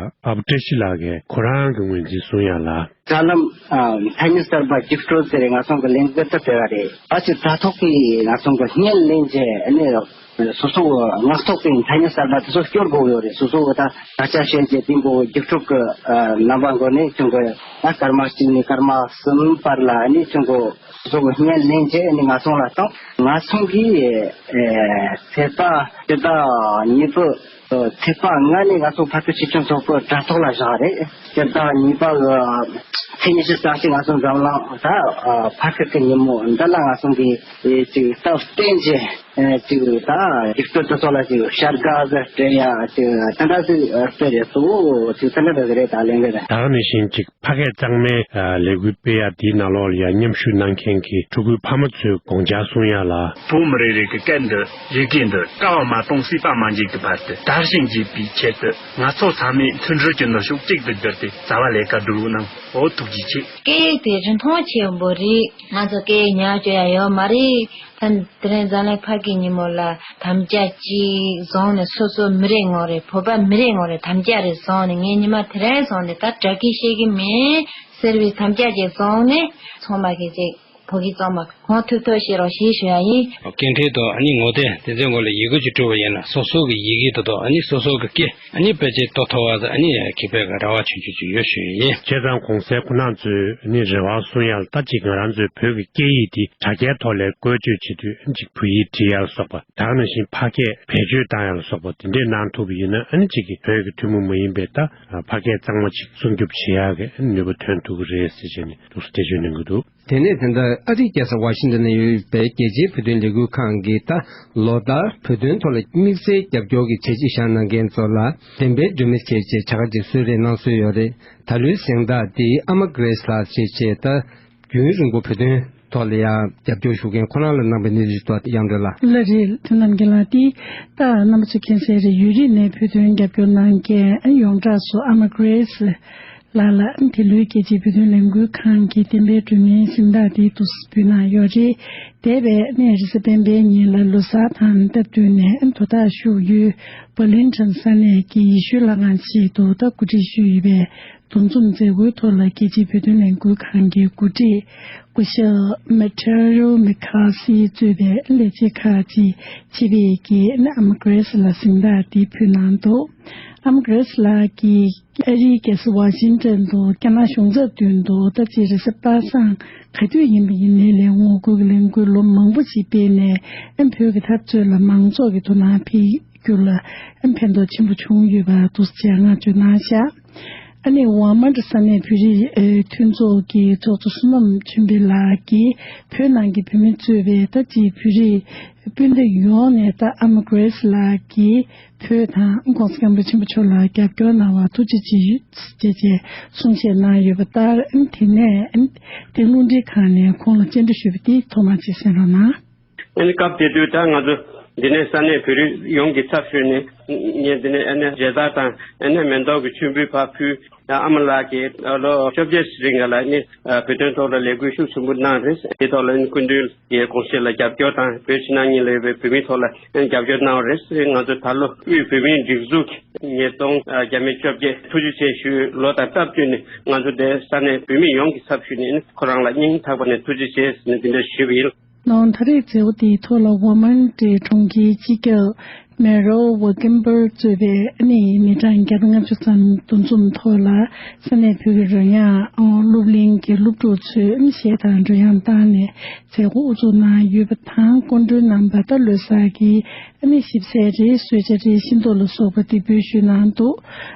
ཨ་བུ་བཀྲ་ཤིས་ལགས་ཀྱིས་ཁོ་རང་གི་ངོས་འཛིན་གསུང་ཡག་ལ། དྲ་ལམ་ཨ་ཐ་སྙད་གསར་པ་རྒྱུགས་སྤྲོད་ཟེར་ང་ཚོ་གི་ལས་འགུལ་དེ་སྤེལ་བ་རེད། ཨ་ཅེ་དྲ་ཐོག་གི་ང་ཚོ་གི་བརྙན་ལེན་བྱས་ཨ་ནི། སོ་སོ་ངག་ཐོག་གི་ཐ་སྙད་གསར་པ་དེ་ཚོ་སྐྱོར་དགོས་ཡོད་རེད། སོ་སོ་གི་ད་ད་ཆ་བཤད་རྗེས་དེ་འགོ་རྒྱུགས་སྤྲོད་ཀྱི་རྣམ་པ་འགོ་ནས་ཁྱོད་ཀྱི་ད་སྐར་མ་གཅིག་ནས་སྐར་མ་གསུམ་བར་ལ་ནི་ཁྱོད་ཀྱི་སོ་སོ་གི་བརྙན་ལེན་རྗེས་ནི་ང་ཚོ་ལ་བཏང་། ང་ཚོ་གི་ཚེས་པ་སྤྱི་ཟླ་གཉིས་པའི་ཚེས་པ་ལྔ་ནས་ང་ཚོ་ཕ་སྐད་གཅེས་སྐྱོང་ཚོགས་པའི་དྲ་ཐོག་ལ་བཞག་རེད། སྤྱི་ཟླ་གཉིས་པ་གི་ཚེས་ཉི་ཤུ་རྩ་གཅིག་ང་ཚོ་འཛམ་གླིང་ད་ཕ་སྐད་ཀྱི་ཉིན་མོ་འདི་ལ་ང་ཚོ་གི་ཅིག་སྟབས་བསྟུན་གྱི། ཨེ་ཅིག་ད་རྒྱུགས་སྤྲོད་དེ་ཚོ་ལ་ཅིག་བྱ་དགའ་ཟེར་སྤྲད་ཡ་ཅིག་དེ་འདྲ་ཟིག་སྤྲད་རེད། གཙོ་བོ་ཅིག་དེ་འདྲ་ཟིག་རེད། ད་ལན་རེད། ད་ག་ནང་བཞིན་ཅིག་ཕ་སྐད་གཙང་མའི་ཨ་ལས་འགུལ་སྤེལ་ཡ་དེའི་ནང་ལོགས་ལ་ཡ་མཉམ་ཞུགས་གནང་མཁན་གྱི་ཕྲུ་གུའི་ཕ་མ་ཚོས་དགོངས་འཆར་གསུང་ཡ་ལ། བོད་མི་རེ་རེ་གི་སྐད་འདི་ཡི་གེ་འདི་ཀ་བ་མ་གཏོང་སྲིད་པ་མ་འཇིག་གི་བར་དུ་དར་ཞིང་རྒྱས་པའི་ཆེད་དུ་ང་ཚོ་ཚང་མས་མཐུན་སྒྲིལ་གྱི་ནུས་ཤུགས་གཅིག་ཏུ་བསྒྲིལ་ཏེ་རྩ་བ་ལས་ཀ་སྒྲུབ་གནང་། འོ་ཐུགས་རྗེ་ཆེ། སྐད་ཡིག་དེ་རིན་ཐང་ཆེན་པོ་རེད། ང་ཚོ་སྐད་ཡིག་ཉར་བཅོས་ཡ་ཡོད་མ་རེད། ད་དེ་རིང་འཛམ་གླིང་ཕ་སྐད་ཉིན་མོ་ལ་དམ་བཅའ་གཅིག་བཟུང་ནས། སོ་སོ་མི་རེ་ངོ་རེ་བོད་པ་མི་རེ་ངོ་རེ་དམ་བཅའ་རེ་བཟུང་ནས། ངས་ཉི་མ་དེ་རིང་བཟུང་ནས་ད་དྲ་རྒྱ་བཤད་གི་མིན་ཟེར་བའི་དམ་བཅའ་ཅིག་བཟུང་ནས་ཚང་མ་གི་ཅིག་བོད་ཀྱི་གཙང་མ་གང་ཐུབ་ཐུབ་བཤད་རོགས་ཞེས་ཞུ་ཡ་ཡིན། སྐད་འཕྲིན་དང་ཨ་ནི་ངོ་དེབ་དེ་ཚོའི་སྒང་ལ་ཡི་གེ་ཅིག་སྤྲོད་པ་ཡིན་ན། སོ་སོ་གི་ཡི་གེ་དེ་དང་ཨ་ནི་སོ་སོ་གི་སྐད་ཨ་ནི་ཕལ་ཆེར་རྟོགས་ཐུབ་པ་ཟེར་ཨ་ནི་མཁས་པའི་གི་རེ་བ་ཆུང་ཆུང་ཅིག་ཡོད་ཞུ་ཡི་ཡིན། བྱས་ཙང་གོང་གསལ་ཁོ་ན་ཚོས་ཨ་ནི་རེ་བ་གསུང་ཡ་ལ་ད་ཅིག་ང་རང་ཚོའི་བོད་ཀྱི་སྐད་ཡིག་འདི་དྲ་རྒྱའི་ཐོག་ལ་བཀོལ་སྤྱོད་བྱེད་དུས་ཨ་ནི་ཅིག་བོད་ཡིག་འབྲི་ཡ་ལ་སོགས་པ། ད་ག་ནང་བཞིན་ཕ་སྐད་བེད་སྤྱོད་བཏང་ཡ་ལ་སོགས་པ་དེ་འདྲས་གནང་ཐུབ་པ་ཡིན་ན། ཨ་ནི་གཅིག་གིས་བོད་ཀྱི་ཐུན་མོང་མ་ཡིན་པའི་ད་ཕ་སྐད་གཙང་མ་ཅིག་སྲུང་སྐྱོབ་བྱེད་ཡག་གི་ནུས་པ་ཐོན་ཐུབ་ཀྱི་རེད་ཟེར་བྱས་ནས་འདུག་སེ་འགྲེལ་བརྗོད་གནང་གི་འདུག། དེ་ནས་ད་ལྟ་ཨ་རིའི་རྒྱལ་ས་ཝ་ཤིང་ཏོན་ནང་ཡོད་པའི་རྒྱལ་སྤྱིའི་བོད་དོན་ལས་འགུལ་ཁང་གིས་ད་ལོ་ལྟར་བོད་དོན་ཐོག་ལ་དམིགས་བསལ་རྒྱབ་སྐྱོར་གྱི་བྱས་རྗེས་བཞག་གནང་མཁན་ཚོ་ལ་བདེན་པའི་སྒྲོན་མེ་བྱས་རྗེས་བྱ་དགའ་ཅིག་གསོལ་རས་གནང་སྲོལ་ཡོད་རེད། ད་ལོའི་གཟེངས་རྟགས་འདི་ཨ་མ་ཀེ་རེ་སི་ལགས་ཞེས་བྱས་ད། རྒྱུན་རིང་པོ་བོད་དོན་ཐོག་ལ་ཡང་རྒྱབ་སྐྱོར་ཞུ་མཁན་ཁོ་རང་ལ་གནང་བའི་གནས་ཚུལ་ཐོག་དབྱངས་སྒྲོན་ལགས། ལགས་རེད། དོན་རྣམ་རྒྱལ་ལགས། དེ་ད་རྣམ་པ་ཚོས་མཁྱེན་གསལ་རེད། ཡུན་རིང་ནས་བོད་དོན་རྒྱབ་སྐྱོར་གནང་མཁན་ཡོངས་གྲགས་སུ་ཨ་མ་ཀེ་རེ་སི་ལགས་ལ་དེ་ལོའི་རྒྱལ་སྤྱིའི་བོད་དོན་ལས་འགུལ་ཁང་གི་བདེན་པའི་སྒྲོན་མེའི་གཟེངས་རྟགས་དེ་འདུག་སེ་ཕུལ་གནང་ཡོད་རེད། འདས་པའི་གནས་རེས་གཟའ་སྤེན་པའི་ཉིན་ལ་ལོ་གསར་དང་སྟབས་བསྟུན་ནས་དོ་བདག་བཞུགས་ཡུལ་བར་ལིང་ཊོན་ས་གནས་ཀྱི་ཡེ་ཤུའི་ལྷ་ཁང་ཞིག་ཏུ་ད་གོ་སྒྲིག་ཞུས་ཡོད་པའི་འདུ་འཛོམས་མཛད་སྒོའི་ཐོག་ལ་རྒྱལ་སྤྱིའི་བོད་དོན་ལས་འགུལ་ཁང་གི་འགོ་ཁྲིད་སྐུ་ཞབས་མེ་ཊེ་རོ་མེ་ཁ་སི་གཙོས་པའི་ལས་བྱེད་ཁག་ཅིག་ཆེད་ཕེབས་ཀྱིས་ཨ་མ་ཀེ་རེ་སི་ལ་གཟེངས་རྟགས་འདི་ཕུལ་གནང་འདུག། ཨ་མ་ཀེ་རེ་སི་ལགས་ཀྱིས་ཨ་རིའི་རྒྱལ་ས་ཝ་ཤིང་ཏོན་དུ་རྒྱ་ནག་གཞུང་ཚབ་མདུན་དུ་ད་སྤྱིར་རེས་གཟའ་པ་སངས་ག་དུས་ཡིན་པ་ཡིན་ནའི་ལས་ངོ་རྒོལ་གྱི་ལས་འགུལ་ལོ་མང་པོ་ཞིག་སྤེལ་ནས་ཨ་བོད་ཀྱི་འཐབ་རྩོད་ལ་མང་ཚོགས་ཀྱི་དོ་སྣང་འཕེལ་རྒྱུ་ལ་ཕན་ཐོགས་ཆེན་པོ་བྱུང་ཡོད་པ་འདུག་ཅེས་བསྔགས་བརྗོད་གནང་བཞག། ཨ་ནི་ཝར་མ་ཊི་ས་གནས་བོད་རིགས་མཐུན་ཚོགས་ཀྱི་ཚོགས་གཙོ་བསོད་ནམས་ཆོས་འཕེལ་ལགས་ཀྱིས་བོད་ནང་གི་བོད་མི་གཙོས་པའི་ད་ཅིག་བོད་རིགས་སྤུན་ཟླ་ཡོངས་ནས་ད་ཨ་མ་ཀེ་རེ་སི་ལགས་ཀྱིས་བོད་དང་༸གོང་ས་༸སྐྱབས་མགོན་ཆེན་པོ་མཆོག་ལ་རྒྱབ་སྐྱོར་གནང་བར་ཐུགས་རྗེ་ཆེ་ཞུ་ཞེས་གསུང་བཤད་གནང་ཡོད་པ་ལྟར། དེ་ནས་དེ་རླུང་འཕྲིན་ཁང་ནས་ཁོང་ལ་བཅར་འདྲི་ཞུས་པ་དེ་ཐོག་མར་ཅིག་གསན་རོགས་གནང་། ཨ་ནི་སྐབས་དེ་དུས་ད་ང་ཚོ་འདི་ནས་ས་གནས་བོད་རིགས་ཡོངས་ཀྱི་ཚབ་ཞུས་ནས་ངས་འདི་ནས་ཨ་ནི་མཇལ་དར་དང་ཨ་ནི་མེ་ཏོག་གི་མཆོད་འབུལ་ཕར་ཕུལ། ཨ་མ་ལགས་ཀྱིས་ལོ་བཅོ་བརྒྱད་རིང་ལ་ནི་བོད་དོན་ཐོག་ལ་ལས་འགུལ་ཤུགས་ཆེན་པོ་གནང་རེད། དེ་ཐོག་ལ་ནི་སྐུ་མདུན་གྱི་དགོངས་བཞེད་ལ་རྒྱབ་སྐྱོར་དང་བོད་ཕྱི་ནང་གཉིས་ལ་ཡོད་པའི་བོད་མིའི་ཐོག་ལ་རྒྱབ་སྐྱོར་གནང་བ་རེད། ང་ཚོ་ད་ལོ་དབུས་བོད་མིའི་སྒྲིག་འཛུགས་ཀྱི་ཉིས་སྟོང་བརྒྱ་མེད་བཅོ་བརྒྱད་ཐུགས་རྗེ་ཆེ་ཞུའི་ལོ་དང་སྟབས་བསྟུན་ནས་ང་ཚོ་འདིར་ས་གནས་བོད་མི་ཡོངས་ཀྱི་ཚབ་ཞུས་ནས་ནི་ཁོ་རང་ལ་སྙིང་ཐག་པ་ནས་ཐུགས་རྗེ་ཆེ་ཟེར་ནས་འདི་འདྲ་ཞུས་པ་ཡིན། ནང་ད་རེས་མཛད་སྒོ་དེའི་ཐོག་ལ་ཝར་མ་ཊི་གྲོང་ཁྱེར་སྤྱི་ཁྱབ་ མེ་རོ་ཝ་ཀིམ་པར་གཙོས་པའི་ཨ་ནི་མི་གྲངས་བརྒྱ་དང་ལྔ་བཅུ་ཙམ་འདུ་འཛོམས་ཐོག་ལ། ས་གནས་བོད་ཀྱི་རོལ་དབྱངས་སློབ་གླིང་གི་སློབ་ཕྲུག་ཚོས་གཞས་དང་སྒྲོལ་དབྱངས་བཏང་ནས་མཛད་སྒོ་དབུ་འཛུགས་གནང་ཡོད་པ་དང་། སྐུ་མགྲོན་རྣམ་པ་ད་ལོ་གསར་གྱི་ཨ་ནི་ཞིབ་གསལ་རེད། གསོལ་ཇ་རེད། ཤིང་ཏོག་ལ་སོགས་པ་འདེགས་འབུལ་ཞུས་གནང་འདུག་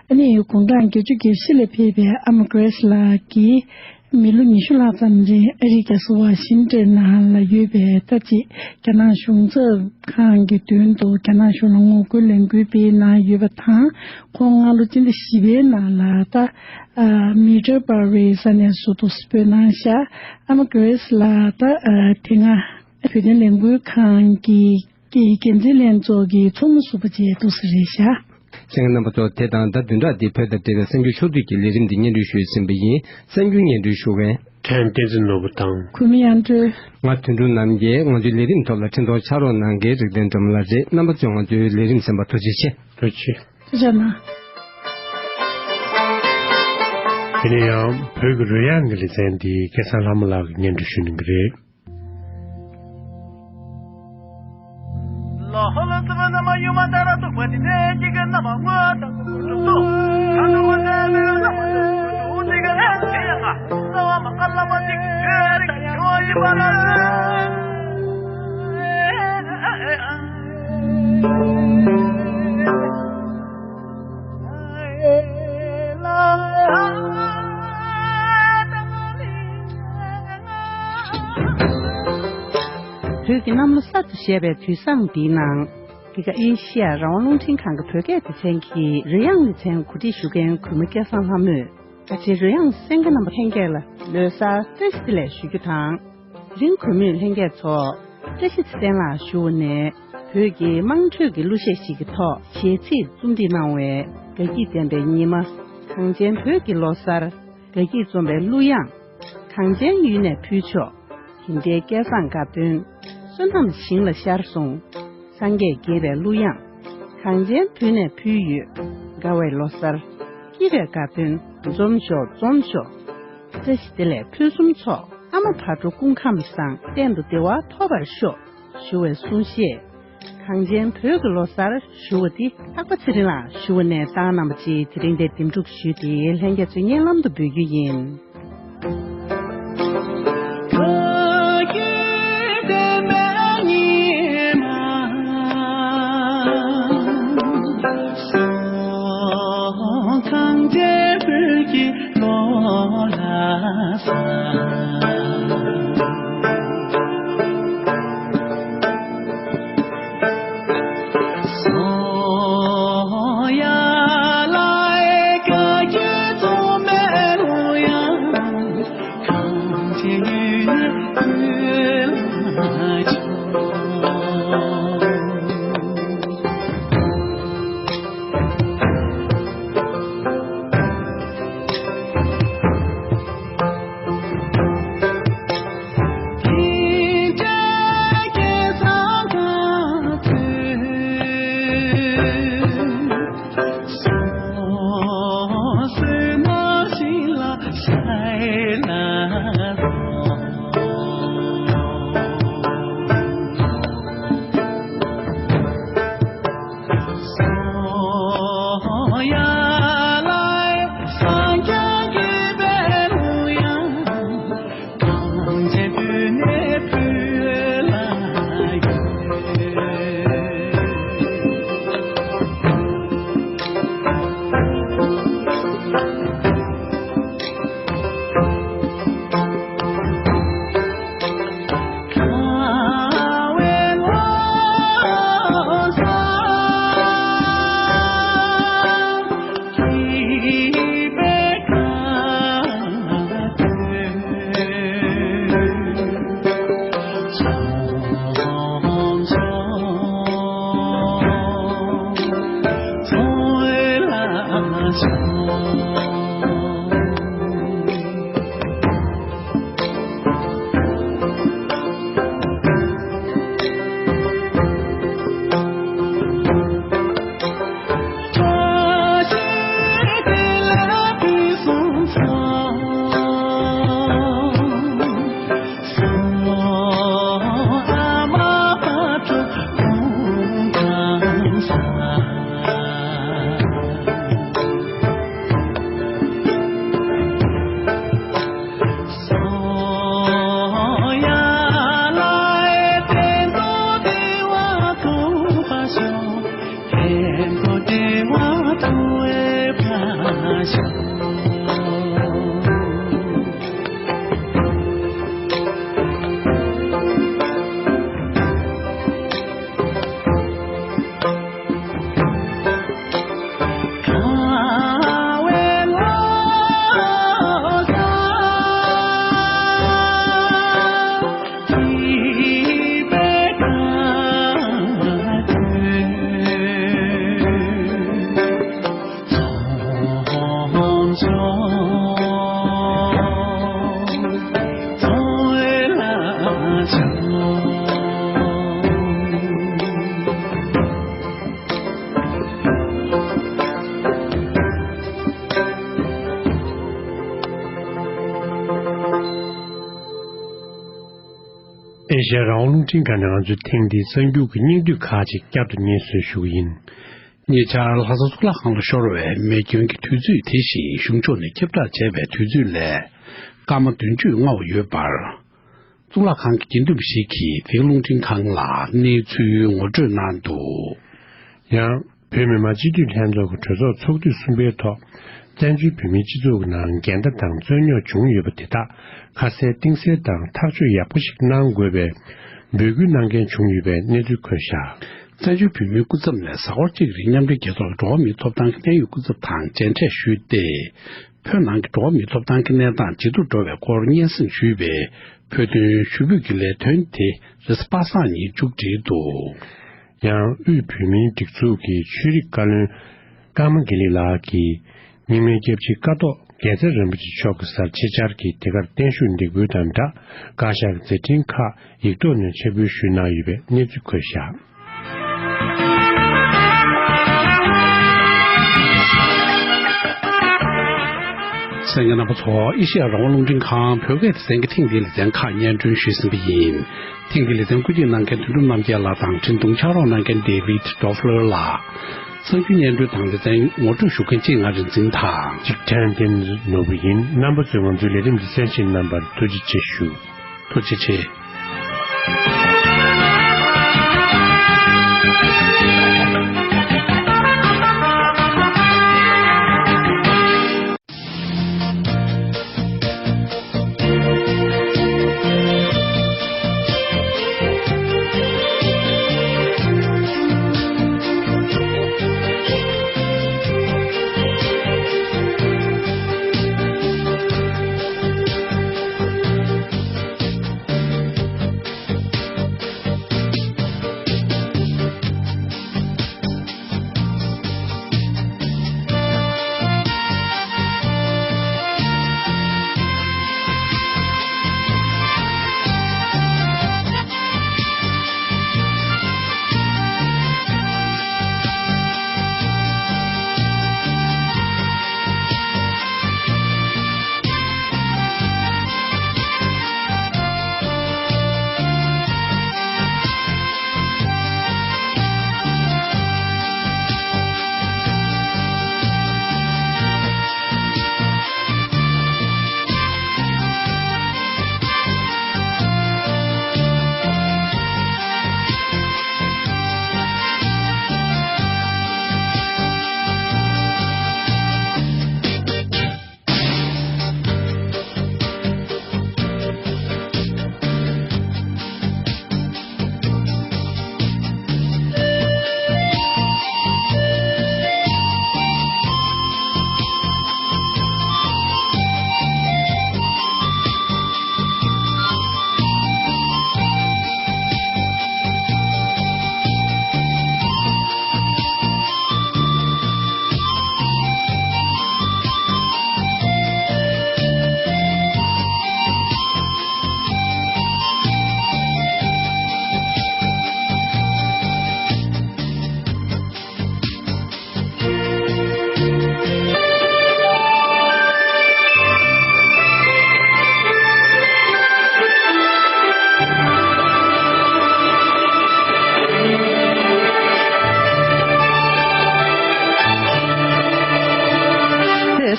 ཨ་ནི་དགུང་གྲངས་བརྒྱད་ཅུ་གྱ་བཞི་ལ་ཕེབས་པའི་ཨ་མ་ཀེ་རེ་སི་ལགས་ཀྱིས། མི་ལོ་ཉི་ཤུ་ལྷག་ཙམ་རིང་ཨ་རིའི་རྒྱལ་ས་ཝ་ཤིང་ཊོན་ནང་ལ་ཡོད་པའི་ད་ཅི་རྒྱ་ནག་གཞུང་ཚབ་ཁང་གི་མདུན་དུ་རྒྱ་ནག་གཞུང་ལ་ངོ་རྒོལ་ལས་འགུལ་སྤེལ་གནང་ཡོད་པ་དང་། ཁོང་སྔ་ལོ་སྤྱི་ཟླ་བཞི་པའི་ནང་ལ་ད་ཨ་མི་ཊར་པར་རི་ས་གནས་སུ་དུ་སྤོས་གནང་ཤག་ཨ་མ་ཀེ་རེ་སི་ལགས་ད་ཨ་དེ་སྔ་བོད་དོན་ལས་འགུལ་ཁང་གི་གི་འགན་འཛིན་ལྷན་ཚོགས་ཀྱི་ཚོགས་མི་ཟུར་པ་བཅས་འདུག་ས་རེད་ཤག་གསན་མཁན་རྣམ་པ་ཚོ། དེ་དང་ད་བདུན་ཕྲག་འདིའི་བོད་དང་འབྲེལ་བའི་གསར་འགྱུར་ཕྱོགས་བསྡུས་ཀྱི་ལས་རིམ་འདི་སྙན་སྒྲོན་ཞུས་ཟིན་པ་ཡིན། གསར་འགྱུར་སྙན་སྒྲོན་ཞུ་མཁན། ཕྲན་བསྟན་འཛིན་ནོར་བུ་དང་། གུས་མོ་དབྱངས་སྒྲོལ། ང་དོན་གྲུབ་རྣམ་རྒྱལ། ང་ཚོའི་ལས་རིམ་ཐོག་ལ་འཕྲིན་གཏོང་ཕྱག་རོགས་གནང་མཁན་རིག་ལྡན་སྒྲོལ་མ་ལགས་རེད། རྣམ་པ་ཚོས་ང་ཚོའི་ལས་རིམ་གསན་པར་ཐུགས་རྗེ་ཆེ། ཐུགས་རྗེ་ཆེ། ཐུགས་རྗེ་གནང་། དེ་ནས་ཡང་བོད་ཀྱི་རོལ་དབྱངས་ཀྱི་ལེ་ཚན་འདི་སྐལ་བཟང་ལྷ་མོ་ལགས་ཀྱིས་སྙན་སྒྲོན་ཞུ་གནང་གི་རེད། བོད་ཀྱི་གནམ་ལོ་གསར་དུ་བཞད་པའི་དུས་བཟང་འདིའི་ནང་། འདི་ག་ཨེ་ཤི་ཡ་རང་དབང་རླུང་འཕྲིན་ཁང་གི་བོད་སྐད་སྡེ་ཚན་གྱི་རོལ་དབྱངས་ལེ་ཚན་གོ་སྒྲིག་ཞུ་མཁན་གུས་མོ་སྐལ་བཟང་ལྷ་མོས། ད་ཆའི་རོལ་དབྱངས་གསན་མཁན་རྣམ་པ་ལྷན་རྒྱས་ལ་ལོ་གསར་བཀྲ་ཤིས་བདེ་ལེགས་ཞུ་རྒྱུ་དང་། དེ་རིང་གུས་མོས་ལྷན་རྒྱས་ཚོ་བཀྲ་ཤིས་བདེ་ལེགས་ཞུ་བ་ནས། བོད་ཀྱི་དམངས་ཁྲོད་ཀྱི་གླུ་གཞས་ཤིག་གི་ཐོག་གཞས་ཚིག་རྩོམ་སྒྲིག་གནང་བའི་དགའ་སྐྱིད་ལྡན་པའི་ཉི་མ། གངས་ཅན་བོད་ཀྱི་ལོ་གསར། དགའ་སྐྱིད་འཛོམས་པའི་གླུ་དབྱངས། གངས་ཅན་ཡུལ་ནས་ཕུལ་ཆོག་དེ་འདྲའི་སྐལ་བཟང་དགའ་སྟོན། བསོད་ནམས་ཞིང་ལ་ཤར་སོང་། སངས་རྒྱས་དགྱེས་པའི་གླུ་དབྱངས། གངས་ཅན་བོད་ནས་ཕུལ་ཡོད། དགའ་བའི་ལོ་གསར། སྐྱིད་པའི་དགའ་སྟོན། འཛོམས་ཤོག་འཛོམས་ཤོག་བཀྲ་ཤིས་བདེ་ལེགས་ཕུན་སུམ་ཚོགས། ཨ་མ་བག་དྲོ་སྐུ་ཁམས་བཟང་། གཏན་དུ་བདེ་བ་ཐོབ་པར་ཤོག་ཞུ་བའི་གསུང་བཤད། གངས་ཅན་བོད་ཀྱི་ལོ་གསར་ཞུ་བ་འདི་ལྷག་པ་ཚེ་རིང་ལགས་ཞུ་བ་ནས་བཏང་གནང་བ་བཅས་དེ་རིང་འདིར་འདེམས་སྒྲུག་ཞུས་ཏེ་ལྷན་རྒྱས་ཚོའི་སྙན་ལམ་དུ་འབུལ་རྒྱུ་ཡིན། ཨེ་ཤ་ཡ་རང་དབང་རླུང་འཕྲིན་ཁང་ནས་ང་ཚོས་ཐེངས་འདིའི་གསར་འགྱུར་གྱི་སྙིང་བསྡུས་ཁག་ཅིག་བསྐྱར་དུ་སྙན་སེང་ཞུ་གི་ཡིན། ཉེ་ཆར་ལྷ་ས་གཙུག་ལག་ཁང་ལ་ཤོར་བའི་རྨས་སྐྱོན་གྱི་དུས་ཚོད་དེ་བཞིན་གཞུང་ཕྱོགས་ནས་ཁྱབ་བསྒྲགས་བྱས་པའི་དུས་ཚོད་ལས་སྐར་མ་བདུན་ཅུ་སྔ་བ་ཡོད་པར། གཙུག་ལག་ཁང་གི་དགེ་འདུན་པ་ཞིག་གིས་དེ་རླུང་འཕྲིན་ཁང་ལ་གནས་ཚུལ་ངོ་སྤྲོད་གནང་འདུག། ཡང་། བོད་མི་མང་སྤྱི་འཐུས་ལྷན་ཚོགས་ཀྱི་གྲོས་ཚོགས་ཚོགས་དུས་གསུམ་པའི་ཐོག་བཙན་བྱོལ་བོད་མིའི་སྤྱི་ཚོགས་ཀྱི་ནང་འགལ་ཟླ་དང་རྩོད་རྙོག་བྱུང་ཡོད་པ་དེ་དག་ཁ་གསལ་གཏིང་གསལ་དང་ཐག་གཅོད་ཡག་པོ་ཞིག་གནང་དགོས་པའི་འབོད་སྐུལ་གནང་མཁན་བྱུང་ཡོད་པའི་གནས་ཚུལ་འཁོད་བཞག། བཙན་བྱོལ་བོད་མིའི་སྐུ་ཚབ་ནས་གཟའ་འཁོར་གཅིག་རིང་མཉམ་འབྲེལ་རྒྱལ་ཚོགས་ཀྱི་འགྲོ་བ་མིའི་ཐོབ་ཐང་གི་གནད་ཡོད་སྐུ་ཚབ་དང་མཇལ་འཕྲད་ཞུས་ཏེ། བོད་ནང་གི་འགྲོ་བ་མིའི་ཐོབ་ཐང་གི་གནས་སྟངས་ཇེ་སྡུག་འགྲོ་བའི་སྐོར་སྙན་སེང་ཞུས་པའི་བོད་དོན་ཞུ་འབོད་ཀྱི་ལས་དོན་དེ་རེས་གཟའ་པ་སངས་ཉིན་མཇུག་སྒྲིལ་འདུག། ཡང་དབུས་བོད་མིའི་སྒྲིག་འཛུགས་ཀྱི་ཆོས་རིག་བཀའ་བློན་ཀརྨ་དགེ་ལེགས་ལགས་ཀྱིས་རྙིང་མའི་སྐྱབས་རྗེ་ཀཿཐོག་རྒྱལ་མཚན་རིན་པོ་ཆེ་མཆོག་གི་སར་ཆེད་བཅར་གྱིས་དེ་གར་བརྟན་བཞུགས་འདེགས་འབུལ་དང་སྦྲགས་བཀའ་ཤག་གི་མཛད་འཕྲིན་ཁག་ཡིག་ཐོག་ནས་ཕྱག་འབུལ་ཞུས་གནང་ཡོད་པའི་གནས་ཚུལ་འཁོད་བཞག། གསན་མཁན་རྣམ་པ་ཚོ། ཨེ་ཤེ་ཡ་རང་དབང་རླུང་འཕྲིན་ཁང་བོད་སྐད་སྡེ་ཚན་གྱི་ཐེངས་འདིའི་ལེ་ཚན་ཁག་སྙན་སྒྲོན་ཞུས་ཟིན་པ་ཡིན། ཐེངས་འདིའི་ལེ་ཚན་བཀོད་སྒྲིག་གནང་མཁན་དོན་གྲུབ་རྣམ་རྒྱལ་ལགས་དང་འཕྲིན་གཏོང་ཕྱག་རོགས་གནང་མཁན་ཌེ་ཝིད་ཌོ་ཕ་ལར་ལགས། གསར་འགྱུར་སྙན་སྒྲོན་དང་ལེ་ཚན་ངོ་སྤྲོད་ཞུ་མཁན་གཅེས་ང་རིག་འཛིན་དང་། ཅིག་ཐན་ཏན་ནོར་བུ་ཡིན། རྣམ་པ་ཚོས་ང་ཚོའི་ལས་རིམ་འདི་གསན་བཞེས་གནང་བར་ཐུགས་རྗེ་ཆེ་ཞུ། ཐུགས་རྗེ་ཆེ།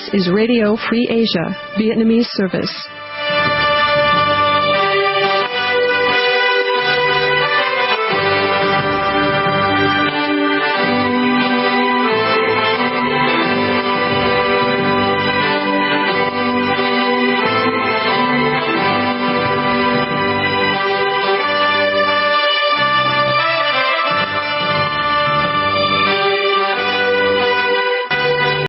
This is Radio Free Asia, Vietnamese service.